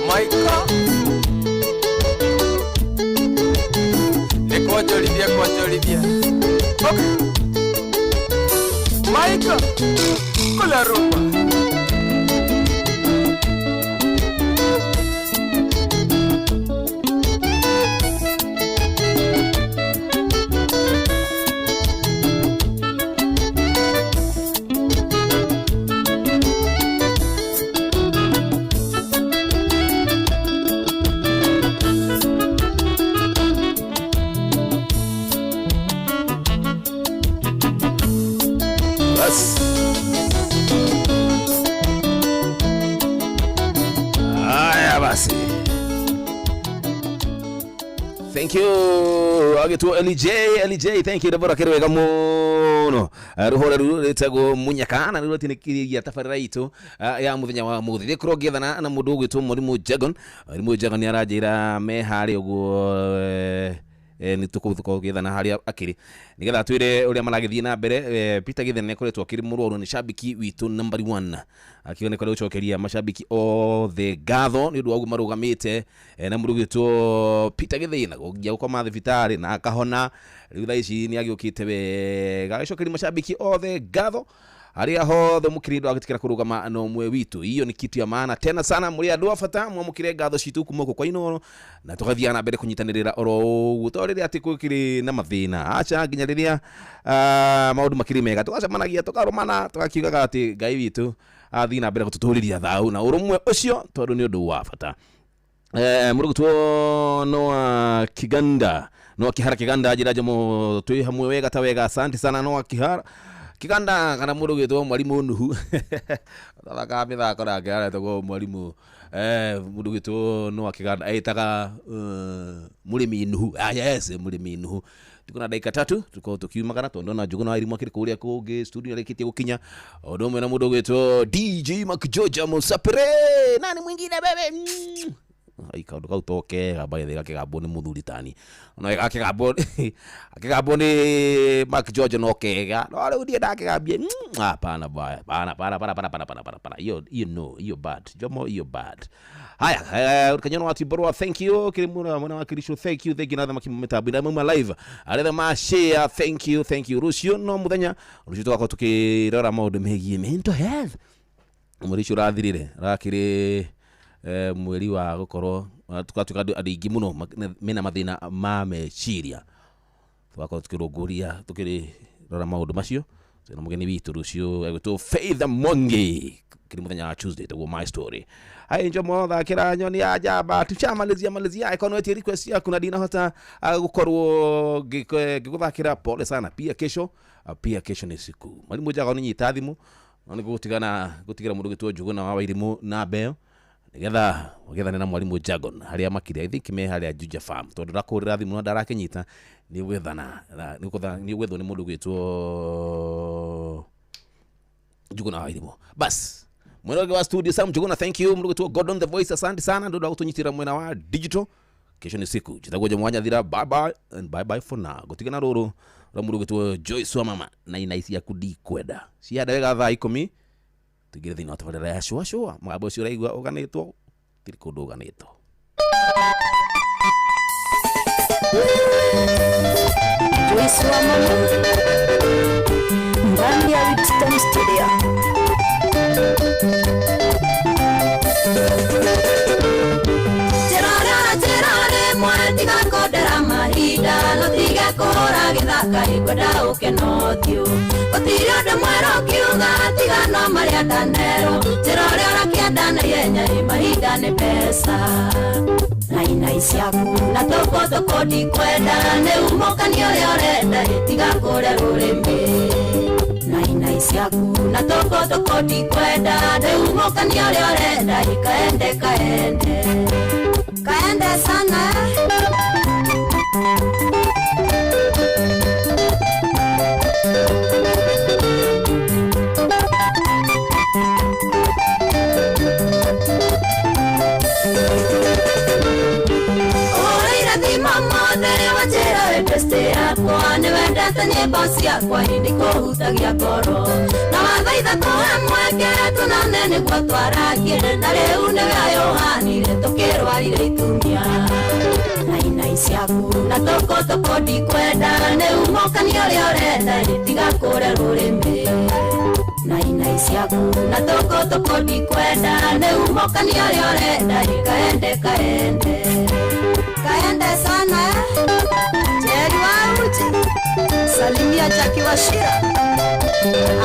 Speaker 13: Michael kwonjorithia kwonjorithia. Okay. Michael kula rumba.
Speaker 3: Bas. Haya basi. Thank you. Agĩtwo LJ, LJ, thank you Deborah kĩrĩ wega mũno. Rũhore rũu rĩtagwo Munyaka na rĩu rũtinĩkĩria tabarĩra itũ ya mũthenya wa mũthĩ. Gĩkorwo ngĩethana na mũndũ ũgwĩtwo Mwarimũ Jagon. Mwarimũ Jagon nĩ aranjĩra me harĩa ũguo nĩ tũkũkorwo gĩethana harĩa akĩrĩ nĩgetha atwĩre ũrĩa maragĩthiĩ na mbere. Peter Githene nĩ akoretwo akĩrĩ mũrwaru, nĩ shabiki witũ number 1 akiuga nĩ kwenda gũcokeria mashabiki othe ngatho nĩ ũndũ wa ũguo marũgamĩte na mũndũ ũgwĩtwo Peter Githene gũthiĩ gũkoma thibitarĩ na akahona rĩu thaa ici nĩ agĩũkĩte wega. Agĩcokeria mashabiki othe ngatho arĩa hothe mũkĩrĩ ndwagĩtĩkĩra kũrũgama na ũmwe witũ. Hiyo ni kitu ya maana tena sana, mũrĩ andũ a bata, mwamũkĩre ngatho citũ kuma gũkũ kwa Inooro na tũgathiaga na mbere kũnyitanĩrĩra oro ũguo to rĩrĩa atĩ gũkĩrĩ na mathĩna, aca nginya rĩrĩa maũndũ makĩrĩ mega tũgacemanagia tũkarũmana tũgakiugaga atĩ Ngai witũ athiĩ na mbere gũtũtũrĩria thayũ na ũrũmwe ũcio tondũ nĩ ũndũ wa bata. Mũrũgũtwo Noah Kiganda, Noah Kihara Kiganda njĩra njomo twĩ hamwe wega ta wega, asante sana Noah Kihara Kiganda kana mũndũ ũgwĩtwo Mwarimu Nuhu athakaga mĩthako nake aretagwo Mwarimu mũndũ ũgwĩtwo Noah Kiganda etaga Mũrĩmi Nuhu. Yes, Mũrĩmi Nuhu. Tuko na dakika 3 tuko tukiumagara tondũ ndona Njũgũna wa Irimũ akĩrĩ kũrĩa kũngĩ studio arĩkĩtie gũkinya o ũndũ ũmwe na mũndũ ũgwĩtwo DJ McGeorge Musapere nani mwingine bebe. Ai, kaũndũ kau to kega by the way, gakĩgambwo nĩ mũthuri tani no gakĩgambwo akĩgambwo nĩ Mark George no kega, no rĩu ndiĩ ndakĩgambie. Hapana baya, hapana, hapana, hapana, hapana, hapana, hapana, hapana, hiyo hiyo no, hiyo bad, Jomo, hiyo bad. Haya, kanyono wa Tiborwa, thank you. Kirimura mwana wa Kirisho, thank you, thank you. Natha makimu metabu na muma live aretha ma share, thank you, thank you. Rucio no muthenya rucio tugakorwo tukirora maundu megie mental health. Mweri ucio urathirire rakiri mweri wa gukorwo tukatuika andu aingĩ mũno mena mathĩna ma meciria, tugakorwo tukĩrũngũria tukĩrora maũndũ macio. Twĩna mũgeni witũ rũciũ egwĩtwo Faith Mwangi kiri mũthenya wa Tuesday taguo my story. Hai Njomo, thakĩra nyoni ya njamba, tuchamalizia malizia ikono etie request yaku na ndinahota gukorwo ngĩgũthakĩra, pole sana. Pia kesho, pia kesho ni siku mwalimu njaga nĩ nyita thimũ no nĩ gũtigana gũtigĩra mũndũ gĩtwo Njũgũna wa Wairimu na mbeo nigetha wagethane na mwalimu Jagon haria makire. I think me haria Juja Farm tondu ndakũrĩra thimũ na ndarakĩnyita nĩ gwethana nĩ gwethwo nĩ mũndũ gwĩtwo Njũgũna wa Wairimu. Bas mwena wa studio Sam Njũgũna, thank you. Mũndũ gwĩtwo Gordon the Voice, asante sana ndio gũtũnyitĩra mwena wa digital. Kesho ni siku jitagwo Mwanya Thira, bye bye and bye bye for now. Gũtigana rũrũ rwa mũndũ gwĩtwo Joyce wa mama na ina ici yaku ndikwenda cianda wega thaa 10 tũingĩre thĩinĩ wa tabarĩra ya shua shua. Mũgambo ũcio ũraigua ũganĩtwo tiri kũndũ ũganĩtwo.
Speaker 8: Joyce wa mama ndani ya Witstone Studio. Tirare mwetiga kondera mahinda no tiga kũhũra gĩthaka ngwenda ũkeno ũthiũ gũtirĩ ũndũ mwerũ ũkiuga tiga no marĩa ndanerwo njĩra ũrĩa ũrakĩenda na ihenya ĩ mahinda nĩ mbeca na inai ciaku na tũkũ ndikwenda nĩ umũkani ũrĩa ũrenda ĩ tiga kũrĩa rũrĩmĩ na inai ciaku na tũkũ ndikwenda nĩ umũkani ũrĩa ũrenda ĩ kaende kaende kaende sana. Nĩwendete nyĩmbo ciakwa ĩndĩ kũhutagia ngoro na wathaitha tũhe mweke tũnane nĩguo twaragie na rĩu nĩwe ayũhanire tũkĩrwarire itumia na inai ciaku na tũkũ ndikwenda nĩ umũkani ũrĩa ũrenda tiga kũrĩa rũrĩmĩ na inai ciaku na tũkũ ndikwenda nĩ umũkani ũrĩa ũrenda kaende kaende kaende sana. Jerry wa Uji, salimia Jackie Wachira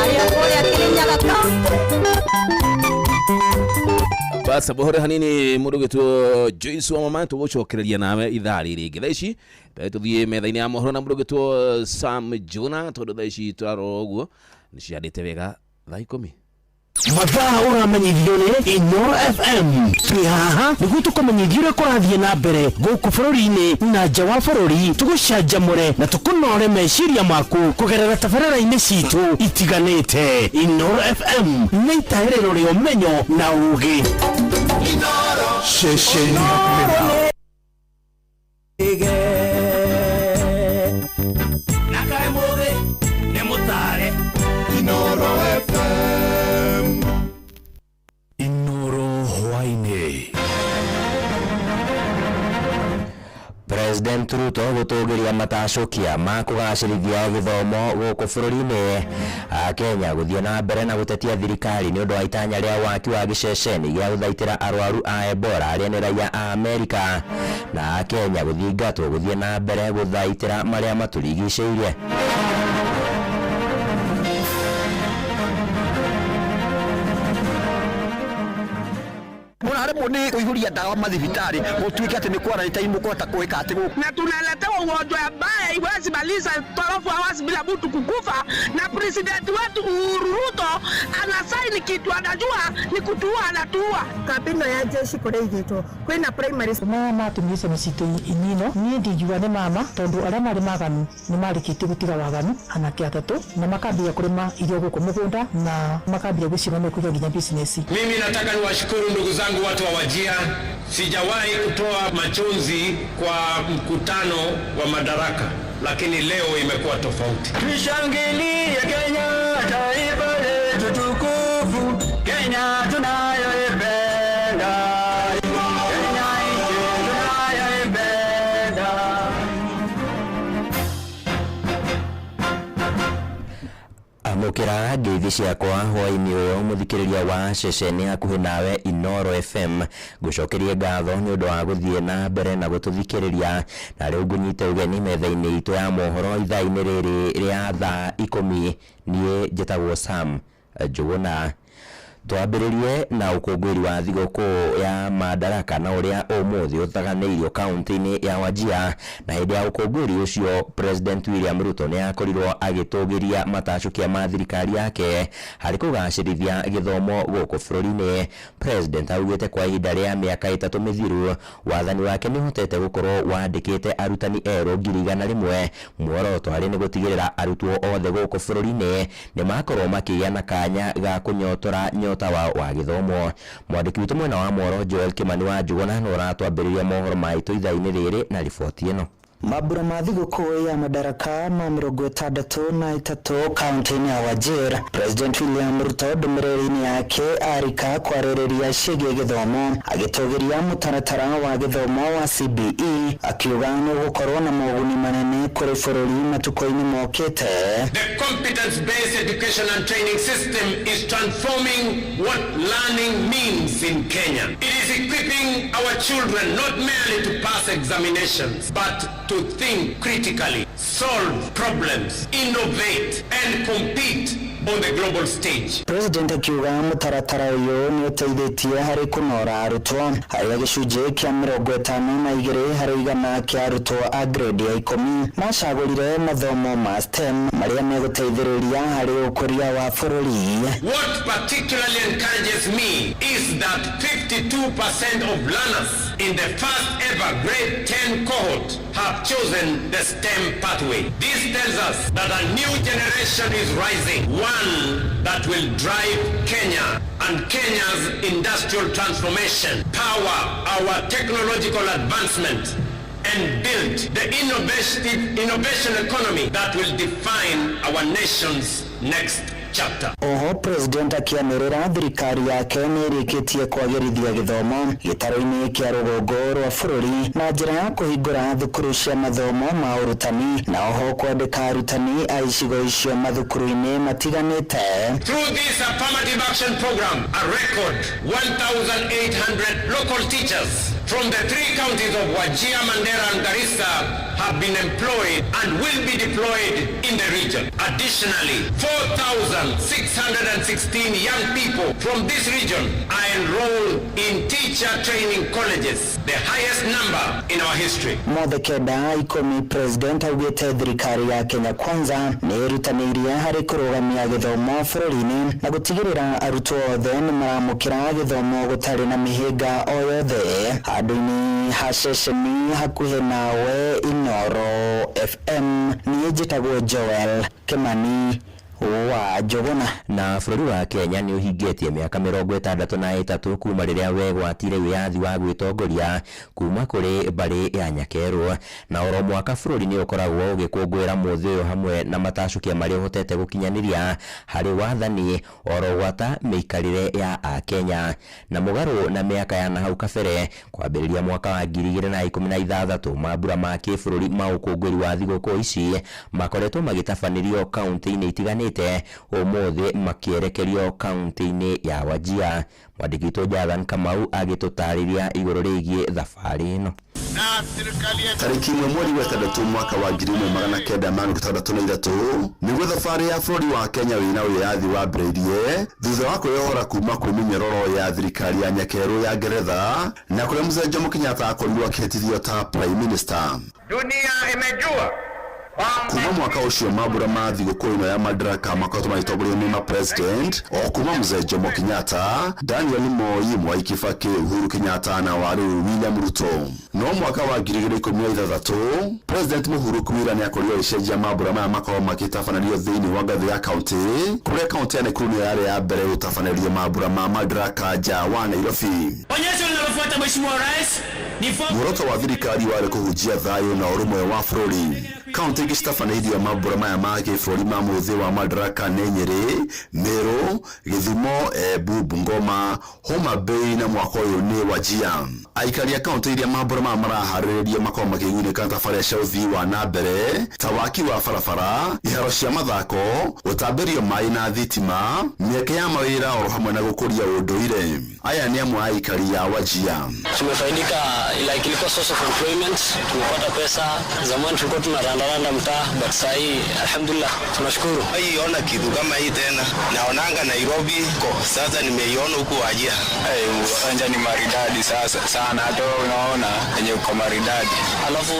Speaker 8: arĩa kũrĩa Kirinyaga County.
Speaker 3: Basa bohore hanini mũndũ gwĩtwo Joyce wa mama tũgũcokereria nawe ithaa rĩrĩ rĩngĩ. Thaa ici mbere tũthiĩ metha-inĩ ya mohoro na mũndũ gwĩtwo Sam Jona tondũ thaa ici tũrarora ũguo nĩ ciandĩte wega thaa 10.
Speaker 17: Mathaa ũramenyithio nĩ Inooro FM. Twĩ haha nĩguo tũkũmenyithie ũrĩa kũrathiĩ na mbere gũkũ bũrũri-inĩ na nja wa bũrũri, tũgũcanjamũre na tũkũnore meciria maku kũgerera tabarĩra-inĩ citũ itiganĩte. Inooro FM nĩ itaĩrĩro rĩa ũmenyo na ũũgĩ.
Speaker 2: Ceceni ya kũmenya.
Speaker 9: Na kaĩ mũthĩ nĩ mũtare Inooro FM.
Speaker 4: Inooro hwaĩ-inĩ.
Speaker 16: President Ruto gũtũgĩria matacũkia ma kũgacĩrithia gĩthomo gũkũ bũrũri-inĩ. Kenya gũthiĩ na mbere na gũtetia thirikari nĩ ũndũ wa itanya rĩa waki wa gĩceceni gĩa gũthaitĩra arwaru a Ebola arĩa nĩ raia a Amerika, na Kenya gũthingatwo gũthiĩ na mbere gũthaitĩra marĩa matũrigicĩirie.
Speaker 18: Mũraremwo nĩ kũihũria ndawa mathibitarĩ gũtuĩke atĩ nĩ quarantine mũkũhota gwĩka atĩ gũkũ.
Speaker 19: Na tunaletewa ugonjwa ambaye haiwezi
Speaker 18: maliza 12 hours bila mtu kukufa, na president wetu Uhuru Ruto anasaini kitu anajua ni kutuua, anatuua.
Speaker 19: Kambĩ ya jeshi kũrĩa igĩtwo kwĩna primary
Speaker 21: Maya matũmĩte mĩcitũ inino niĩ ndingiuga nĩ mama tondũ arĩa marĩ maganu nĩ marĩkĩtie gũtiga waganu anake atatũ na makambia kũrĩma irio gũkũ mũgũnda na makambia gwĩciria mekũiga nginya business.
Speaker 23: Mimi nataka niwashukuru ndugu zangu watu wa Wajia. Sijawahi kutoa machozi kwa mkutano wa madaraka, lakini leo imekuwa tofauti.
Speaker 1: Tushangilie Kenya, taifa letu tukufu, Kenya tunayoipenda, Kenya nchi tunayoipenda.
Speaker 16: Amũkĩra ngeithi ciakwa hwaĩ-inĩ ũyũ mũthikĩrĩria wa ceceni hakuhĩ nawe Inoro FM. Ngũcokerie ngatho nĩ ũndũ wa gũthiĩ na mbere na gũtũthikĩrĩria, na rĩu ngũnyite ũgeni metha-inĩ itũ ya mohoro ithaa-inĩ rĩrĩ rĩa thaa 10. Niĩ njĩtagwo Sam Njũgũna. Twambĩrĩrie na ũkũngũĩri wa thigũkũ ya Madaraka na ũrĩa ũmũthĩ ũtaganĩirio kaunti-inĩ ya Wajir, na hĩndĩ ya ũkũngũĩri ũcio President William Ruto nĩ akorirwo agĩtũgĩria matacũkia ma thirikari yake harĩ kũgacĩrithia gĩthomo gũkũ bũrũri-inĩ. President augĩte kwa ihinda rĩa mĩaka 3 mĩthiru wathani wake nĩ ũhotete gũkorwo wandĩkĩte arutani erũ 100,000. Muoroto harĩ nĩ gũtigĩrĩra arutwo othe gũkũ bũrũri-inĩ nĩ makorwo makĩgĩa na kanya ga kũnyotora nyota wa gĩthomo. Mwandĩki witũ mwena wa Moro Joel Kimani wa Njũgũna nĩ ũratwambĩrĩria mohoro maitũ ithaa-inĩ rĩrĩ na riboti ĩno.
Speaker 24: Mambura ma thigũkũ ya Madaraka ma 63 kaunti-inĩ ya Wajir, President William Ruto ndũmĩrĩri-inĩ yake arika kwarĩrĩria ciĩgiĩ gĩthomo, agĩtũgĩria mũtaratara wa gĩthomo wa CBE, akiuga nĩ ũgũkorwo na moguni manene kũrĩ bũrũri matukũ-inĩ mokĩte.
Speaker 23: The competence-based education and training system is transforming what learning means in Kenya. It is equipping our children not merely to pass examinations, but to think critically, solve problems, innovate, and compete on the global stage.
Speaker 24: President akiuga mũtaratara ũyũ nĩ ũteithĩtie harĩ kũnora arutwo, harĩa gĩcunjĩ kĩa 52 harĩ igana kĩa arutwo a grade ya 10 macagũrire mathomo ma STEM marĩa megũteithĩrĩria harĩ ũkũria wa bũrũri.
Speaker 23: What particularly encourages me is that 52% of learners in the first ever grade 10 cohort have chosen the STEM pathway. This tells us that a new generation is rising, one that will drive Kenya and Kenya's industrial transformation, power our technological advancement, and build the innovation economy that will define our nation's next chapter.
Speaker 24: Oho President akianĩrĩra thirikari yake nĩ ĩrĩkĩtie kwagĩrithia gĩthomo gĩtarũ-inĩ kĩa rũgongo rwa bũrũri na njĩra ya kũhingũra thukuru cia mathomo ma ũrutani na oho kwandĩka arutani a icigo icio mathukuru-inĩ matiganĩte.
Speaker 23: Through this affirmative action program, a record 1,800 local teachers from the 3 counties of Wajir, Mandera and Garissa have been employed and will be deployed in the region. Additionally, 4,616 young people from this region are enrolled in teacher training colleges, the highest number in our history.
Speaker 24: Mothe kenda 10 President augĩte thirikari ya Kenya Kwanza nĩ ĩrutanĩirie harĩ kũrũgamia gĩthomo bũrũri-inĩ na gũtigĩrĩra arutwo othe nĩ maramũkĩra gĩthomo gũtarĩ na mĩhĩnga o yothe. Handũ-inĩ ha ceceni hakuhĩ nawe Inoro FM, niĩ njĩtagwo Joel Kimani wa Njũgũna.
Speaker 16: Na bũrũri wa Kenya nĩ ũhingĩtie mĩaka 63 kuma rĩrĩa wegwatire wĩyathi wa gwĩtongoria kuma kũrĩ mbarĩ ya Nyakerũ, na oro mwaka bũrũri nĩ ũkoragwo ũgĩkũngũĩra mũthĩ ũyũ hamwe na matacũkia marĩa ũhotete gũkinyanĩria harĩ wathani oro gwata mĩikarĩre ya Akenya. Na mũgarũ na mĩaka ya nahau kabere, kwambĩrĩria mwaka wa 2016 mambura ma kĩbũrũri ma ũkũngũĩri wa thigũkũ ici makoretwo magĩtabanĩrio kaunti-inĩ itiganĩte, ũmũthĩ makĩerekerio kaunti-inĩ ya Wajir. Mwandĩki witũ Jathan Kamau agĩtũtarĩria igũrũ rĩgiĩ thabarĩ ĩno.
Speaker 25: Tarĩki 1 mweri wa 6 mwaka wa 1963 nĩguo thabarĩ ya bũrũri wa Kenya wĩna wĩyathi wambĩrĩirie thutha wa kwĩyohora kuma kwĩ mĩnyororo ya thirikari ya Nyakerũ ya Ngeretha na kũrĩa Mzee Jomo Kenyatta akorirwo akĩhĩtithio ta Prime Minister.
Speaker 26: Dunia imejua
Speaker 25: Kuma mwaka ũcio mambura ma thigũkũ ĩno ya Madaraka makoretwo magĩtongorio nĩ ma president o kuma mzee Jomo Kenyatta, Daniel Moi, Mwai Kibaki, Uhuru Kenyatta na wa rĩu William Ruto. No mwaka wa 2016 President Uhuru Kwira nĩ akorirwo agĩcenjia mambura maya makorwo magĩtabanĩrio thĩinĩ wa ngathĩ ya kaunti, kũrĩa kaunti ya Nakuru nĩyo yarĩ ya mbere gũtabanĩrio mambura ma Madaraka nja wa Nairobi.
Speaker 5: Onyesho linalofuata Mheshimiwa Rais ni
Speaker 25: Muoroto wa thirikari warĩ kũhunjia thayũ na ũrũmwe wa bũrũri. Kaunti ingĩ citabanĩirio mambura maya ma gĩbũrũri ma mũthĩ wa Madaraka nĩ Nyĩrĩ, Meru, Gĩthumo, Embu, Bungoma, Homa Bay na mwaka ũyũ nĩ Wajir. Aikari a kaunti iria mambura maya maraharĩrĩrio makorwo makĩgunĩka na tabarĩra cia ũthii wa na mbere ta waki wa barabara, iharo cia mathako, gũtambĩrio maĩ na thitima, mĩeke ya mawĩra oro hamwe na gũkũria ũndũire. Aya nĩ amwe a aikari a Wajir.
Speaker 7: Tumefaidika, like ilikuwa source of employment, tumepata pesa. Zamani tulikuwa tunarandaranda mtaa, but saa hii alhamdulillah tunashukuru.
Speaker 14: Haiona kitu kama hii tena, naonanga Nairobi ko sasa, nimeiona huku Wajir.
Speaker 15: Uwanja ni maridadi sasa sana, hata wewe unaona yenye uko maridadi,
Speaker 7: alafu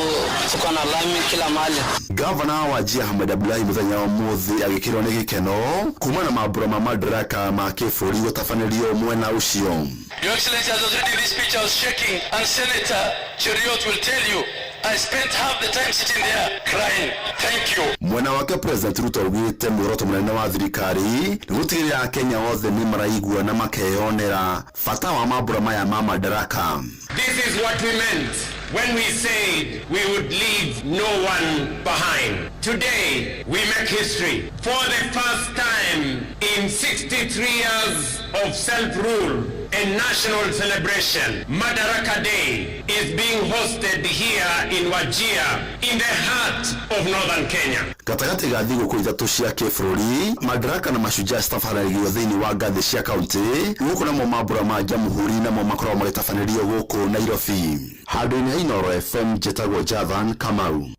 Speaker 7: tuko na lami kila mahali.
Speaker 25: Gavana wa Wajir Ahmed Abdullahi muthenya wa mũthĩ agĩkĩrwo nĩ gĩkeno kuma na mambura ma Madaraka ma kĩbũrũri gũtabanĩrio mwena ũcio.
Speaker 20: Your Excellency, as I was reading this speech, I was shaking, and Senator Cheruiyot will tell you, I spent half the time sitting there crying. Thank you.
Speaker 25: Mwena wake President Ruto augĩte muoroto mũnene wa thirikari nĩ gũtigĩrĩra Akenya othe nĩ maraigua na makeyonera bata wa mambura maya ma Madaraka.
Speaker 23: This is what we meant when we said we would leave no one behind. Today, we make history. For the first time in 63 years of self-rule and national celebration, Madaraka Day is being hosted here in Wajir, in the heart of northern Kenya.
Speaker 25: Gatagatĩ ga thigũkũ ithatũ cia kĩbũrũri, Madaraka na Mashujaa citabanagĩrio thĩinĩ wa ngathĩ cia kaunti, gũkũ namo mambura ma Jamhuri namo makoragwo magĩtabanĩrio gũkũ Nairobi. Handũ-inĩ ha Inooro FM, njĩtagwo Jathan Kamau.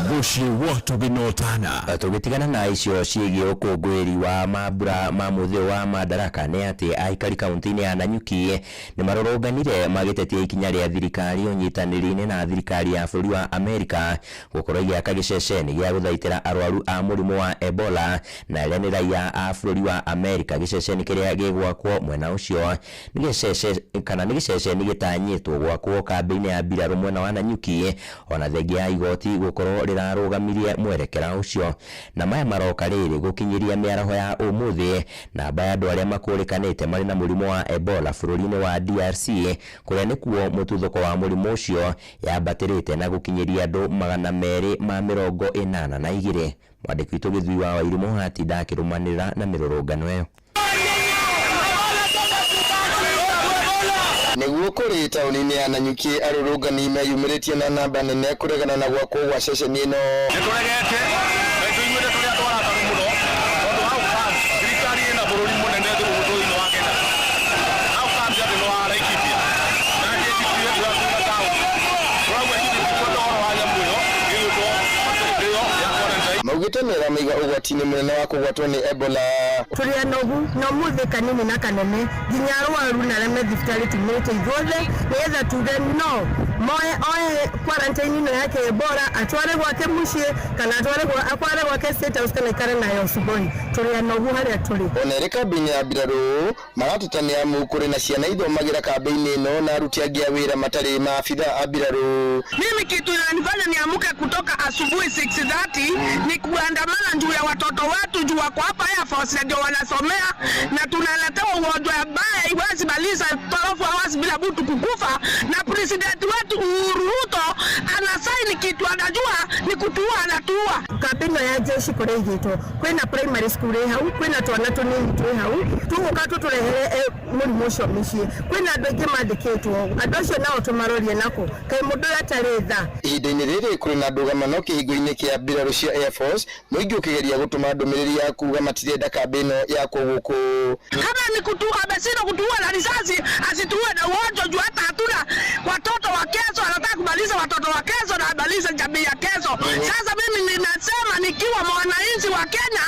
Speaker 4: Mũciĩ wa tũgĩnotana.
Speaker 16: Tũgĩtigana na icio ciĩgiĩ ũkũngũĩri wa mambura ma mũthĩ wa Madaraka nĩ atĩ aikari kaunti-inĩ ya Nanyuki nĩ marũrũnganire magĩtetia ikinya rĩa thirikari ũnyitanĩri-inĩ na thirikari ya bũrũri wa Amerika gũkorwo ĩgĩaka gĩceceni gĩa gũthaitĩra arwaru a mũrimũ wa Ebola na arĩa nĩ raia a bũrũri wa Amerika. Gĩceceni kĩrĩa gĩgwakwo mwena ũcio nĩ gĩceceni gĩtanyĩtwo gwakwo kambĩ-inĩ ya mbirarũ mwena wa Nanyuki, ona thengia ya igoti gũkorwo rĩrarũgamirie mwerekera ũcio. Na maya maroka rĩrĩ gũkinyĩria mĩaraho ya ũmũthĩ namba ya andũ arĩa makũrĩkanĩte marĩ na mũrimũ wa Ebola bũrũri-inĩ wa DRC, kũrĩa nĩkuo mũtuthũko wa mũrimũ ũcio yambatĩrĩte na gũkinyĩria andũ 282. Mwandĩki witũ Gĩthui wa Wairimũ atinda akĩrũmanĩrĩra na mĩrũrũngano ĩyo.
Speaker 22: Nĩguo kũrĩ taũni-inĩ ya Nanyuki arũrũngani meyumĩrĩtie na namba nene kũregana na gwakwo gwa ceceni ĩno.
Speaker 9: Nĩtũregete na tũiguĩte tũrĩ andũ arakaru mũno tondũ how come thirikari ĩna bũrũri mũnene bũrũri-inĩ wa Kenya, how come atĩ nĩ wa Laikipia na KCPA tũrakuga taũni tũrauga ithuĩ tũtikwenda ũhoro wa nyamũ ĩyo ĩgwĩtwo ĩyo ya quarantine.
Speaker 22: Maugĩte nĩĩramaiga ũgwati-inĩ mũnene wa kũgwatwo nĩ Ebola.
Speaker 19: Tũrĩ anogu na ũmũthĩ kanini na kanene nginya arwaru na arĩa me thibitarĩ tumĩte ithuothe nĩgetha tuge no moe oe quarantine ĩno yake Ebola atware gwake mũciĩ kana atware gwake State House kana ikare nayo Sugoi. Tũrĩ anogu harĩa tũrĩ.
Speaker 22: Ona ĩrĩ kambĩ-inĩ ya mbirarũ marateta nĩ amu kũrĩ na ciana ithomagĩra kambĩ-inĩ ĩno na aruti angĩ a wĩra matarĩ maabitha a mbirarũ.
Speaker 18: Mimi kitu inanifanya niamke kutoka asubuhi 6:30 ni kuandamana juu ya watoto wetu, juu wako hapa Air Force na ndio wanasomea, na tunaletewa ugonjwa ambaye haiwezi maliza 12 hours bila mtu kukufa, na president wetu Uhuru Ruto anasaini kitu anajua ni kutuua, anatuua.
Speaker 19: Kambĩ ĩno ya jeshi kũrĩa ĩigĩtwo kwĩna primary school ĩ hau, kwĩna twana tũnini twĩ hau, tũgũka tũtũrehere mũrimũ ũcio mĩciĩ. Kwĩna andũ aingĩ mandĩkĩtwo, andũ acio nao tũmarorie nakũ, kaĩ mũndũ ũyũ atarĩ tha.
Speaker 22: Ihinda-inĩ rĩrĩ kũrĩ na ndũgamano kĩhingo-inĩ kĩa mbirarũ cia Air Force, mũingĩ ũkĩgeria gũtũma ndũmĩrĩri ya kuga matirenda kambĩ ĩno yakwo gũkũ.
Speaker 18: Kama ni kutuua, ameshindwa kutuua na risasi, asituue na ugonjwa juu hata hatuna watoto wa kesho. Anataka kumaliza watoto wa kesho na amalize jamii ya kesho. Sasa mimi ninasema nikiwa mwananchi wa Kenya,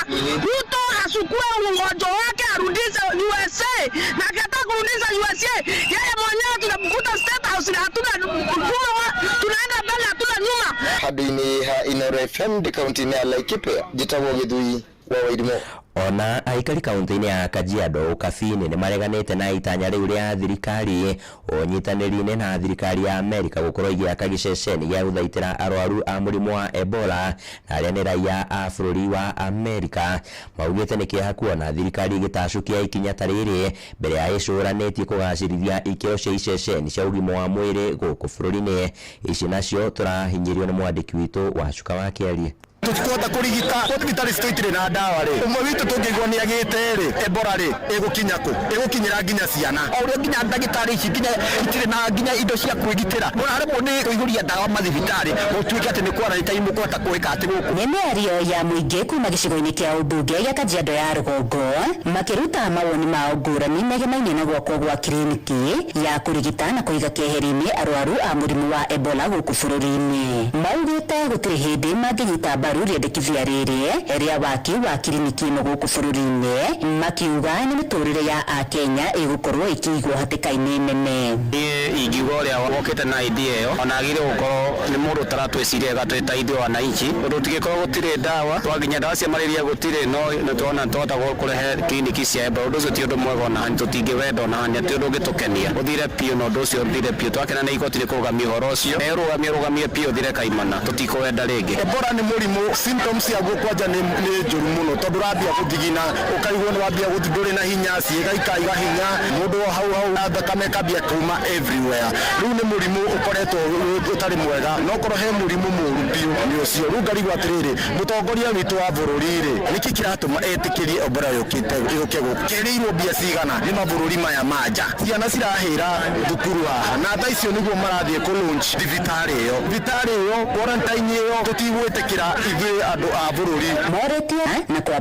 Speaker 18: Ruto asukue ugonjwa wake arudishe USA, na akitaka kurudisha USA yeye mwenyewe tunamkuta State House na hatuna tunaenda mbele hatuna nyuma.
Speaker 22: Handũ-inĩ ha Inooro FM ndĩ kaunti-inĩ ya Laikipia, njĩtagwo Gĩthui wa Wairimu.
Speaker 16: Ona aikari kaunti-inĩ ya Kajiado Ukabini nĩ mareganĩte na itanya rĩu rĩa thirikari ũnyitanĩri-inĩ na thirikari ya Amerika gũkorwo igĩaka gĩceceni gĩa gũthaitĩra arwaru a mũrimũ wa Ebola na arĩa nĩ raia a bũrũri wa Amerika. Maugĩte nĩ kĩeha kuona thirikari ĩgĩtacũkia ikinya ta rĩrĩ mbere ya ĩcũranĩtie kũgacĩrithia ikĩro cia iceceni cia ũgima wa mwĩrĩ gũkũ bũrũri-inĩ. Ici nacio tũrahinyĩrio nĩ mwandĩki witũ Wacuka wa Kĩarie.
Speaker 6: Tũtikũhota kũrigita thibitarĩ citũ itirĩ na ndawa rĩ, ũmwe witũ tũngĩigua nĩ agĩte rĩ, Ebola rĩ, ĩgũkinya kũ? Ĩgũkinyĩra nginya ciana. O ũrĩa nginya ndagĩtarĩ ici nginya itirĩ na nginya indo cia kwĩgitĩra, mũraremwo nĩ kũihũria ndawa mathibitarĩ, gũtuĩke atĩ nĩ quarantine mũkũhota gwĩka atĩ gũkũ.
Speaker 10: Nĩ mĩario ya mũingĩ kuma gĩcigo-inĩ kĩa ũmbunge gĩa Kajiado ya rũgongo makĩruta mawoni mao ngũrani megemainie na gwakwo gwa kiriniki ya kũrigita na kũiga keheri-inĩ arwaru a mũrimũ wa Ebola gũkũ bũrũri-inĩ. Maugĩte gũtirĩ hĩndĩ mangĩnyita mbaru rĩendekithia rĩrĩ rĩa waki wa kiriniki ĩno gũkũ bũrũri-inĩ, makiuga nĩ mĩtũrĩre ya akenya ĩgũkorwo ĩkĩigwo hatĩka-inĩ nene.
Speaker 11: Niĩ ingiuga ũrĩa wokĩte na idea ĩyo ona agĩrĩire gũkorwo nĩ mũndũ ũtaratwĩciria wega twĩ ta ithuĩ wananchi, ũndũ tũngĩkorwo gũtirĩ ndawa, twaginya ndawa cia malaria gũtirĩ, no nĩ tũrona twahota kũrehe kiriniki cia Ebola. Ũndũ ũcio ti ũndũ mwega ona hanini, tũtingĩwenda ona hanini, ti ũndũ ũngĩtũkenia. Ũthire biũ na ũndũ ũcio ũthire biũ, twakena nĩ igoti nĩ kũrũgamia ũhoro ũcio, rũgamie rũgamie biũ ũthire kaimana, tũtikũwenda rĩngĩ.
Speaker 6: Ebola nĩ mũrimũ, symptoms ciaguo kwanja nĩ njũru mũno, tondũ ũrambia gũthigina, ũkaigua nĩ wambia gũthi ndũrĩ na hinya, ciĩga ikaiga hinya, mũndũ o hau hau thakame ĩkambia kuma everywhere. Rĩu nĩ mũrimũ ũkoretwo ũtarĩ mwega, no korwo he mũrimũ mũru biũ nĩ ũcio. Rĩu ngarigwo atĩrĩrĩ, mũtongoria witũ wa bũrũri rĩ, nĩkĩ kĩratũma etĩkĩrie Ebola yũkĩte yũke gũkũ? Kĩrĩirwo mbia cigana nĩ mabũrũri maya ma nja? Ciana cirahĩra thukuru haha, na thaa icio nĩguo marathiĩ kũ launch thibitarĩ ĩyo. Thibitarĩ ĩyo, quarantine ĩyo, tũtigwĩtĩkĩra ithuĩ andũ a bũrũri.
Speaker 10: Morĩtie na kwa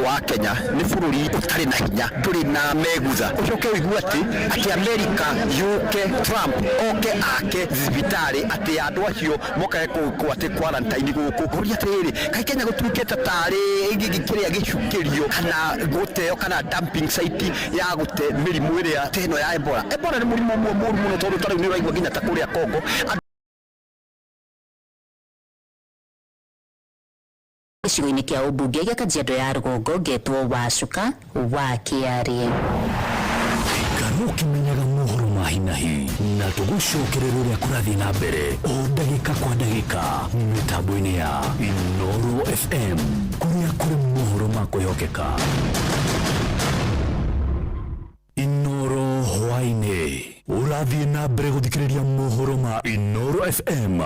Speaker 6: wa Kenya nĩ bũrũri ũtarĩ na hinya, ndũrĩ na megutha. Ũcoke ũigue atĩ atĩ Amerika yũke, Trump oke ake thibitarĩ atĩ andũ acio mokae kũ atĩ quarantine gũkũ. Ngũria atĩrĩrĩ, kaĩ Kenya gũtuĩkĩte tarĩ kĩrĩa gĩcukĩrio kana gũteo kana dumping site ya gũte mĩrimũ ĩrĩa ta ĩno ya Ebola. Ebola nĩ mũrimũ ũmwe mũru mũno, tondũ ta rĩu nĩ ũraigua nginya ta kũrĩa Congo.
Speaker 10: Gĩcigo-inĩ kĩa ũmbunge gĩa Kajiado ya rũgongo ngetwo Wacuka wa Kĩarie.
Speaker 4: Ikara ũkĩmenyaga mohoro ma hi na hi na tũgũcokerera ũrĩa kũrathiĩ na mbere o ndagĩka kwa ndagĩka mĩtambo-inĩ ya Inooro FM kũrĩa kũrĩ mohoro ma kwĩhokeka. Inooro hwaĩ-inĩ ũrathiĩ na mbere gũthikĩrĩria mohoro ma Inooro FM.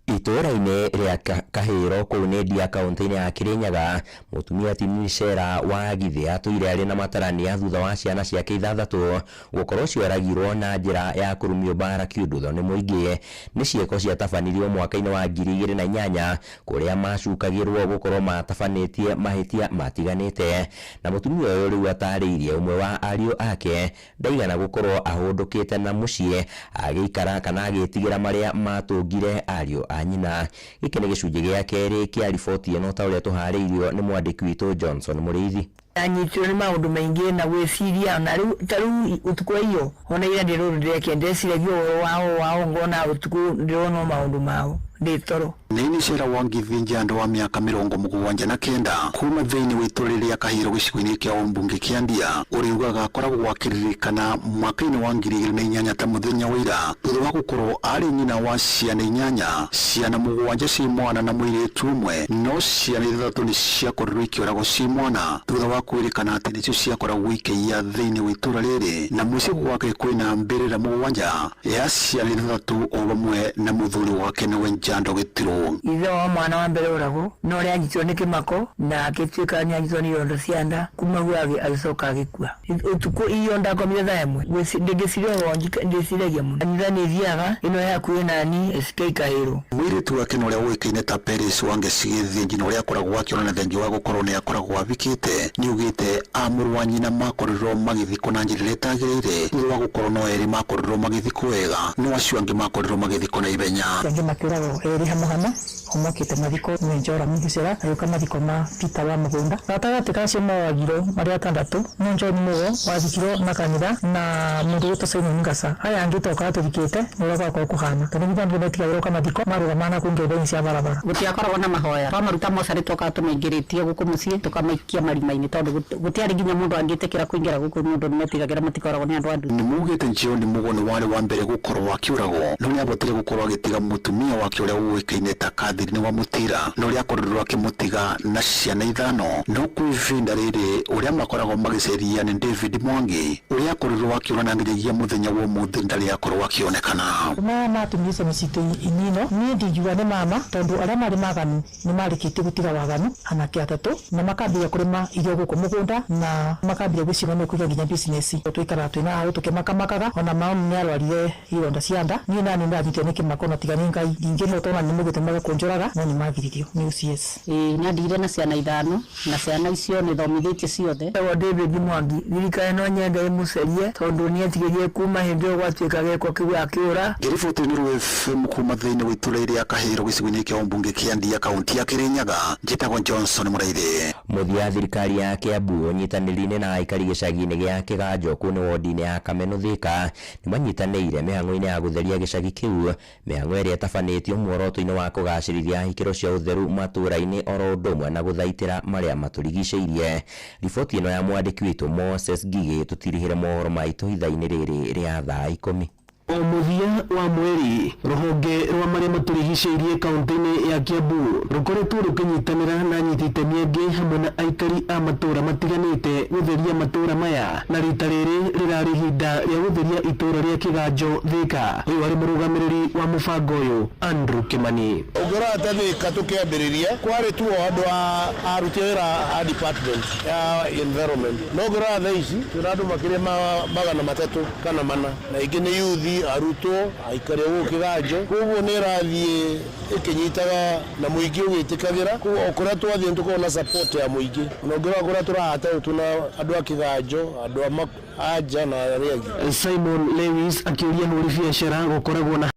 Speaker 16: Itũũra-inĩ rĩa Kahĩro kũu nĩ Ndia kaunti-inĩ ya Kirinyaga, mũtumia Tinicera wa Githĩ atũire arĩ na matarania thutha wa ciana ciake ithathatũ gũkorwo cioragirwo na njĩra ya kũrumio mbara kiundutho nĩ mũingĩ. Nĩ ciĩko ciatabanirio mwaka-inĩ wa 2008 kũrĩa macukagĩrwo gũkorwo matabanĩtie mahĩtia matiganĩte, na mũtumia ũyũ rĩu atarĩirie ũmwe wa ariũ ake ndaigana gũkorwo ahũndũkĩte na mũciĩ agĩikara kana agĩtigĩra marĩa matũngire ariũ a nyina. Gĩkĩ nĩ gĩcunjĩ gĩa kerĩ kĩa riboti ĩno ta ũrĩa tũharĩirio nĩ mwandĩki witũ Johnson Mũrĩithi.
Speaker 12: Anyitirwo nĩ maũndũ maingĩ na gwĩciria, na rĩu ta rĩu ũtukũ iyo ona ira ndĩrũrũ ndĩrekia ndeciragia ũhoro wao ngona ũtukũ ndĩrona maũndũ mao ndĩ toro.
Speaker 13: Nĩ Cera wa Ngithinja andũ wa mĩaka 79 kuma thĩinĩ wa itũũra rĩa Kahĩro gĩcigo-inĩ kĩa ũmbunge kĩa Ndia, ũrĩa ugaga akoragwo akĩririkana mwaka-inĩ wa 2008 ta mũthenya wa ira thutha wa gũkorwo arĩ nyina wa ciana 8, ciana 7 ci mwana na mũirĩtu ũmwe, no ciana 6 nĩ ciakorirwo ikĩũragwo ci mwana thutha wa kwĩrĩkana atĩ nĩcio ciakoragwo ikĩiya thĩinĩ wa itũũra rĩrĩ, na mũciĩ gwake kwĩna mbĩrĩra 7 ya ciana 6 o vamwe na mũthuri wake nĩwe Njando Gĩtirũ.
Speaker 12: Ithe wa mwana wa mbere oragwo no ũrĩa anyitirwo nĩ kĩmako na agĩtuĩka nĩ anyitirwo nĩ irondo cia nda, kuma hau agĩcoka agĩkua. Ũtukũ iyo ndakomire thaa 1, ndĩngĩciria ũhoro, ndĩciragia mũno. Kanitha nĩ thiaga ĩno ya hakuhĩ nani SK Kahĩro.
Speaker 13: Mũirĩtu wake na ũrĩa ũĩkaine ta Peris Wangeci Gĩthĩnji na ũrĩa akoragwo akĩonana thengia wa gũkorwo nĩ akoragwo avikĩte, nĩ augĩte a mũrũ wa nyina makorirwo magĩthikwo na njĩra ĩrĩa ĩtagĩrĩire thutha wa gũkorwo no erĩ makorirwo magĩthikwo wega, no acio angĩ makorirwo magĩthikwo na ihenya.
Speaker 21: Angĩ makĩũragwo erĩ hamwe hamwe, Ũmwe okĩte mathiko nĩ Joram Gicera, agĩũka mathiko ma Peter wa Mũgũnda. Gatagatĩ ka acio moragirwo marĩ atandatũ, no John Mugo wathikirwo na kanitha na mũndũ ũgwĩtwo Simon Ngasa. Aya angĩ tokaga tũthikĩte nĩ ũrĩa gwakorwo kũhana, tondũ nginya andũ nĩmetigagĩra gũka mathiko marũgamaga na kũu ngeithi-inĩ cia barabara.
Speaker 1: Gũtiakoragwo na mahoya, twamaruta mocarĩ twokaga tũmaingĩrĩtie gũkũ mũciĩ, tũkamaikia marima-inĩ, tondũ gũtiarĩ nginya mũndũ angĩtĩkĩra kũingĩra gũkũ nĩ ũndũ nĩmetigagĩra matikoragwo nĩ andũ a nduthi.
Speaker 13: Nĩ maugĩte John Mugo nĩ warĩ wa mbere gũkorwo akĩũragwo, no nĩahotire gũkorwo agĩtiga mũtumia wake ũrĩa ũĩkaine ta Catherine wa Mũtira, na ũrĩa akorirwo akĩmũtiga na ciana ithano. No kwa ihinda rĩrĩ ũrĩa makoragwo magĩceria nĩ David Mwangi, ũrĩa akorirwo akĩũra na nginyagia mũthenya wa ũmũthĩ ndarĩ akorwo akĩonekana.
Speaker 21: Maya matumire mĩcitũ inino. Niĩ ndingiuga nĩ mama, tondũ arĩa marĩ maganu nĩ marĩkĩtie gũtiga waganu, anake atatũ, na makambia kũrĩma irio gũkũ mũgũnda, na makambia gwĩciria nĩ kũiga nginya business. Tũikaraga twĩna hau tũkĩmakamakaga. Ona mamu nĩ arwarire ironda cia nda. Niĩ nani ndanyitire nĩ kĩmako, na tiga nĩ Ngai ndingĩhota, ona nĩ mũgĩte maga kũnjũraga, no nĩ magiririo nĩ OCS.
Speaker 1: Ĩĩ, nĩandigire na ciana ithano, na ciana icio nĩ thomithĩtie ciothe.
Speaker 12: Etagwo David Mwangi. Thirikari no nyende ĩmũcerie, tondũ nĩ etigĩrire kuma hĩndĩ ĩyo gwatuĩka gĩko kĩu akĩũra.
Speaker 13: Ngĩriboti Inooro FM kuma thĩinĩ wa itũra rĩa Kahĩro gĩcigo-inĩ kĩa ũmbunge kĩa Ndia, kaunti ya Kĩrĩnyaga, njĩtagwo Johnson Mũraithi.
Speaker 16: Mũthia, thirikari ya Kiambu ũnyitanĩri-inĩ na aikari gĩcagi-inĩ gĩa Kĩganjo kũu nĩ wodi-inĩ ya Kameno Thika nĩ manyitanĩire mĩhang'o-inĩ ya gũtheria gĩcagi kĩu, mĩhang'o ĩrĩa ĩtabanĩtio muoroto-inĩ wa kũgacĩrithia ikĩro cia ũtheru matũũra-inĩ oro ũndũ ũmwe na gũthaitĩra marĩa matũrigicĩirie. Riboti ĩno ya mwandĩki witũ Moses Ngigĩ tũtirihĩre mohoro maitũ ithaa-inĩ rĩrĩ rĩa thaa 10.
Speaker 2: O mũthia wa mweri, rũhonge rwa marĩa matũrigicĩirie kaunti-inĩ ya Kiambu rũkoretwo rũkĩnyitanĩra na anyiti itemi angĩ hamwe na aikari a matũũra matiganĩte gũtheria matũũra maya, na rita rĩrĩ rĩrarĩ ihinda rĩa gũtheria itũũra rĩa Kĩganjo Thika. Ũyũ arĩ mũrũgamĩrĩri wa mũbango ũyũ, Andrew Kimani.
Speaker 3: Ũngĩrora ta Thika, tũkĩambĩrĩria kwarĩ tu o andũ a aruti wĩra a department ya environment, no ũngĩrora thaa ici twĩna andũ makĩria ma 300 kana 400, na ingĩ nĩ yuthi, arutwo, aikari a gũkũ Kĩganjo. Koguo nĩ ĩrathiĩ ĩkĩnyitaga na mũingĩ ũgĩtĩkagĩra. Koguo o kũrĩa twathiĩ nĩ tũkoragwo na support ya mũingĩ. Ona ũngĩrora kũrĩa tũrahata rĩu, twĩna andũ a Kĩganjo, andũ a nja na arĩa angĩ.
Speaker 2: Simon Lewis akĩũria hũri biacara gũkoragwo na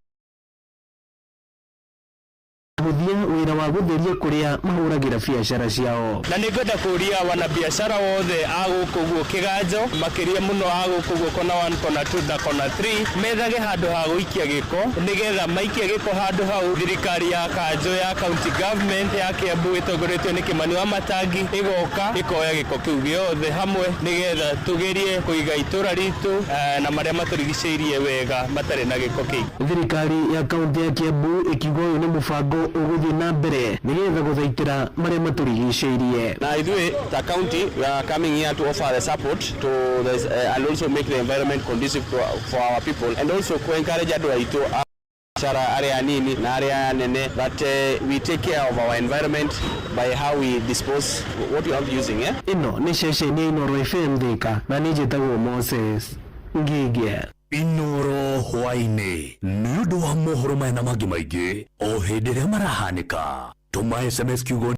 Speaker 2: hũthia wĩra wa gũtheria kũrĩa mahũragĩra biacara ciao.
Speaker 8: Na nĩ ngwenda kũria wanabiacara wothe a gũkũ guo Kĩganjo, makĩria mũno a gũkũ guo kona 1, kona 2 na kona 3, methage handũ ha gũikia gĩko, nĩgetha maikia gĩko handũ hau, thirikari ya kanjũ ya county government ya Kiambu ĩtongoretio nĩ Kĩmani wa Matangi ĩgoka ĩkoya gĩko kĩu gĩothe hamwe, nĩgetha tũgerie kũiga itũra ritũ na marĩa matũrigicĩirie wega matarĩ na gĩko kĩingĩ.
Speaker 2: Thirikari ya kaunti ya Kiambu ĩkiuga ũyũ nĩ mũbango ũgũthiĩ na mbere nĩgetha gũthaitĩra marĩa matũrigicĩirie.
Speaker 11: Na ithuĩ ta county, we are coming here to offer the support to this, and also make the environment conducive for our people and also to encourage andũ aitũ a biacara arĩa anini na arĩa nene that we take care of our environment by how we dispose what we are not using, eh?
Speaker 2: Ĩno nĩ ceceni ya Inooro FM Thika, na niĩ njĩtagwo Moses Ngigĩa.
Speaker 4: Inoro hwaĩ-inĩ, nĩ ũndũ wa mohoro maya na mangĩ maingĩ o hĩndĩ ĩrĩa marahanĩka, tũma SMS kiugo